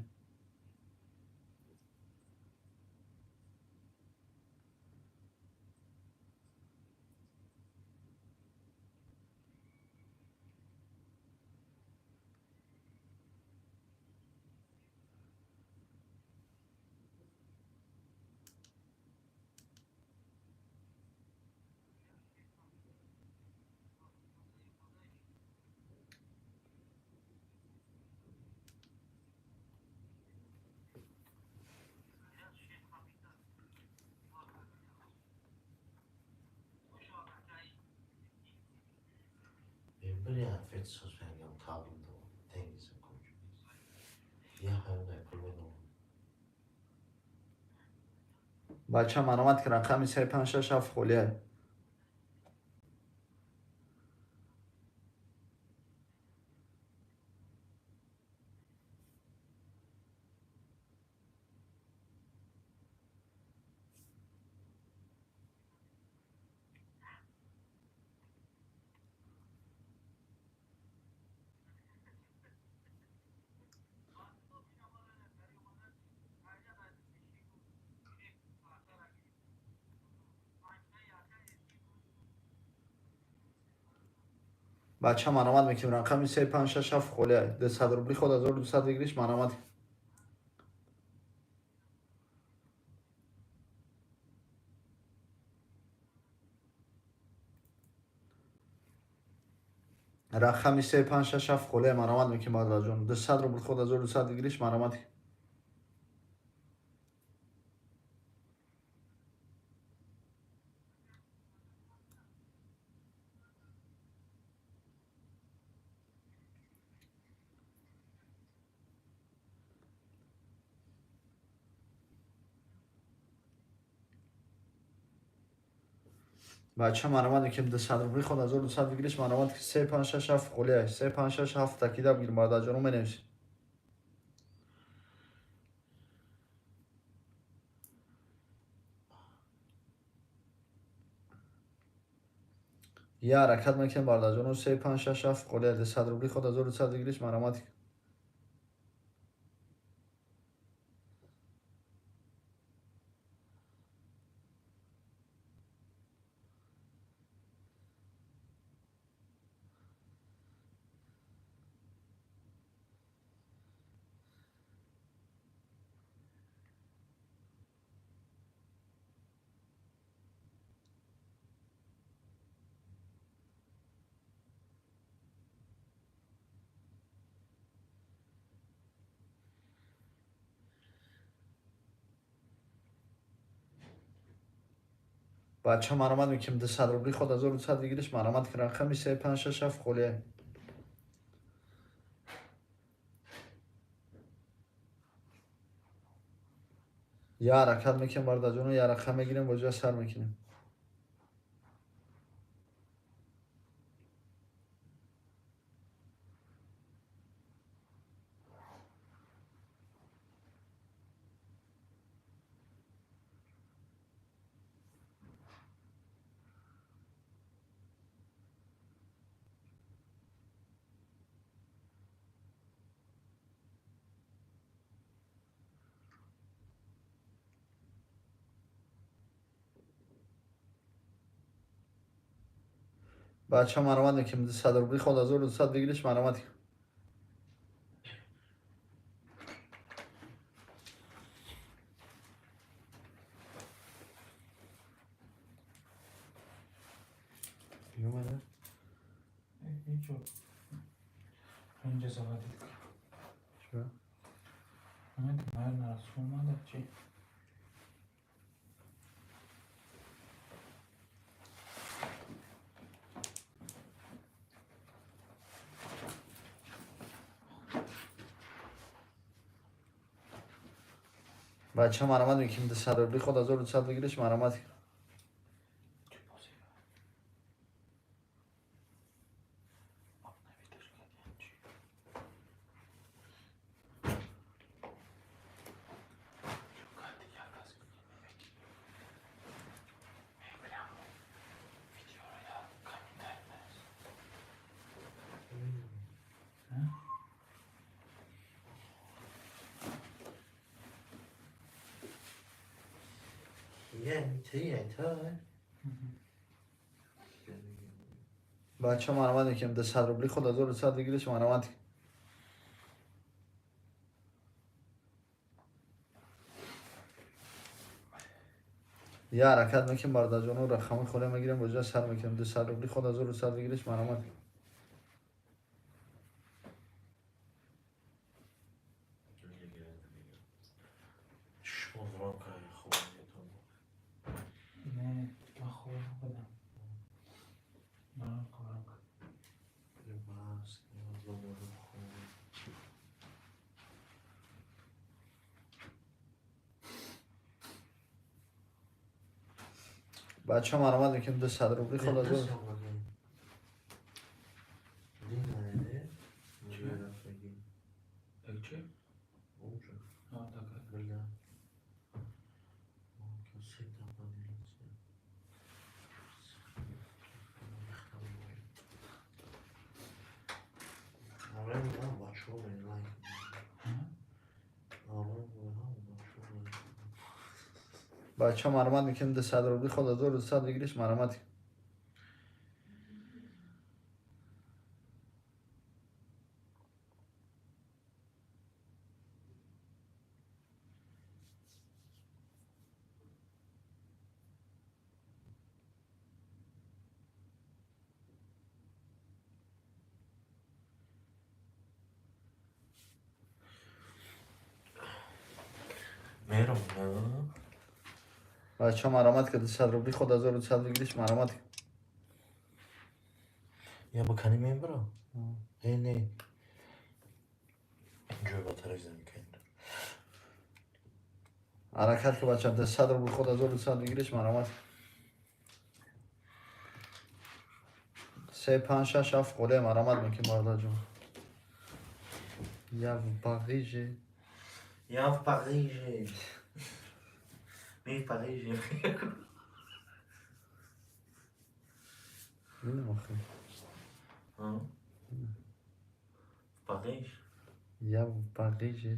Бача, маромад ки рақами 3 5 6 7 холия. Бача, маромад мекунем, рақами 3 5 6 7 холия. 200 рубли ход 1200 выигрыш, маромад. Рақами 3 5 6 7 холия, маромад мекунем, бародарҷон. 200 рубл ход 1200 выигрыш, маромад. Бача, маромад мекунем, 200 рубли ход 1200 выигрыш, маромад. 3 5 6 7 холия, 3 5 6 7 такида бигир, бародарҷоно, менависем. Я ҳаракат мекунем, бародарҷоно, 3 5 6 7 холия, 200 рубли ход 1200 выигрыш, маромад. Бача, маромад мекунем, 200 рубли ход 1200 выигрыш, маромад. Рақами 3 5 6 7 холия. Я ҳаракат мекунем, бародарҷоно, я рақам мегирем, бозиа сар мекунем. Бача, маромад мекунем, 200 рубли ход 1200 выигрыш, маромад. Бача, маромад мекунем, 200 рубли ход 1200 выигрыш, маромад. Бача марҳамат мекунем 200 рубли худ 1200 выигрыш марҳамат. Я ҳаракат мекунем бародарҷоно рақами холия мегирем бозиро сар мекунем 200 рубли худ 1200 выигрыш марҳамат. Бача марҳамат мекунем 200 рубли худ 1000. Бача марҳамат мекунем 200 рубли худ 1200 выигрыш марҳамат. Бача марҳамат ки 200 рубли худ 1200 выигрыш марҳамат. Я бакани мебарам? Не, не. Ҷой ба тараф замиканд. Ҳаракат ки бача 200 рубли худ 1200 выигрыш марҳамат. 3 5 6 7 холия марҳамат мекунем бародарҷон. Я в Париже. Я в Париже. Мы в Париже. В Париж? Я в Париже.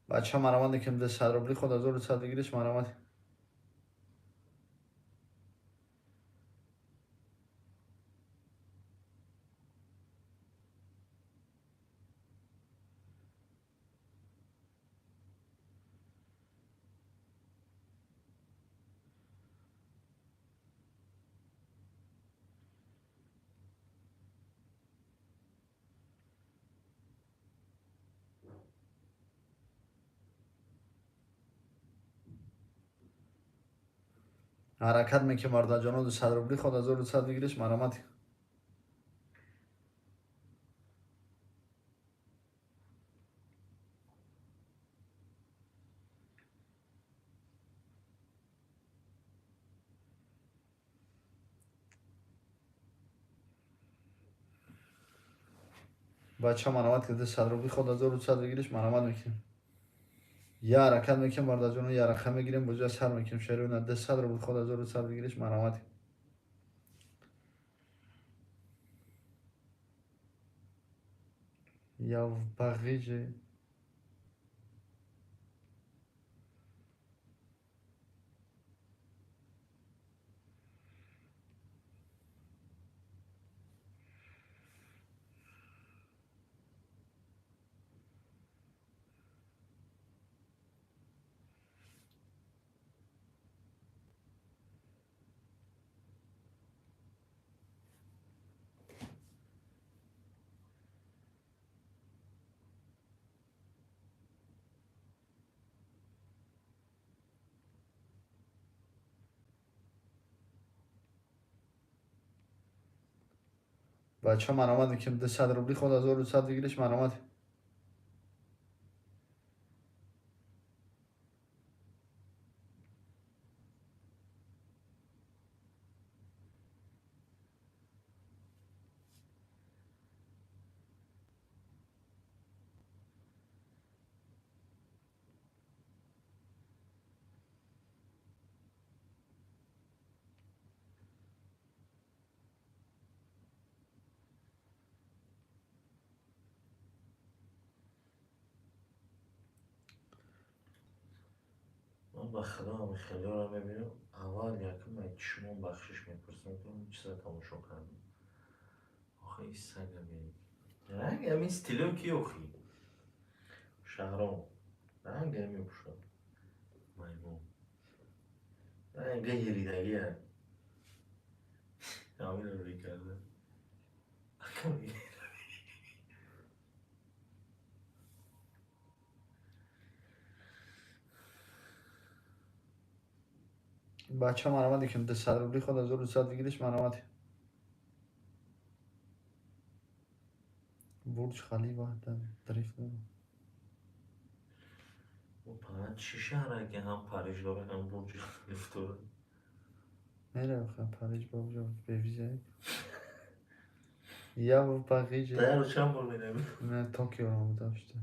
Бача марҳамат мекунем 200 рубли худ 1200 выигрыш марҳамат. Ҳаракат мекунем бародарҷоно 200 рубли худ 1200 выигрыш марҳамат. Бача марҳамат ки 200 рубли худ 1200 выигрыш марҳамат мекунем. Я ҳаракат мекунем бародарҷоно я рақам мегирем бозиро сар мекунем шеруна 200 рубл худ 1200 выигрыш марҳамат. Я в Париже. Бача марҳамат мекунем 200 рубли худ 1200 выигрыш марҳамат. Ба худо, ҳами хелиёро мебинам, аввал якум ай чишмон бахшиш мепурсам, ки он чиза тамошо кардам. Охи, ин сага бин. Ранг ҳамин стилё ки охи? Шаҳром. Ранг ҳамин мепӯшад. Маймун. Ранга еридагия. Ҳаминро рӯй карда. Ака Бача, марамат ки 200 рубли худ 1200 выигрыш, марамат. Бурҷ Халифа дрифт. Чӣ шаҳре ки ҳам Париж дорад, ҳам Бурҷи Халиф дорад? Меравам Париж ба уҷо бевиза. Я в Париже. Дар чанд бор меравӣ? Не, Токио омада шуда.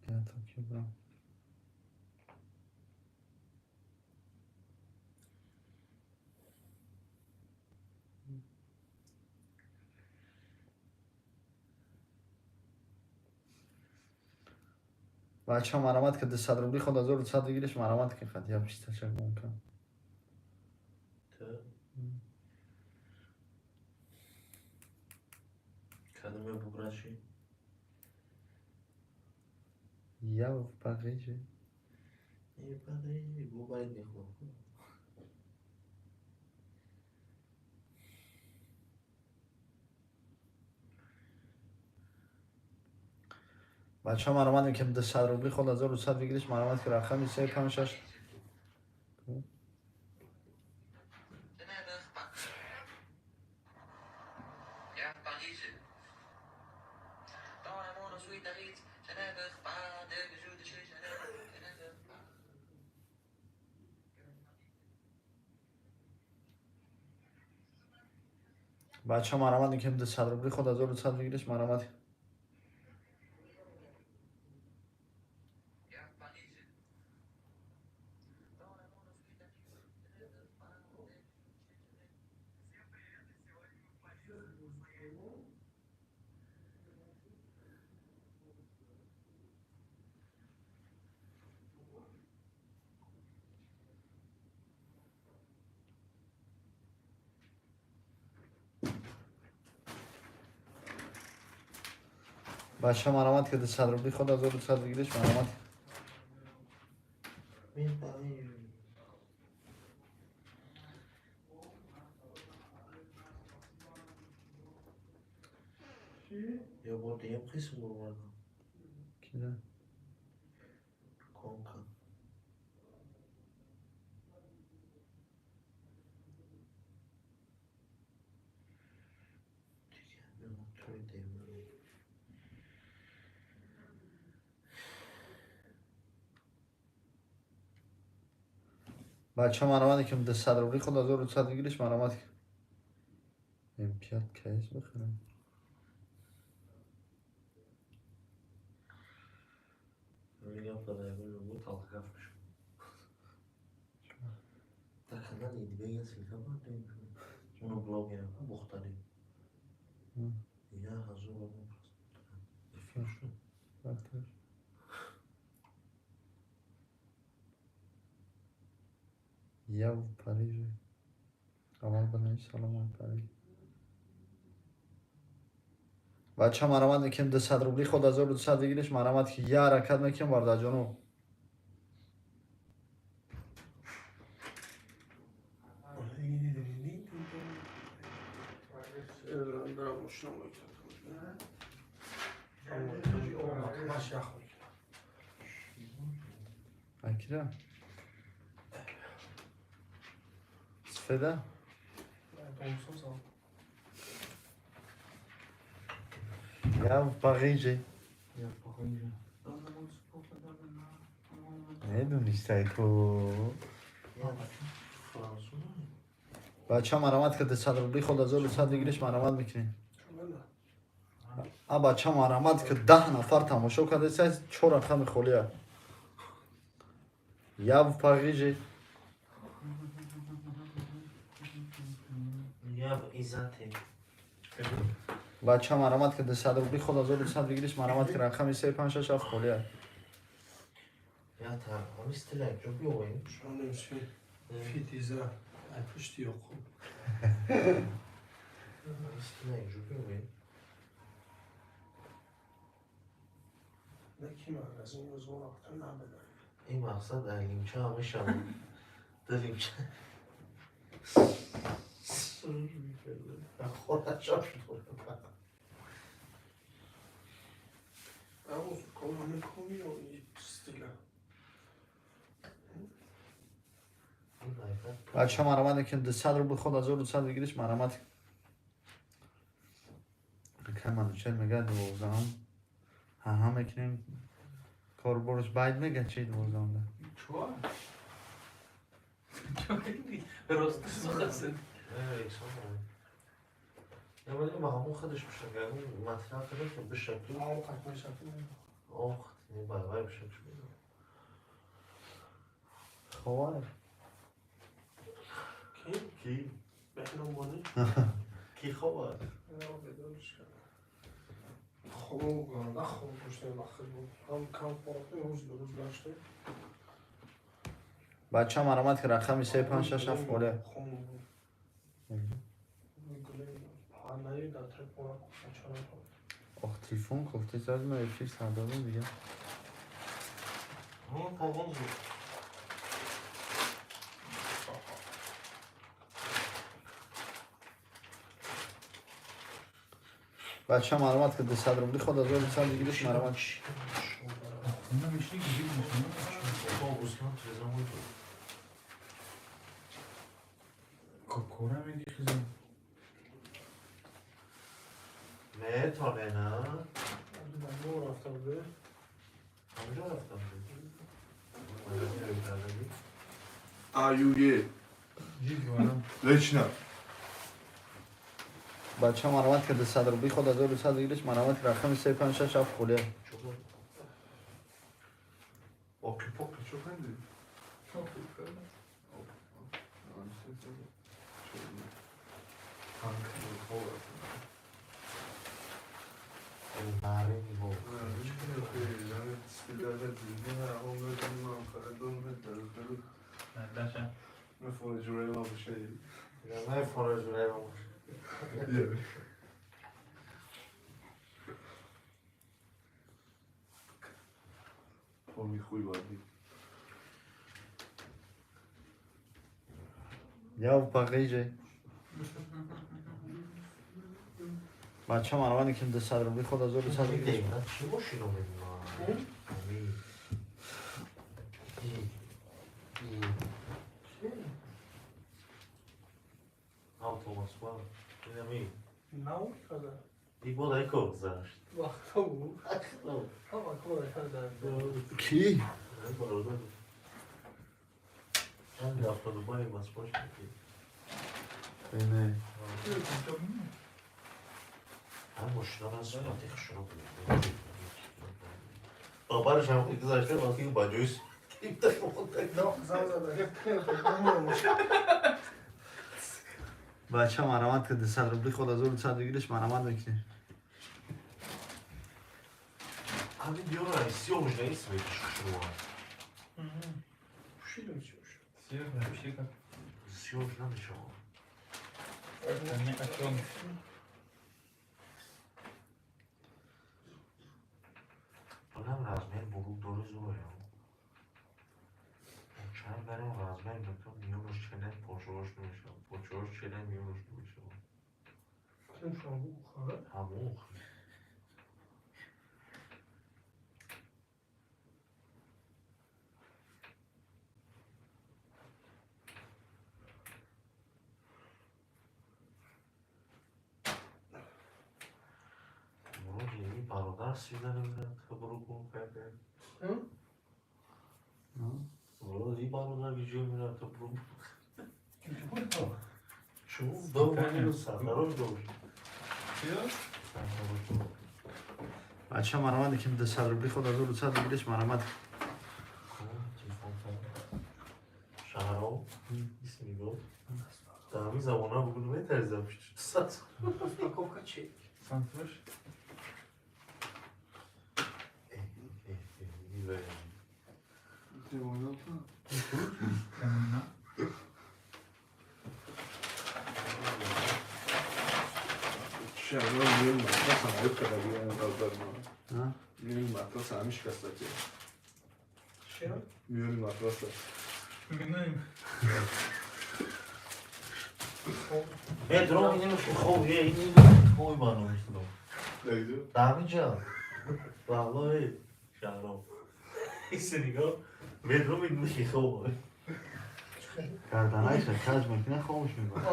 Я Токио брам. Бача, марамат ки 200 рубли худ 1200 выигрыш, марамат ки хат я бисташа гонка. Ту? Кадоме бубраши? Я в Париже. Е, Парижи, бубай нехо. Бача, марамат ки 200 рубли худ 1200 выигрыш, марамат ки рақами 3 5 6. Бача, марамат ки 200 рубли худ 1200 выигрыш, марамат. Бача, марамат ки 200 рубли худ 1200 выигрыш, марамат. Мен Париж. Я бор дигам қисм бурвардам. Кида? Конка. Дига ҳамин мотори девона. Бача, марамат ки 200 рубли худ 1200 выигрыш, марамат. М5 кейс бихарам. Мегам падаргул бу талхаф мешавад. Дар канали Идибек ссылка бардем. Уно блогера бухтарем. Я ҳазор одам просмотр. Эфир шуд. Бартар. Я в Париже. Аввал бинавис салом аз Париж. Бача, марамат мекунем 200 рубли худ 1200 выигрыш, марамат ки я ҳаракат мекунем, бародарҷоно. Акира? Сфеда? Я в Париже. Я в Париже. Медонистай ку. Франсуз. Бача, марамат ки 200 рубли худ 1200 выигрыш, марамат мекунем. А бача, марамат ки 10 нафар тамошо кардеса, чор рақами холия. Я в Париже. Я в Изате. Бача, марамат ки 200 рубли худ 1200 выигрыш, марамат ки рақами 3 5 6 7 холия. Я Ҳамин стил якҷо биёвем. Шонем фитиза ай пушти Ёқуб. Ҳамин стил якҷо биёвем. Ки магазин ёзво рафта набуда. Ин мақсад ай лимча ҳам мешавад. Ду лимча. Хонашам шуд. Аммо кор мекунӣ ё стила? Бача, марамат мекунем, 200 рубл ход 1200 выигрыш, марамат. Кай Манучер мега, 12-ам ҳаҳа мекунем, корборш байд мега, чи 12-амда. Чё? Рост сухасын. Вале ба ҳамон худаш бишак, ягон матрах худаш бишак. Об қат мешак. Ох, не бай бишак. Ховай. Ки? Ки? Беҳномонӣ? Ки хова? Бедорш кардам. Хоб ганда хоб доштем, вақт буд. Ҳам кам хӯрдем, рӯз ба рӯз гаштем. Бача, марамат ки рақами 3 5 6 7 холе. Хом буд. Панаи дар телефон чара. Ох, телефон кофте зад, ма эфир сар додам дига. Қоғоз буд. Бача, марамат ки 200 рубли ход 1200 выигрыш, марамат. Мешни гирифт мешни. Гӯсфанд трезам буд. Кора меги хизм. Метоне, на? Мо рафта буде. Ҳамҷо рафтам. Аюе. Лично. Бача, марамат ки 200 рубли ход 1200 выигрыш, марамат ки рақами 3 5 6 7 холе. Оки поки чо ханди? Даша. Не форежурай ма боша. Я в Париже. Бача, марамат ки 200 рубли ход 1200 выигрыш. Чӣ мошино мебинам? Автомосква. Инами. Нав карда. И бода кор гузашт. Вақто буд. Ҳама кора карда. Ки? Бародар. Чанд 72 Москва шуд. Не. Ҳам мошинара сурати хушро буд. Бабараш ҳам гузашта вақти ба ҷои Занг зада. Бача, марамат ки 200 рубли ход 1200 выигрыш, марамат мекунем. Ҳамин диёра сиёҳ нест мекиш хушро. Пушидам чӣ? Сиёҳ вообще как. Сиёҳ намешавад. Это не о чем. Одам размер бурук дори зӯрая. Чанд барем размер мекунам, миёнаш челен почоаш намешавад. Почоаш челен миёнаш намешавад. Ҳамон. Вроде и бародар сида намедонад табрукун карда. Вроде и бародар гиҷо мерад табрук. Чун дом сардарош дошт. Чё? Сардарош дошт. Бача, марамат ки 200 рубли ход 1200 выигрыш, марамат. Телефон кард. Шаҳром исми гуфт. Дар ҳамин замона бугун метарзам. Сад. Распаковка чек. Сантош. میونی مطرس همیش کسته چرا؟ میونی مطرس Метро اینو خوب یه این خوبی بانو میشنو. همینجا. والله شهرام. این نگاه метро میگه خوب. گردنایش کج میکنه خاموش میکنه.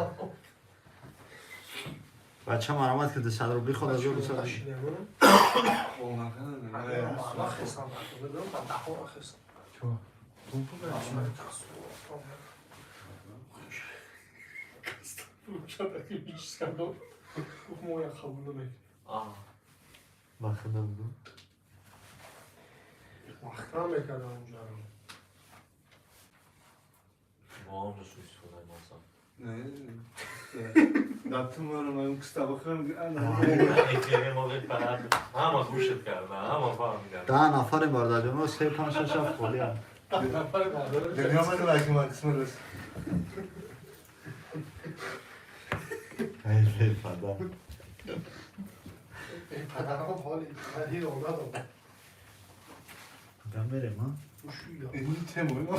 بچه مرامت که 200 روبلی خود از 200 بخنده بودم. وقتا میکردم اونجا رو. با هم رو سویس کنم مثلا. نه. داتم رو من کستا بخرم. همه گوشت کردم، همه فهمیدم. 10 نفر بردار 3 5 6 7 خالی هم. 10 نفر بردار. دنیا من لایک من اسم رس. ای پدر. پدرم حالی ولی اومد. دم بریم ها. این تموی ما.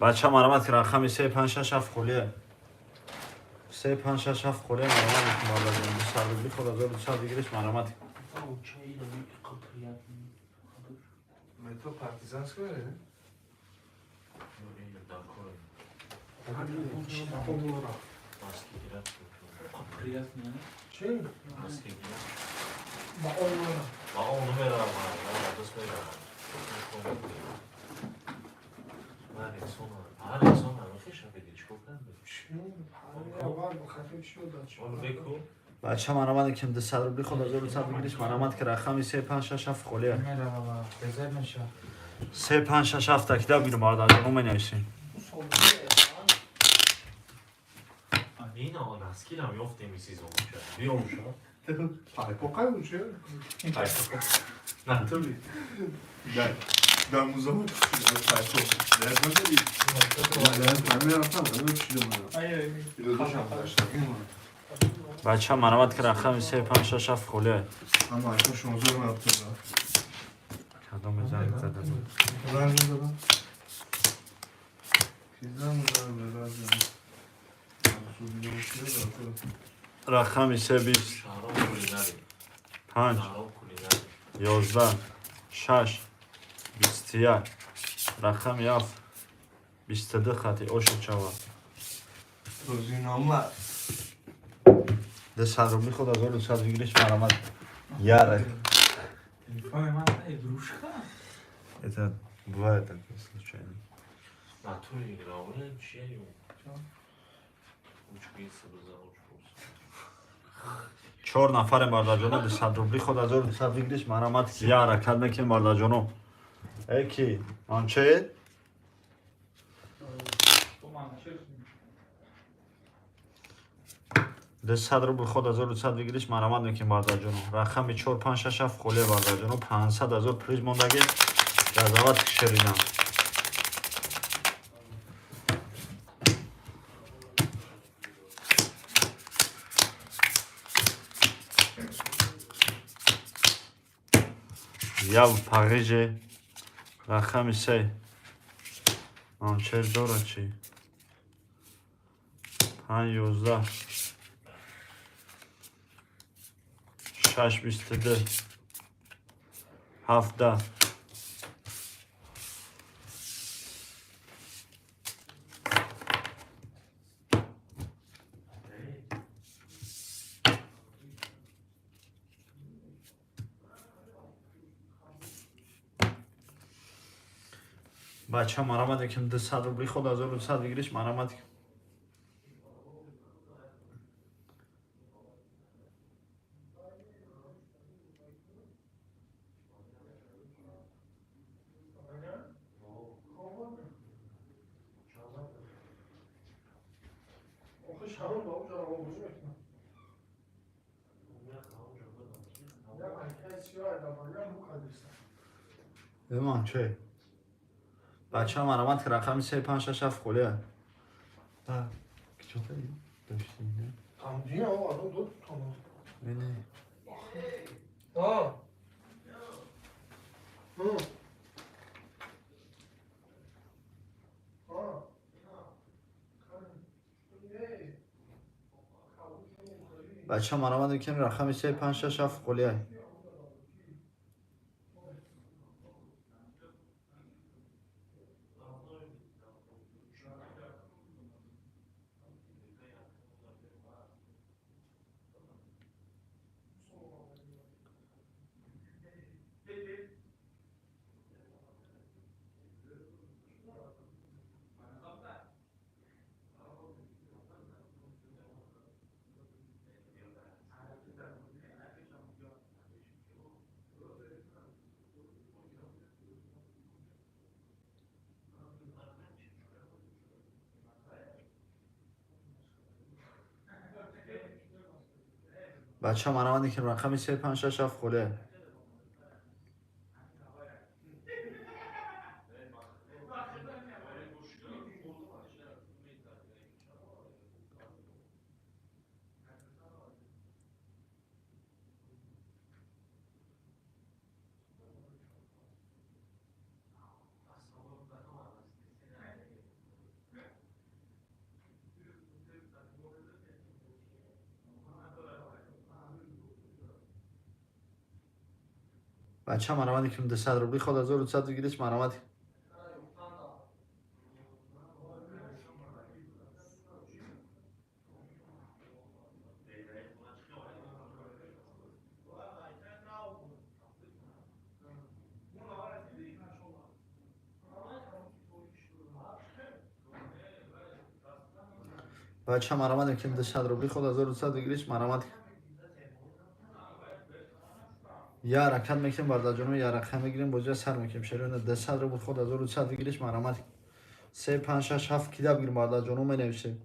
بچه مرامت که رقم 3 5 6 7 خلیه 3 5 6 7 خلیه مرامت که مالا داریم 200 روبلی خود 1200 دیگرش مرامت. Metro Partizansk var ya. چی؟ با اون با اون میرم من دست میرم. بچه مرامت که 200 روبلی خود 1200 دیگرش مرامت که رقم 3 5 6 7 خلیه 3 5 6 7 تکیده بیرون بردار اون منیشین. این آن اسکیل هم یافته میسیزم بیام شما. Paypo kaymış ya. Paypo. Ne Tabii. Ben bu zaman Paypo. Ben de değil. Ben yapsam ben öpüşeceğim onu. Hayır. Bir de şampiyon. بچه مرامت که رقم 3 5 6 7 خلیه. Ama arkadaş onu zor mu yaptın da? کدام زنگ زده بود؟ زنگ زدم. Bizden mi verdi? رقم 3 20 5 11 6 21 رقم 7 22 خطی اوش چوا. روزینامه. 200 روبلی خود 1200 دیگرش مرامت. یاره. Телефон من игрушка. Это бывает такое случайно. Натуре играл, чей? Учился бы за учился. 4 нафар бардарҷоно 200 рубли худ 1200 выигрыш марҳамат я ҳаракат мекунем бардарҷоно. Эй ки манче? 200 рубл худ 1200 выигрыш марҳамат мекунем бардарҷоно. Рақами 4 5 6 7 холе бардарҷоно 500 ҳазор приз мондаги газават ширинам. Я в Париже рақами 3 манчер дорад чи 5 11 6 22 7 Бача марамат яким 200 рубли ход 1200 выигрыш марамат. Иман чӣ? Бача марамат рақами 3 5 6 7 холия. Да, чӣ доштӣ, не? Там дия, о, одну дот там. Не. А. Ну. А. Бача марамат кем рақами 3 5 6 7 холия. Бача марамат кем рақами 3 5 6 7 холия. Бача марамат кем 200 рубли ход 1200 выигрыш марамат. Бача марамат кем 200 рубли ход 1200 выигрыш марамат. Я ҳаракат мекунем бародарҷоно, я рақам мегирем, бозия сар мекунем. Шерона 200 рубл ход 1200 выигрыш марамат. 3 5 6 7 кида бигирем бародарҷоно, менависем.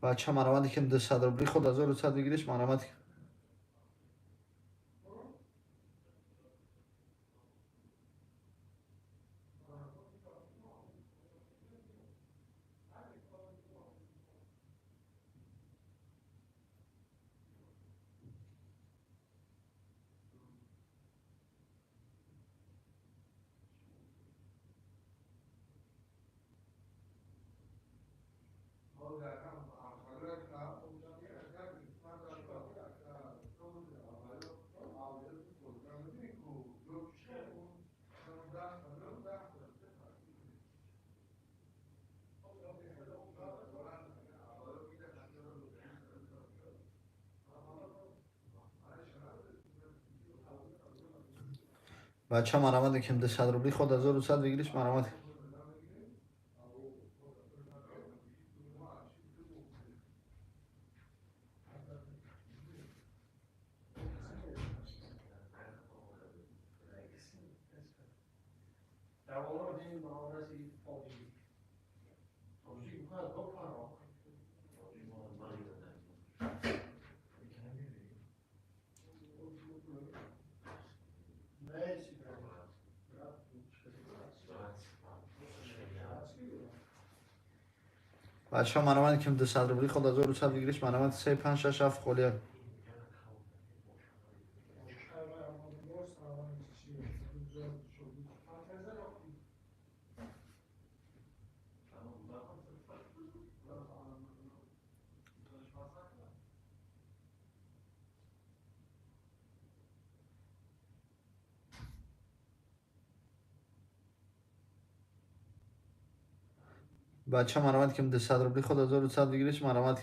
Бача марамат кем 200 рубли ход 1200 выигрыш марамат. Бача марамат кем 200 рубли ход 1200 выигрыш марамат. Бача марамат кем 200 рубли ход 1200 выигрыш марамат 3 5 6 7 холия. Бача марамат ким 200 рубли ход 1200 выигрыш марамат.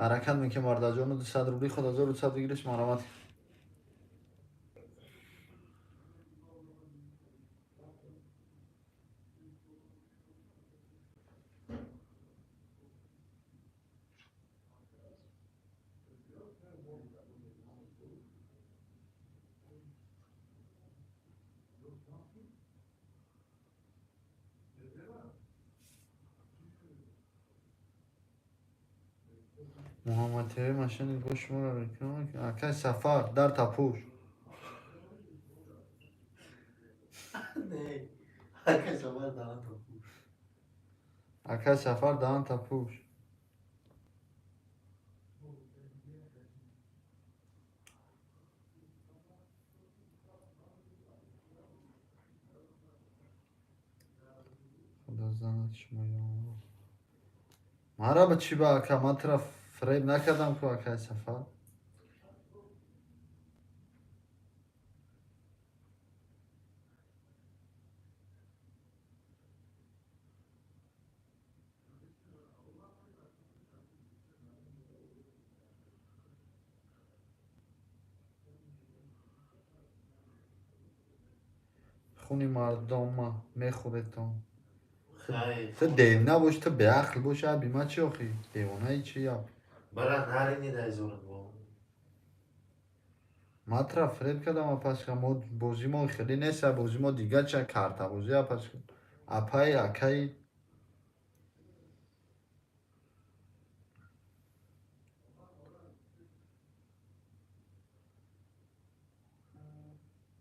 Ҳаракат мекунем бародарҷону 200 рубли ход 1200 выигрыш марамат. Муҳаммад ТВ машини бо шуморо реклама акай Сафар дар тапуш. Не, акай Сафар даҳан тапуш. Акай Сафар даҳан тапуш. Худо занад шумо ё мара ба чӣ ба ака ман тура фреб накардам ку акай Сафар. Хуни мардома мехӯредтон. Ту девна бош, ту беақл бош, аби ма чӣ охи? Девонаи чи я? Брат, нарини дай зорат бо. Ма тура фреб кардам апашка, мо бозӣ мо хеле нест, бозӣ мо дига ча карта бозӣ апашка. Апай, акай.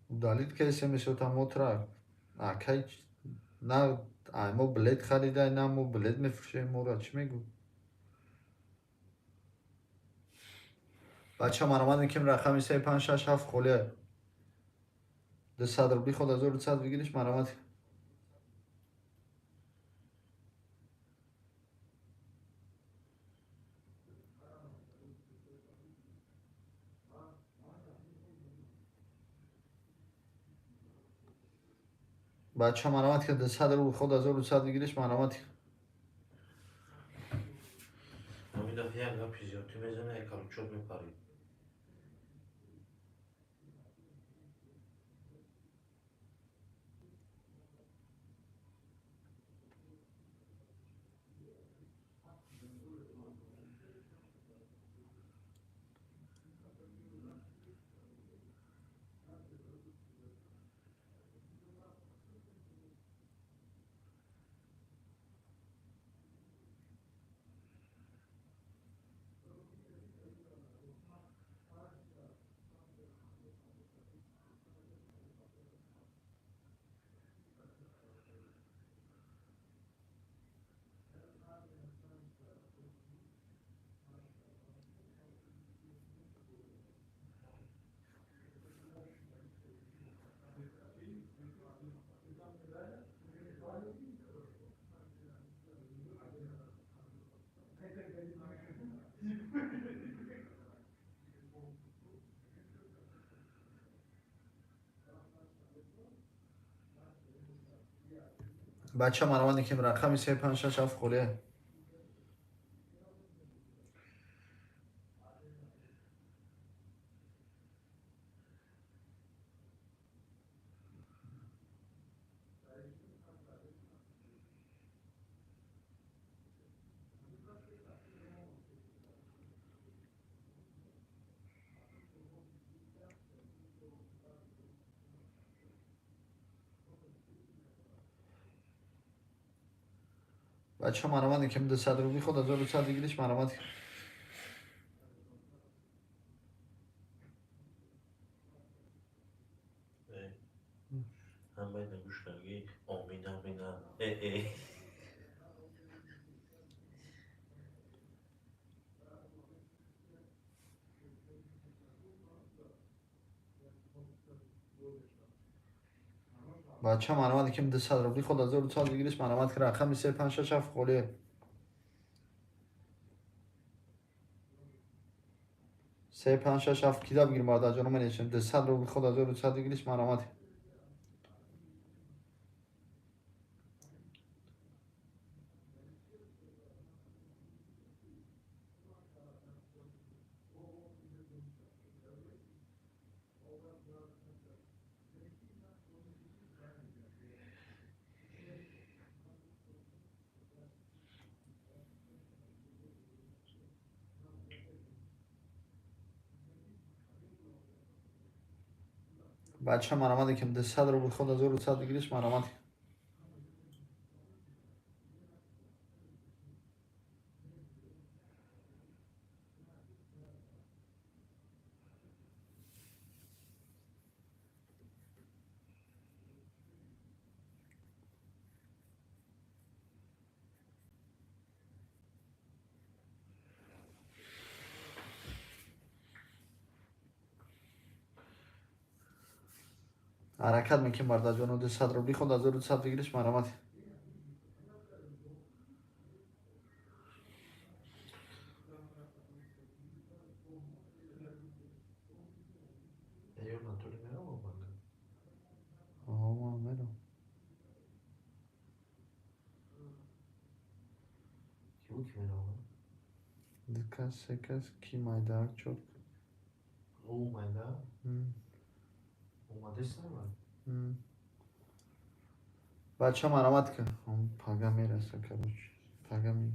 Удалить ка смс-ота мо тура акай на ай мо билет харидай, на мо билет мефурӯшем, моро чӣ мегӯ? Бача марамат мекунем рақами 3 5 6 7 холия. 200 рубли ход 1200 выигрыш марамат. Бача марамат ки 200 рубли ход 1200 выигрыш марамат. Ҳамин дафъа як гапи зиёдтӣ мезана, як калучот мепарӣ. Бача марамат мекунем рақами 3 5 6 7 холия. Бача марамат мекунем 200 рубли ход 1200 выигрыш марамат. Ҳам байна гӯш карги, омин амина, э э. Бача марҳамат ким 200 рубли худ 1200 выигрыш марҳамат ки рақами 3 5 6 7 холия. 3 5 6 7 кида бигир бародарҷоно менешем 200 рубли худ 1200 выигрыш марҳамат. Бача марҳамат ким 200 рубл худ 1200 выигрыш марҳамат. Ҳаракат мекунем бародарҷоно 200 рубли худ 1200 выигрыш марҳамат. Ё натури меравам банга. Ҳо, ман мерам. Ки бу ки меравам? Ду кас, се кас, ки майдаак чор. Ӯ майда? Омадест нама? Бача марҳамат ки пага мераса, короче. Пага ми.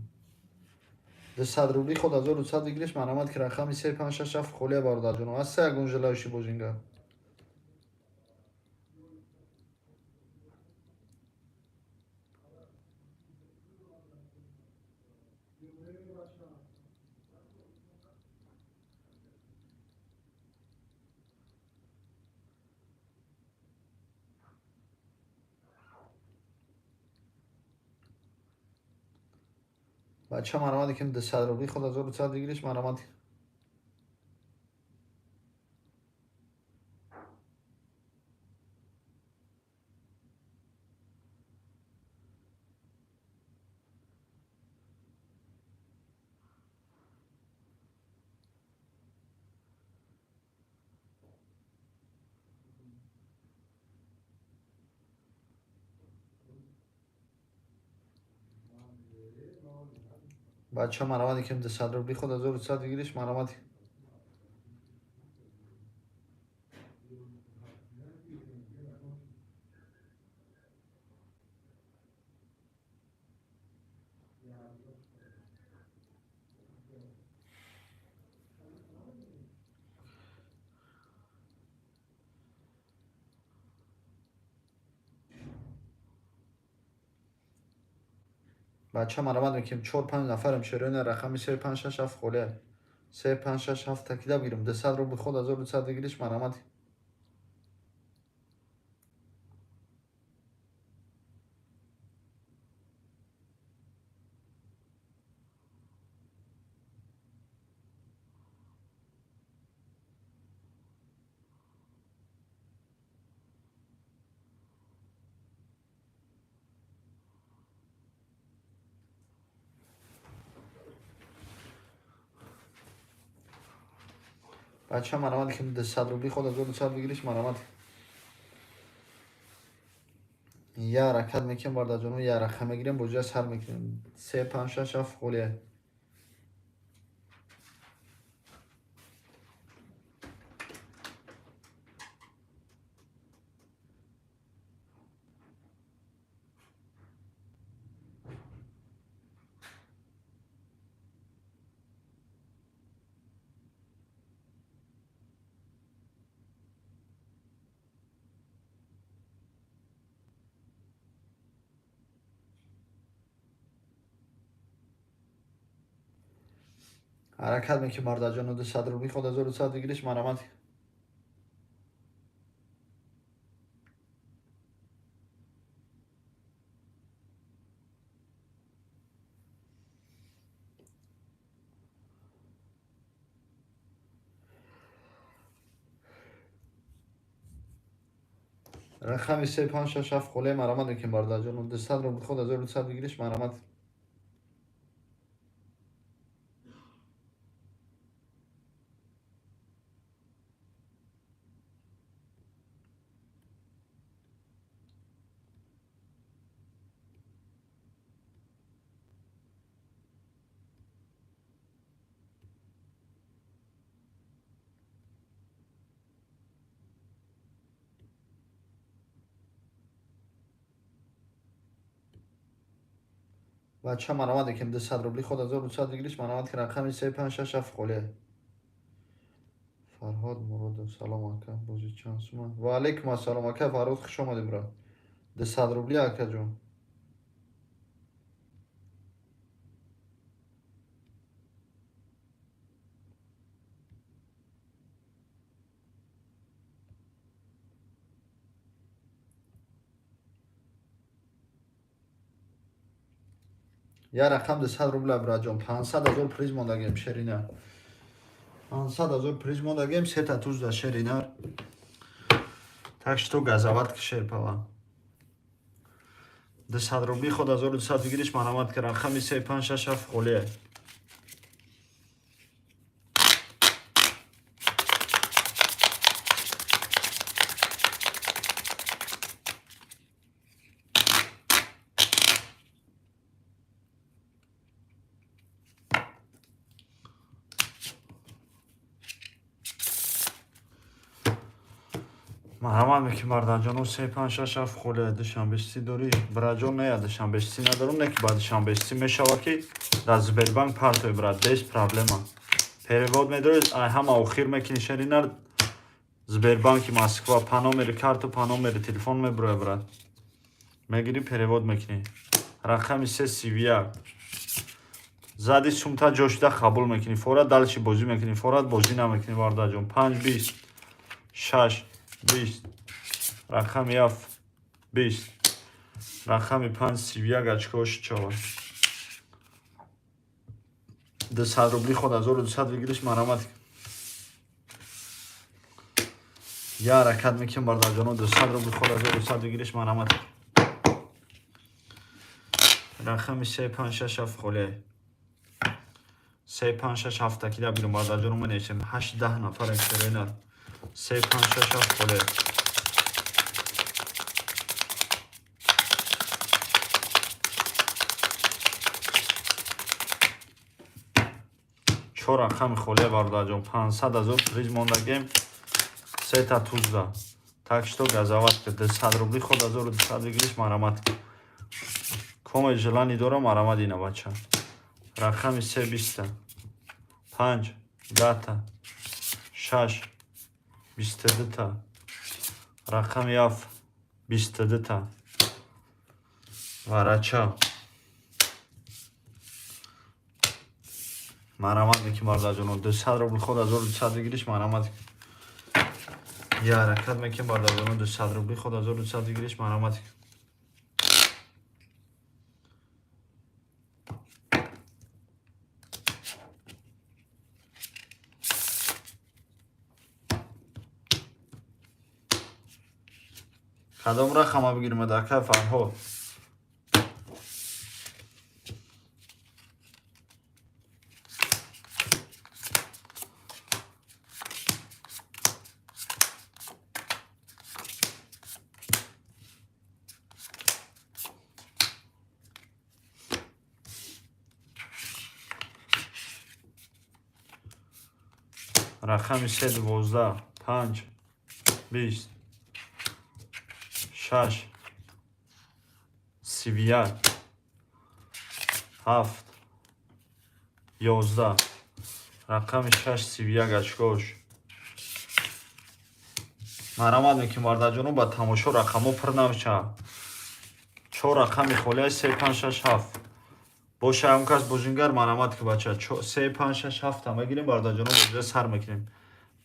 200 рубли худ 1200 выигрыш марҳамат ки рақами 3 5 6 7 холия бародарҷоно. Аста ягон желающий бозинга. Бача марҳамат ким 200 рубли худ 1200 выигрыш марҳамат. Бача марҳамат ким 200 рубли худ 1200 выигрыш марҳамат. Бача марҳамат мекунем 4-5 нафарем шероина рақами 3 5 6 7 холия. 3 5 6 7 такида бигирем 200 рубл худ 1200 выигрыш марҳамат. Бача марҳамат ким 200 рубли худ 1200 выигрыш марҳамат. Я ҳаракат мекунем бародарҷоно, я рақам мегирем, бозия сар мекунем. 3 5 6 7 холия. Ҳаракат мекунем бародарҷоно 200 рубли худ 1200 выигрыш марҳамат. Рақами 3 5 6 7 холе марамат мекунем бародарҷон. 200 рубл ход 1200 выигрыш марамат. Бача марамат мекунем 200 рубли ход 1200 выигрыш марамат ки рақами 3 5 6 7 холе. Фарҳод Муродов, салом ака, бози чанд сума? Ва алейкум ассалом ака Фарҳод, хуш омадем брат. 200 рубли ака ҷон. Я рақам 200 рубля браҷон, 500 ҳазор приз мондагем шеринар. 500 ҳазор приз мондагем, сета тузда шеринар. Так что газават ки шерпава. 200 рубли ход 1200 выигрыш марамат ки рақами 3 5 6 7 холе. Марамат мекунем бардарҷоно 3 5 6 7 холе. Душанбе си дорӣ браҷон? Не, душанбе си надорам, не ки ба душанбе си мешавад ки дар Сбербанк партои брат, без проблема. Перевод медорӣ, ай ҳама охир мекунӣ шеринар Сбербанки Москва по номери карту, по номери телефон мебуроя брат. Мегирӣ перевод мекунӣ. Рақами 3 31. Зади сумта ҷошида қабул мекунӣ. Фора дальше бозӣ мекунӣ, фора бозӣ намекунӣ бардарҷон. 5 20 6 20 рақами 7 20 рақами 5 31 очкош чава. 200 рубли ход 1200 выигрыш марамат. Я ҳаракат мекунем бардарҷоно 200 рубли ход 1200 выигрыш марамат. Рақами 3 5 6 7 холе. 3 5 6 7 такида бирум бардарҷоно менависем 8 10 нафарем шеринар. 3 5 6 7 холе. Чор рақами холе бародарҷон, 500 ҳазор приз мондагем, сета тузда. Так что газават ки 200 рубли ход 1200 выигрыш марамат. Коме желани дорам марамат ина бача. Рақами 3 20 5 10 6 22 та рақами 7 22 та варача. Марамат мекунем бародарҷоно 200 рубл ход 1200 выигрыш марамат. Я ҳаракат мекунем бародарҷоно 200 рубли ход 1200 выигрыш марамат. Кадом рақама бигирем ака Фарҳод? Рақами 3 12 5 20 6 31 7 11 рақами 6 31 очкош. Марамат мекунем бардарҷоно ба тамошо рақамҳо пур намешавад. 4 рақами холия 3 5 6 7. Боша он кас бозингар марамат ки бача 3 5 6 7 мегирем бардарҷоно бозиро сар мекунем.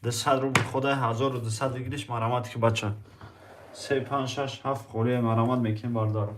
200 рубл хода 1200 выигрыш марамат ки бача. 3 5 6 7 холия марамат мекунем бардаро.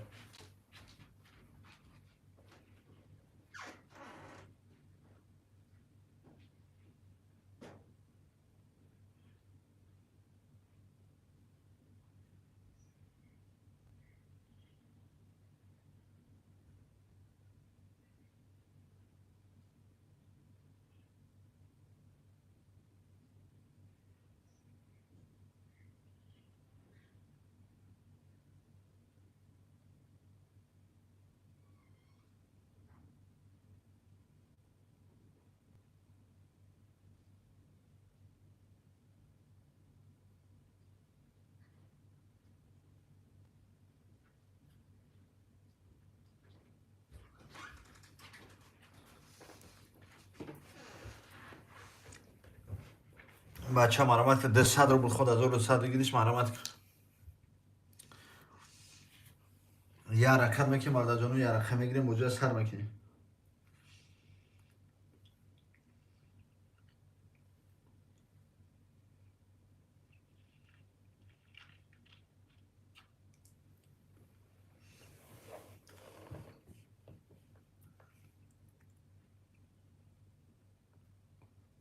Бача, марҳамат ки, 200 рубл ход 1200 выигрыш, марҳамат. Я ҳаракат мекунем, бародарҷону, я ҳаракат мегирем, боҷоя сар мекунем.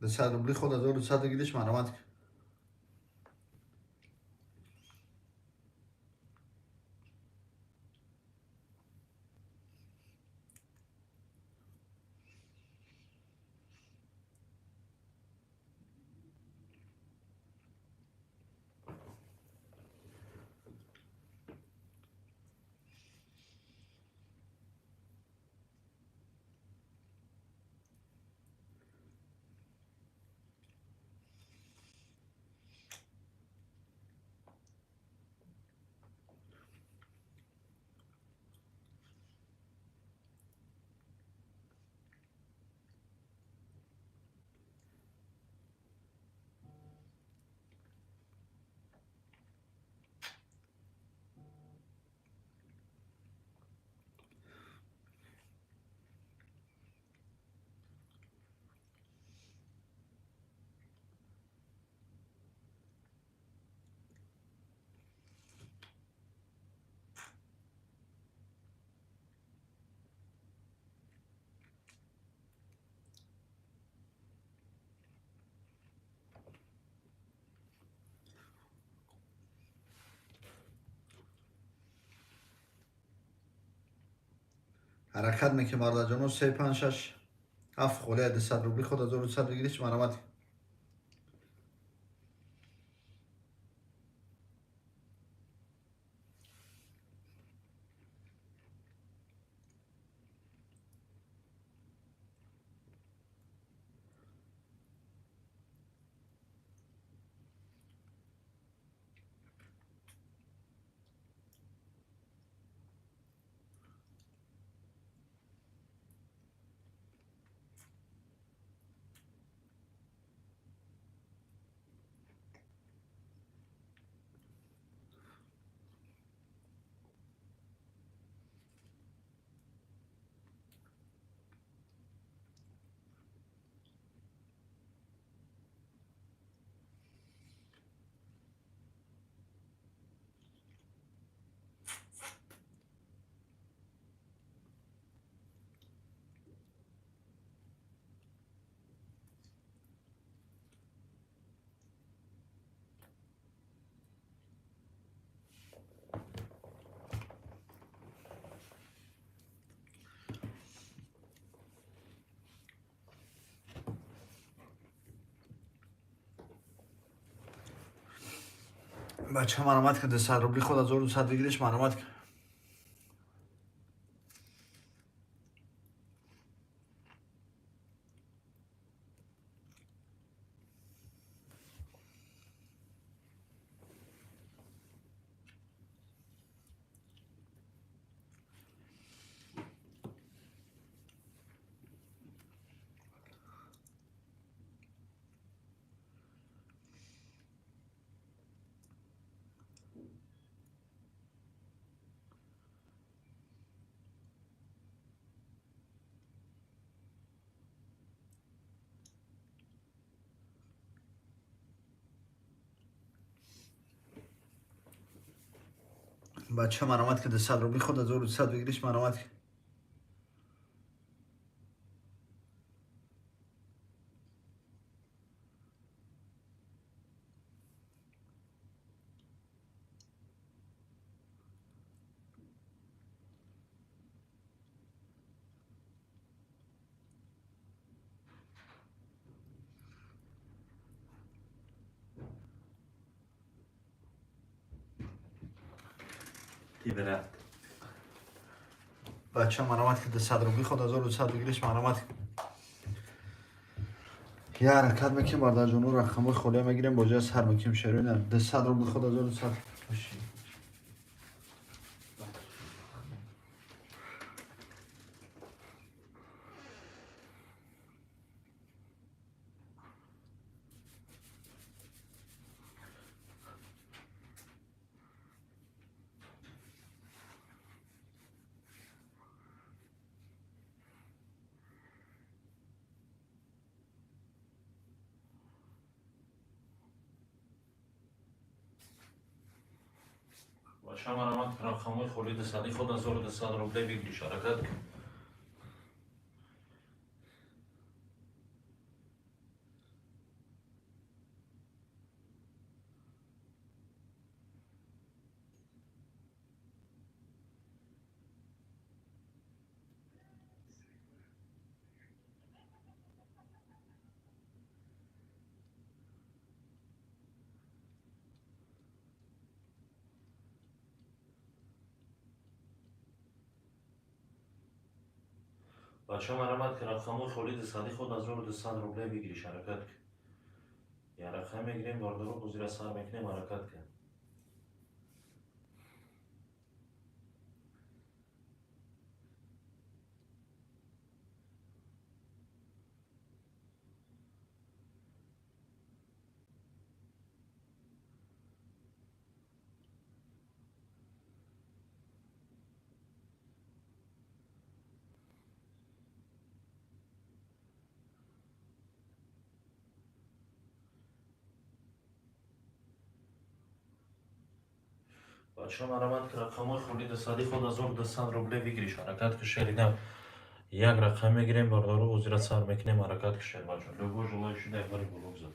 200 рубли ход 1200 выигрыш, марҳамат. Ҳаракат мекунем, бародарҷоно, се, панҷ, шаш, ҳафт холия 200 рубли ход 1200 выигрыш, марҳамат. Бача, марҳамат ки, 200 рубли ход 1200 выигрыш, марҳамат. Бача, марҳамат ки, 200 рубли ход 1200 выигрыш, марҳамат. Рафт. Бача, марҳамат ки, 200 рубли ход 1200 выигрыш, марҳамат. Я ҳаракат мекунем, бародарҷону, рақамҳои холия мегирем, боҷоя сар мекунем. Шероина, 200 рубли ход 1200. Бача, марамат, рақамҳои холи дусадӣ худ 1200 рубле выигрыш, ҳаракат кун. Бача, марамат, ки рақамҳои холи дусадӣ худ 1200 рубле выигрыш, ҳаракат кун. Я рақам мегирем, бародаро, бозира сар мекунем, ҳаракат кун. Бача, марамат, ки рақамҳои холи дусадӣ худ 1200 рубле выигрыш, ҳаракат ки, шерида. Як рақам мегирем, бародаро, бозира сар мекунем, ҳаракат ки, шербача. Любой желающий дай бари боло гузар.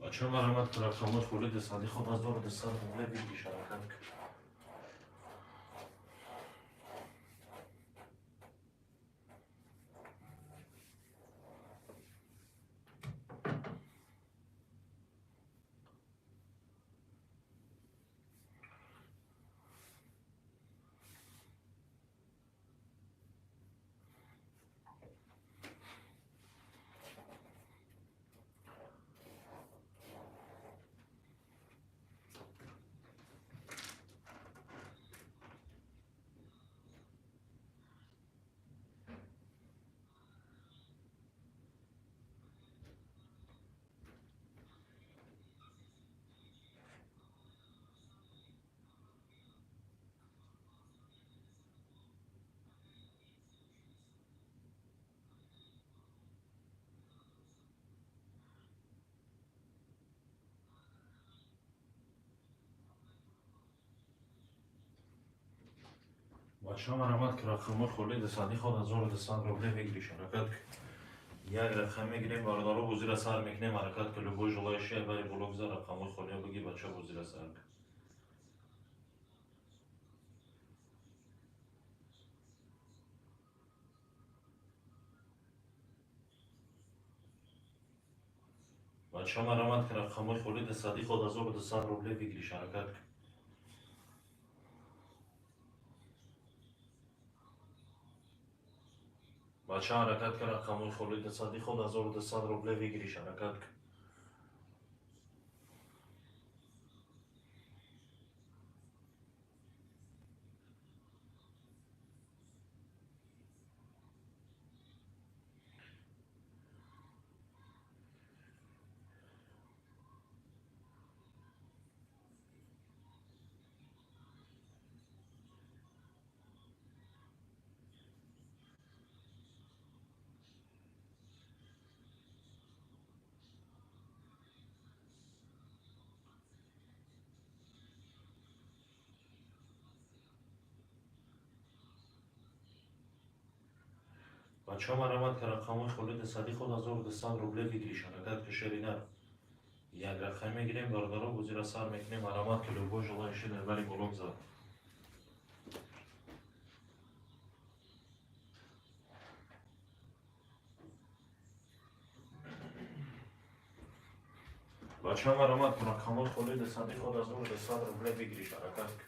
Бача, марамат, ки рақамҳои холи дусадӣ худ 1200 рубле выигрыш, ҳаракат ки. Бача, марамат, ки рақамҳои холи дусадӣ худ 1200 рубле выигрыш, ҳаракат ки. Як рақам мегирем, бародаро, бозира сар мекунем, ҳаракат ки. Любой желающий бари боло гузар, рақамҳои холиро бигир, бача, бозира сар кун. Бача, марамат, ки рақамҳои холи дусадӣ худ 1200 рубле выигрыш, ҳаракат кун. Бача, ҳаракат ки, рақамҳои холи дусадӣ худ 1200 рубле выигрыш, ҳаракат кун. Бача, марамат, ки рақамҳои холи дусадӣ худ 1200 рубле выигрыш, ҳаракат ки, шерина. Як рақам мегирем, бародаро, бозира сар мекунем, марамат, ки. Любой желающий дар бари боло гузар. Бача, марамат, ки рақамҳои холи дусадӣ худ 1200 рубле выигрыш, ҳаракат ки.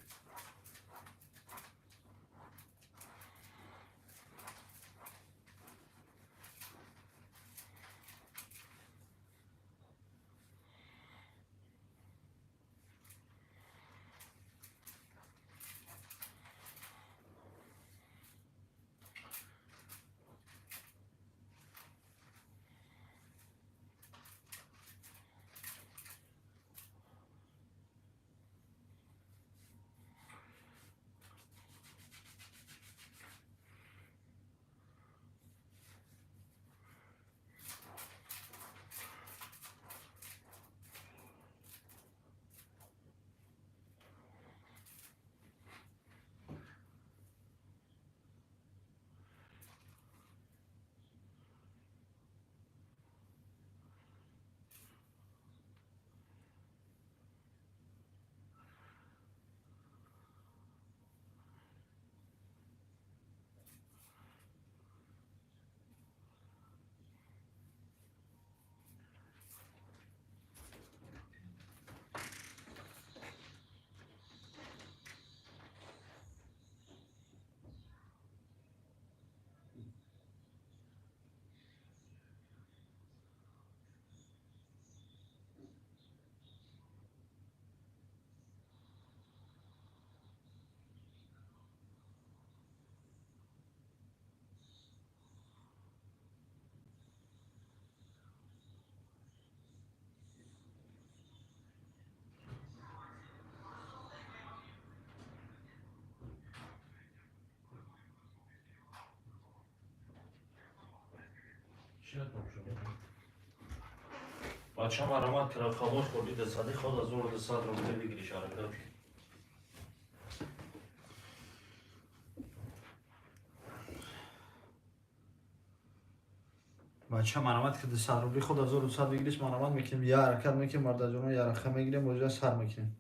Чира тамошо мекунӣ? Бача, марамат ки рақамҳои холи десади худ 1200 рубле выигрыш, ҳаракат. Бача, марамат ки 200 рубли худ 1200 выигрыш марамат мекунем. Я ҳаракат мекунем, бародарҷоно, я раха мегирем, бозиро сар мекунем.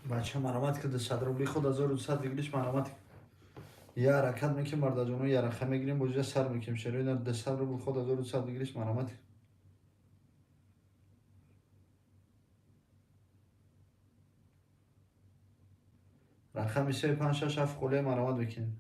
Бача, марамат ки 200 рубли худ 1200 выигрыш марамат. Я ҳаракат мекунем, бародарҷоно, я раха мегирем, бозиро сар мекунем. Шерои 200 рубл худ 1200 выигрыш марамат. Рақами 3, 5, 6, 7 холия марамат мекунем.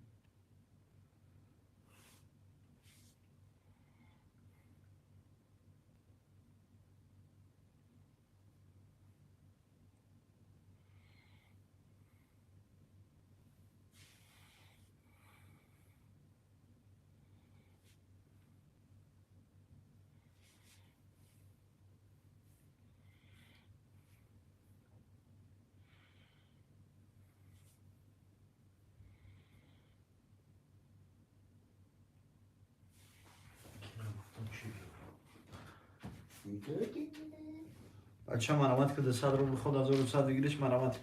Бача, марамат ки 200 рубл худ 1200 выигрыш марамат.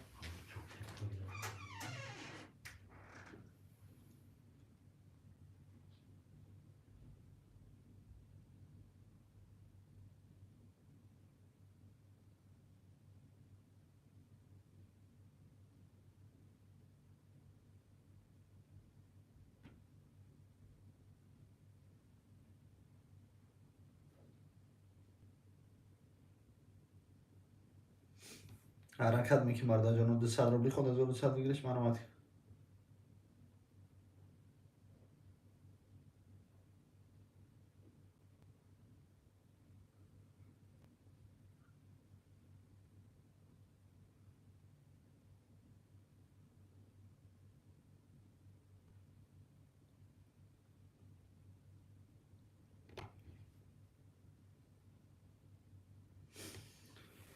Ҳаракат мекунем, бародарҷоно, 200 рубли худ 1200 выигрыш марамат.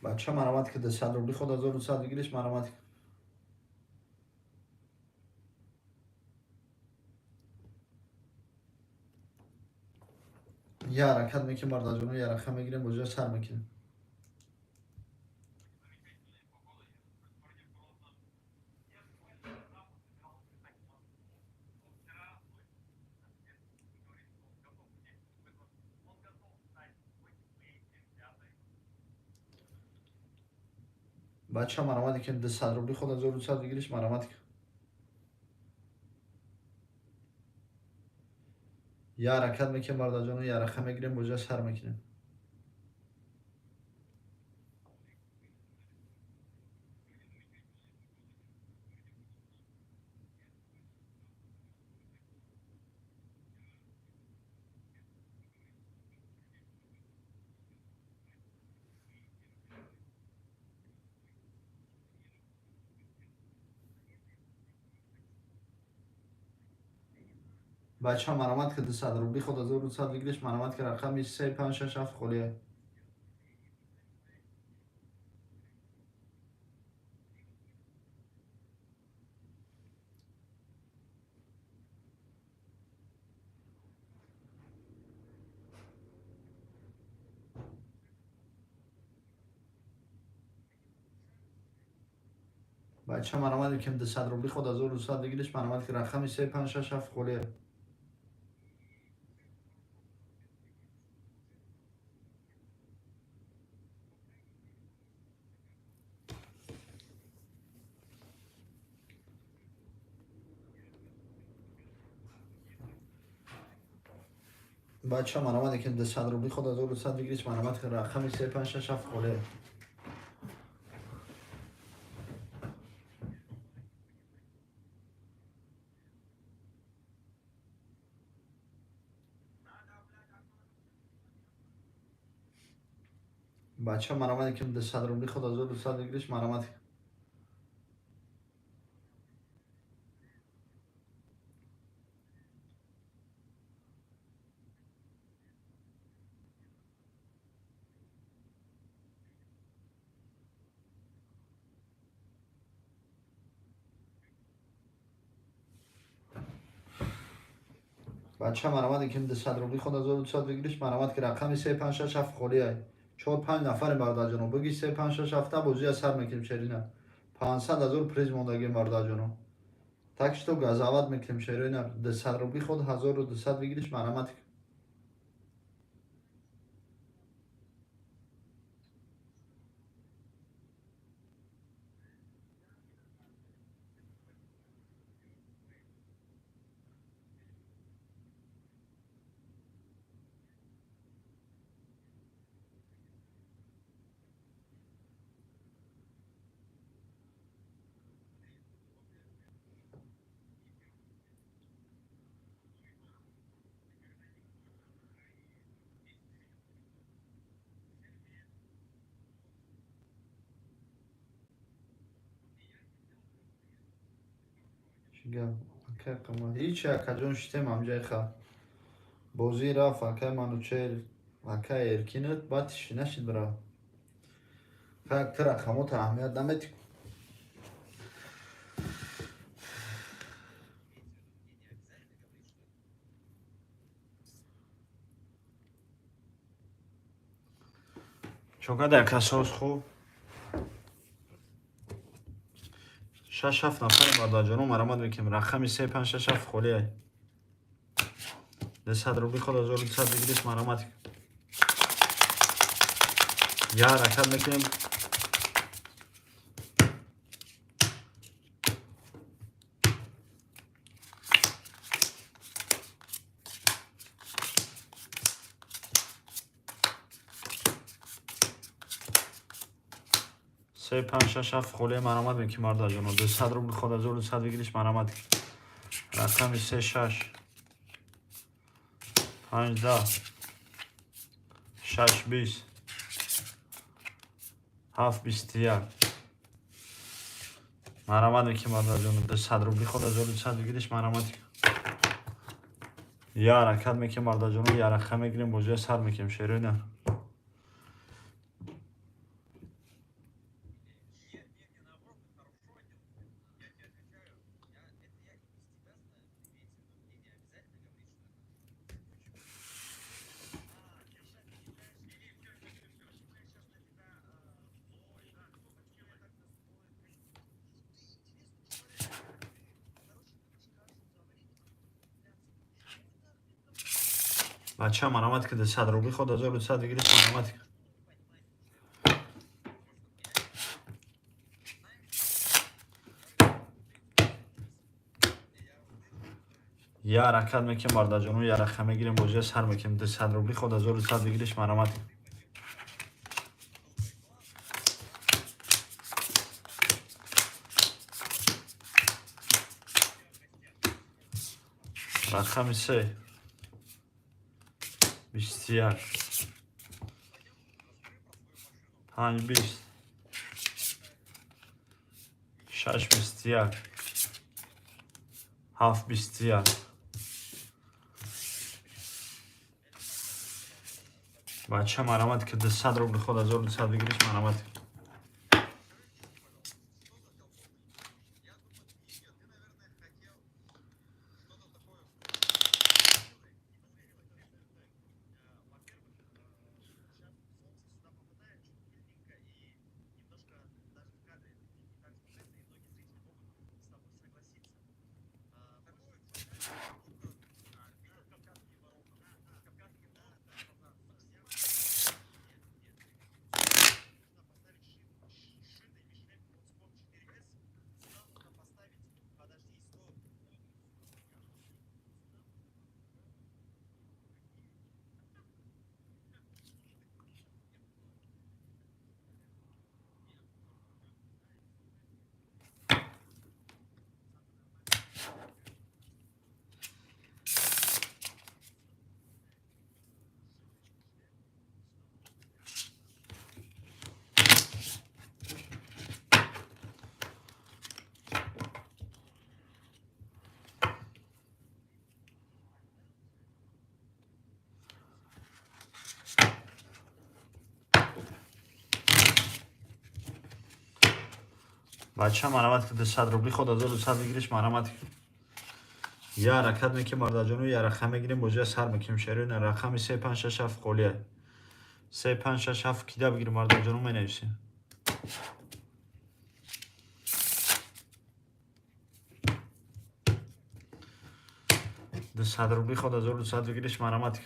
Бача, марамат ки 200 рубли худ 1200 выигрыш марамат. Я ҳаракат мекунем, бародарҷоно, я раха мегирем, бозиро сар мекунем. Бача, марамат ки 200 рубли худ 1200 выигрыш марамат. Я ҳаракат мекунем, бародарҷоно, я раха мегирем, бозиро сар мекунем. Бача, марамат ки 200 рубли худ 1200 выигрыш марамат ки рақами 3, 5, 6, 7 холия. Бача, марамат ки 200 рубли худ 1200 выигрыш марамат ки рақами 3, 5, 6, 7 холия. Бача, марамат ки 200 рубли худ 1200 выигрыш марамат ки рақами 3, 5, 6, 7 холия. Бача, марамат ким 200 рубли худ 1200 выигрыш, марамат. Бача, марамат ким 200 рубли худ 1200 выигрыш, марамат ки рақами 3 5 6 7 холӣ ай. 4-5 нафаре бародарҷоно. Буги 3 5 6 7 бозия сар мекунем шерина. 500 ҳазор приз мондагӣ бародарҷоно. Так что газават мекунем шерина. 200 рубли худ 1200 выигрыш, марамат. Ҳеч акаҷон шитем ҳамҷайха. Бозӣ рафт акай Манучер, акай Эркинат, баъд нашид бира. Как ту рақамота аҳамият наметӣ. Чокада касос хуб. 6-7 нафари бародарҷоно марамат мекунем. Рақами 3 5 6 7 холӣ ай. 200 рубли худ 1200 выигрыш, марамат. Я ҳаракат мекунем. Се панҷ шаш ҳафт холия марамат мекунем бародарҷоно. 200 рубли худ 1200 выигрыш, марамат. Рақами 3 6 5 10 6 20 7 21 марамат мекунем бародарҷоно. 200 рубли худ 1200 выигрыш, марамат. Я ҳаракат мекунем бародарҷоно, я рақам мегирем, бозия сар мекунем шероина. Бача, марамат ки 200 рубли худ 1200 выигрыш, марамат. Я ҳаракат мекунем бародарҷоно, я рақам мегирем, бозия сар мекунем. 200 рубли худ 1200 выигрыш, марамат. Рақами 3 21 5 20 6 21 7 21. Бача, марамат ки 200 рубли худ 1200 выигрыш, марамат. Бача марамат ки 200 рубли ход 1200 выигрыш марамат. Я ҳаракат мекунем бародарҷону, я рақам мегирем, бозия сар мекунем. Шерои на рақами 3 5 6 7 холия. 3 5 6 7 кида бигирем бародарҷону, менависем. 200 рубли ход 1200 выигрыш марамат.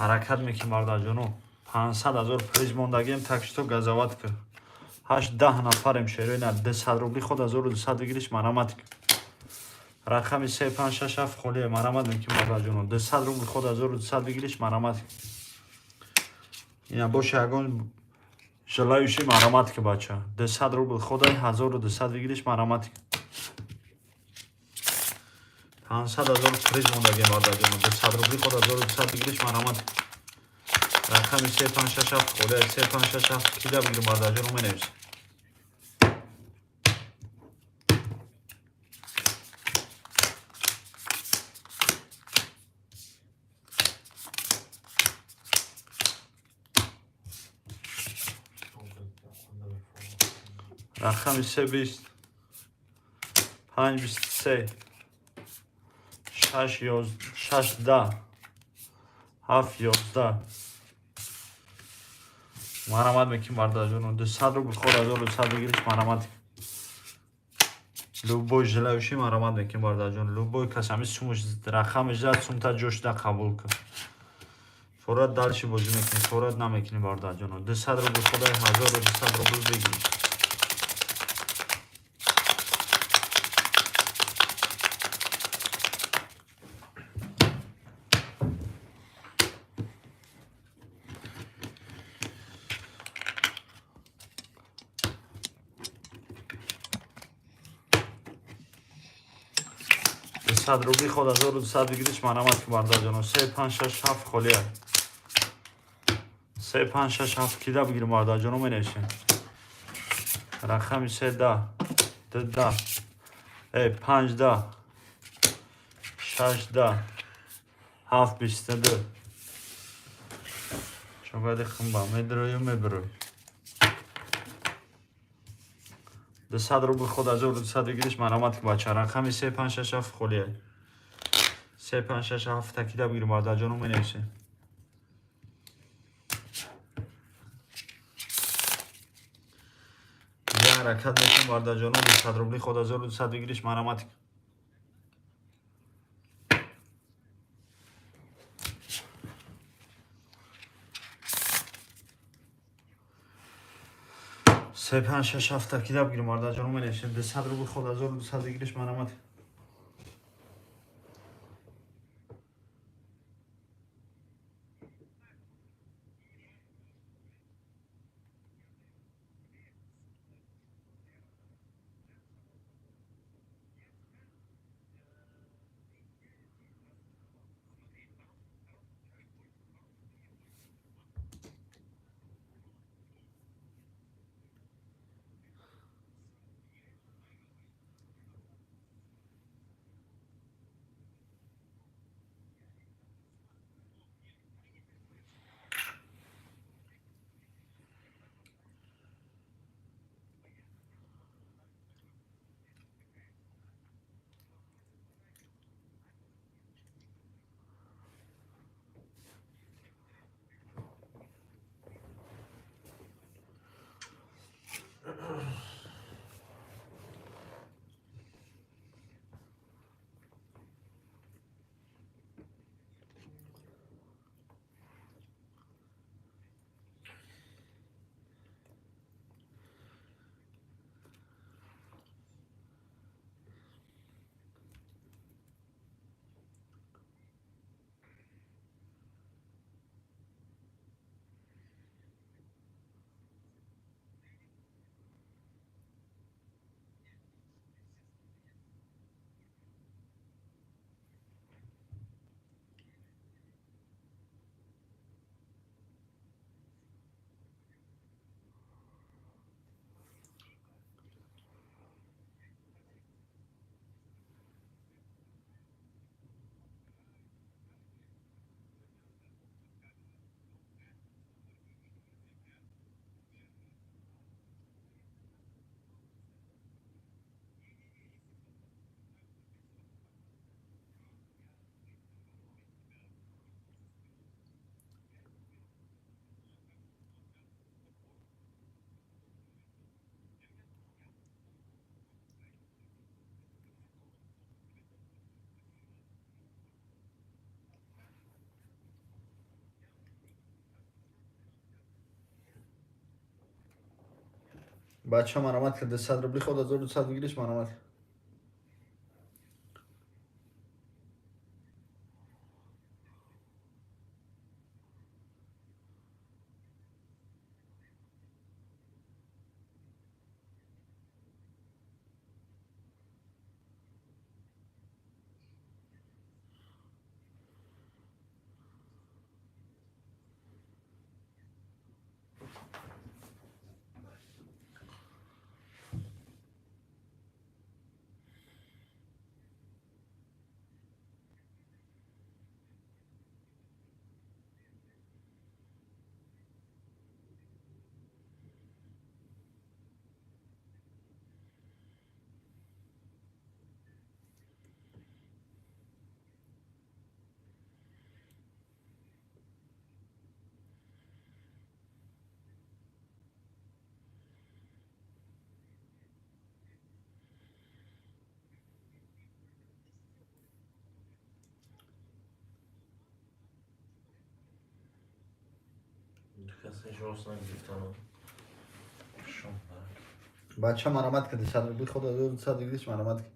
Ҳаракат мекунем бародарҷону. 500 ҳазор приз мондагием, так что газават ки. 8-10 нафарем шерои на 200 рубли ход 1200 выигрыш марамат. Рақами 3 5 6 7 холия марамат мекунем бародарҷону. 200 рубли ход 1200 выигрыш марамат. Ина боша ягон желающий марамат ки бача. 200 рубл хода 1200 выигрыш марамат. 500 ҳазор приз мондагием бародарҷону. 200 рубли ход 1200 выигрыш марамат. Рақами 3 5 6 7 холия 3 5 6 7 кида бигирем бародарҷону, менависем. Рақами 3 20 5 23 6 6 10 7 11 марамат мекунем бародарҷону. 200 рубл ход 1200 выигрыш марамат. Любой желающий марамат мекунем бародарҷон. Любой кас ҳами сумуш рақамеш зад, сумта ҷошда қабул кун. Форат дальше бозӣ мекунем, форат намекунем бародарҷону. 200 рубл хода 1200 рубл выигрыш. 100 рубли ход 1200 выигрыш марамат ки бародарҷону. 3 5 6 7 холия. 3 5 6 7 кида бигирем бародарҷону, менависем. Рақами 3 10 2 10 5 10 6 10 7 22. Чогади хумба медрою меброй. 200 рубл ход 1200 выигрыш марамат ки бача. Рақами 3 5 6 7 холия. 3 5 6 7 такида бигирем бародарҷону, менависем. Я ҳаракат мекунем бародарҷону. 200 рубли ход 1200 выигрыш марамат. 3 5 6 7 такида бигирем бародарҷону, менависем. 200 рубл ход 1200 выигрыш марамат. Бача, марамат ки, 200 рубли худ 1200 выигрыш, марамат. Касе шанс нагирифтанам. Шом барак. Бача, марамат ки, 200 рубли худ 1200 выигрыш, марамат ки.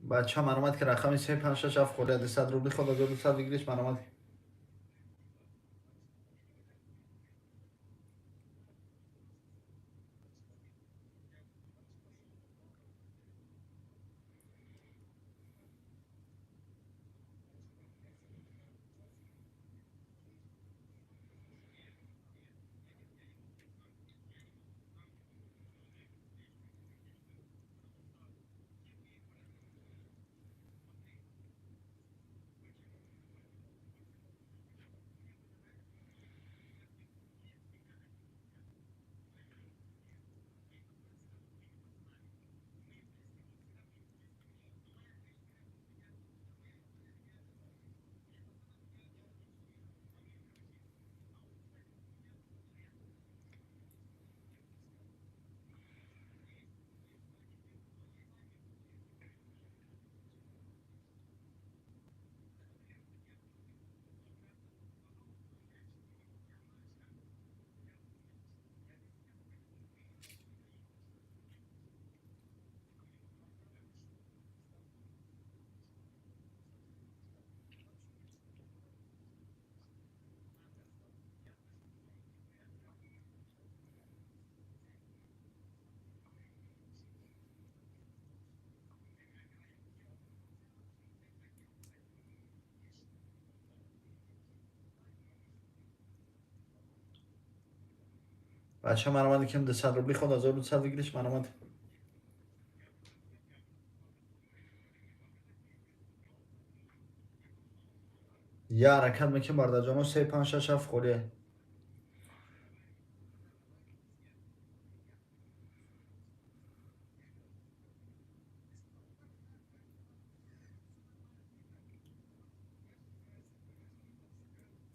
Бача, марамат ки, рақами 3 5 6 7 холия, 200 рубли худ 1200 выигрыш, марамат ки. Бача, марамат ки, 200 рубли худ 1200 выигрыш, марамат. Я ҳаракат мекунем, бародарҷоно, 3 5 6 7 холия.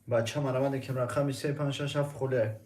Бача, марамат ки, рақами 3 5 6 7 холия.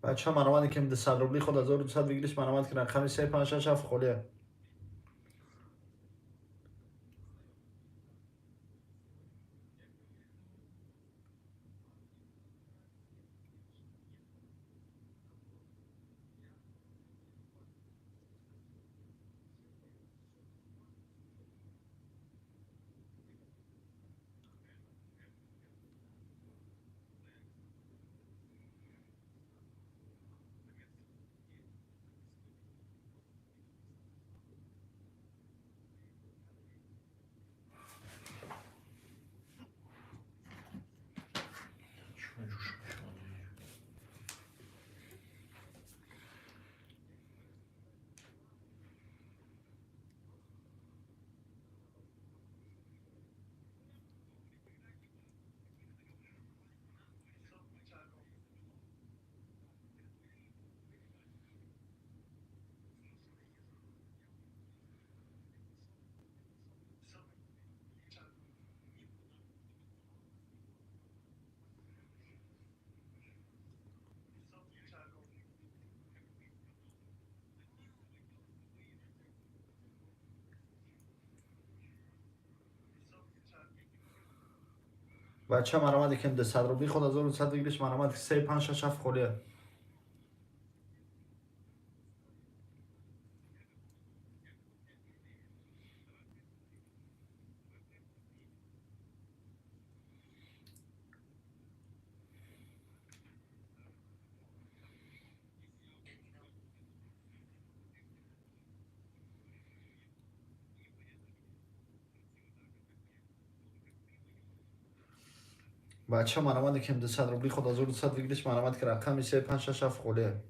Бача, марамат ки, 200 рубли худ 1200 выигрыш, марамат ки, рақами 3 5 6 7 холия. Бача марамад кем 200 рубли ход 1200 выигрыш марамад 3 5 6 7 холия. Бача марамад кем 200 рубли ход 1200 выигрыш марамад ки рақами 3 5 6 7 холия.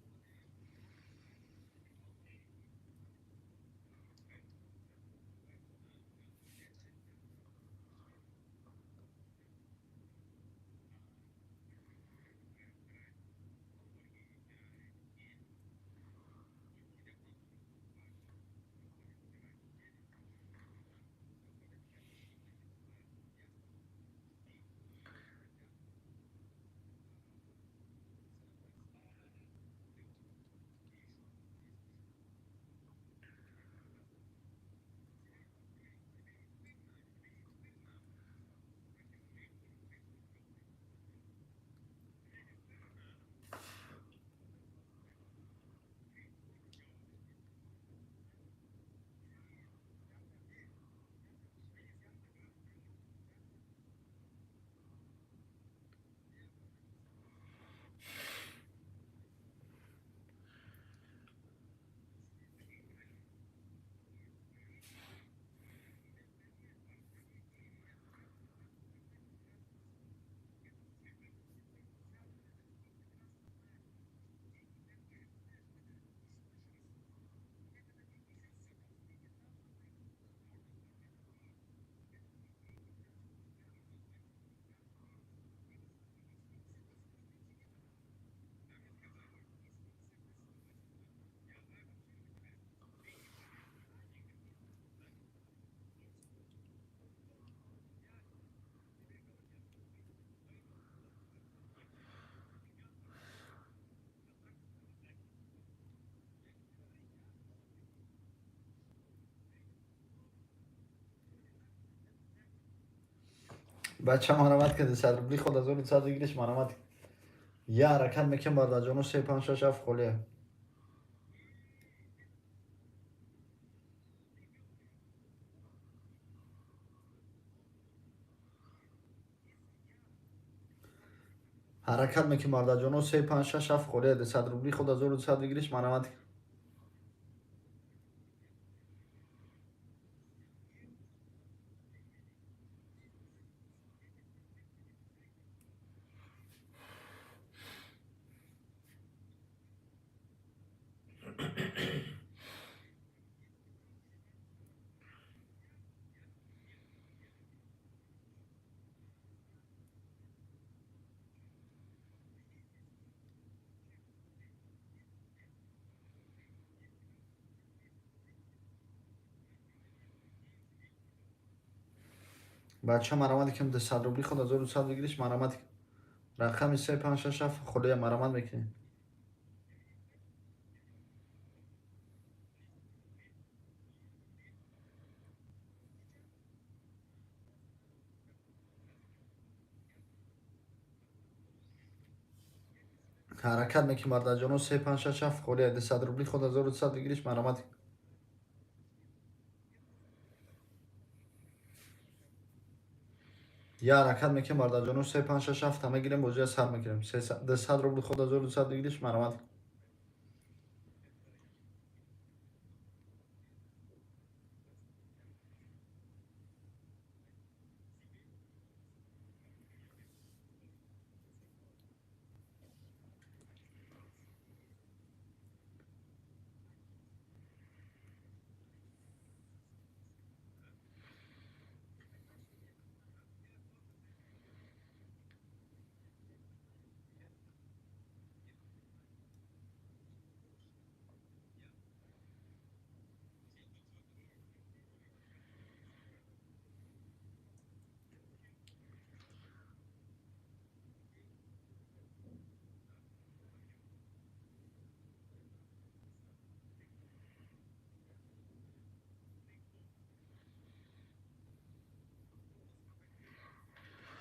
Бача марамад ки 200 рубли ход 1200 выигрыш марамад. Я ҳаракат мекунем бародарҷоно 3 5 6 7 холия. Ҳаракат мекунем бародарҷоно 3 5 6 7 холия 200 рубли ход 1200 выигрыш марамад. Бача марамад кем 200 рубли ход 1200 выигрыш марамад. Рақами 3 5 6 7 холия марамад мекунем. Ҳаракат мекунем бародарҷоно 3 5 6 7 холия 200 рубли ход 1200 выигрыш марамад. Я ҳаракат мекунем бародарҷоно 3 5 6 7 мегирем бозия сар мекунем. 200 рубли ход 1200 выигрыш марамад.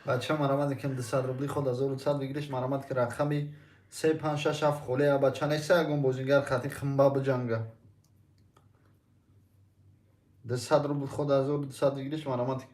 Бача марамад ким 200 рубли худ 1200 выигрыш марамад ки рақами 3 5 6 7 холе бача неса ягон бозингар хати химба биҷанга. 200 рубл худ 1200 выигрыш марамад.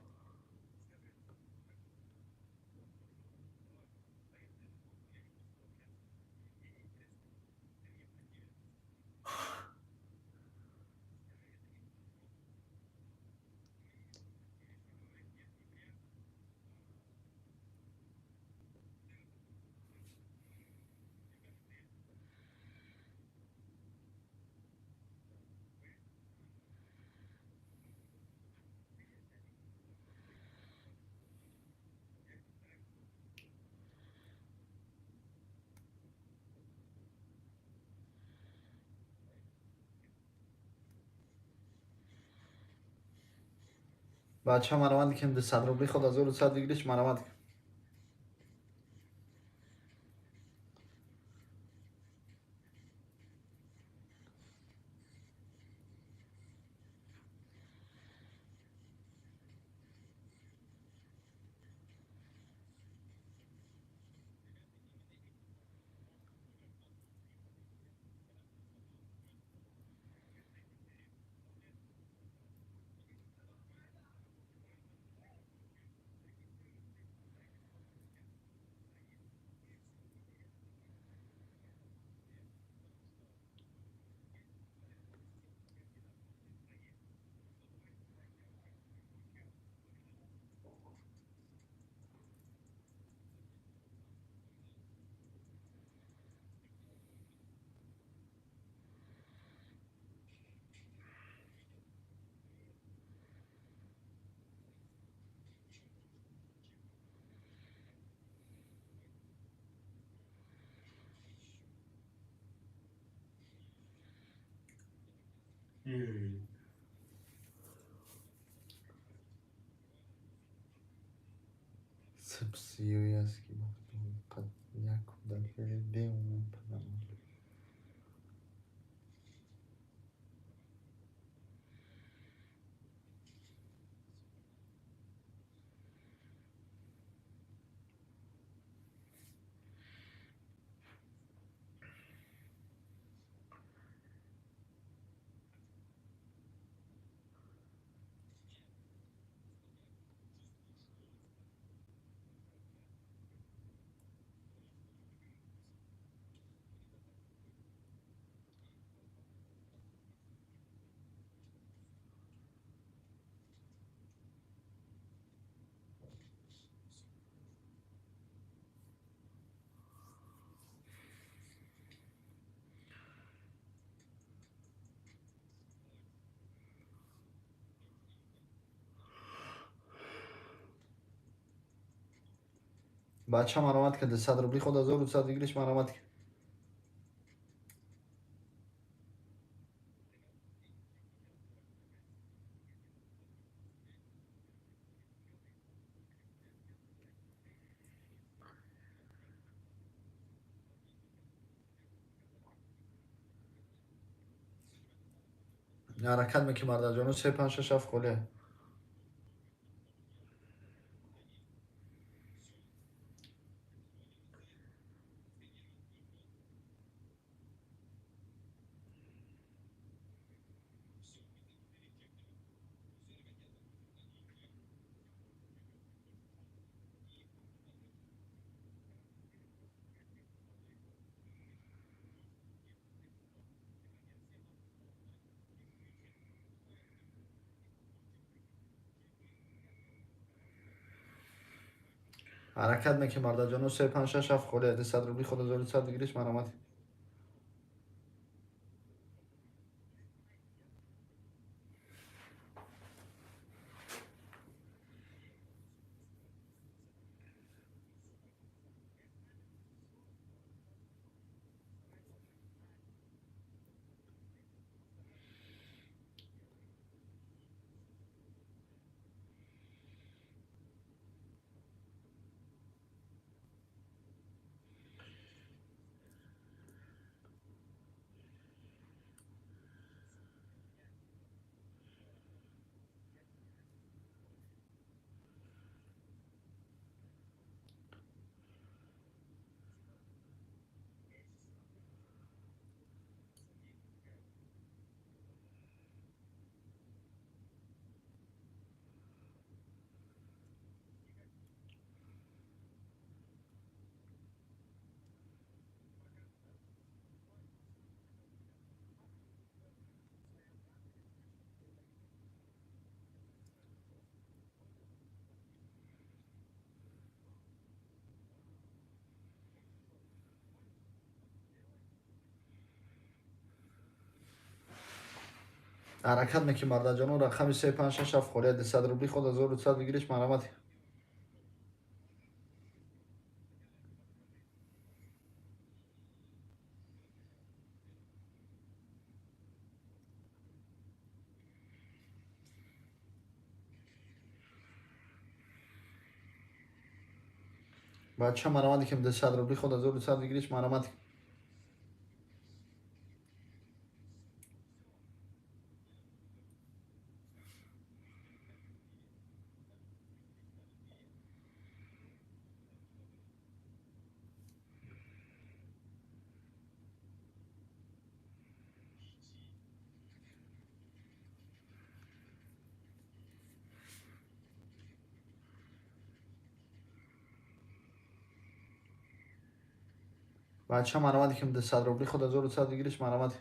Бача марамад ким 200 рубли худ 1200 выигрыш марамад. Сипсиёяски як кӯдаки беумр падармон. Бача марамад ки 200 рубли худ 1200 выигрыш марамад. Ҳаракат мекунем мардаҷоно 3 5 6 7 холе. Ҳаракат мекунем мардаҷоно 3 5 6 7 холе 200 рубли худ 1200 выигрыш марамад. Ҳаракат мекунем, бародарҷоно, рақами 3, 5, 6, 7 холия 200 рубли ход 1200 выигрыш, марҳамат. Бача, марҳамат, ки 200 рубли ход 1200 выигрыш, марҳамат. Бача, марҳамат, ки 200 рубли ход 1200 выигрыш, марҳамат.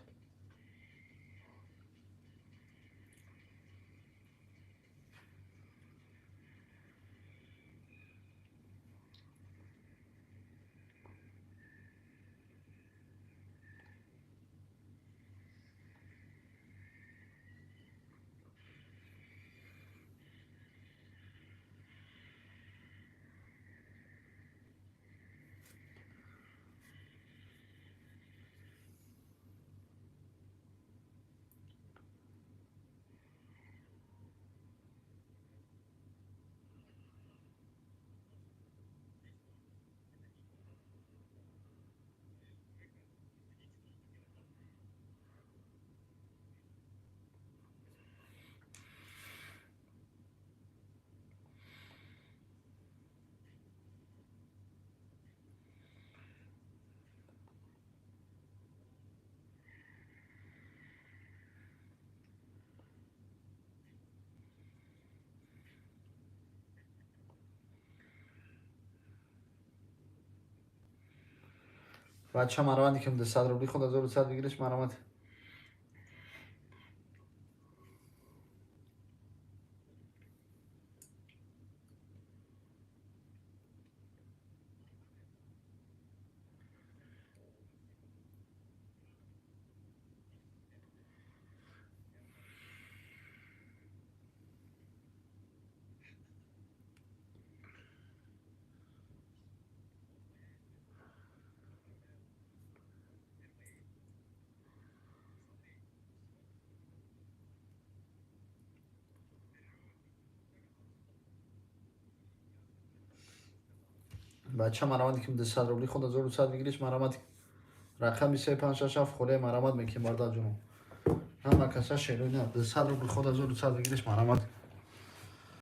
Бача, марҳамат, ки 200 рубли ход 1200 выигрыш, марҳамат. Бача, марҳамат, ки 200 рубли ход 1200 выигрыш, марҳамат. Рақами 3, 5, 6, 7 холия, марҳамат мекунем, бародарҷоно. Ҳама каса шероина 200 рубли ход 1200 выигрыш, марҳамат.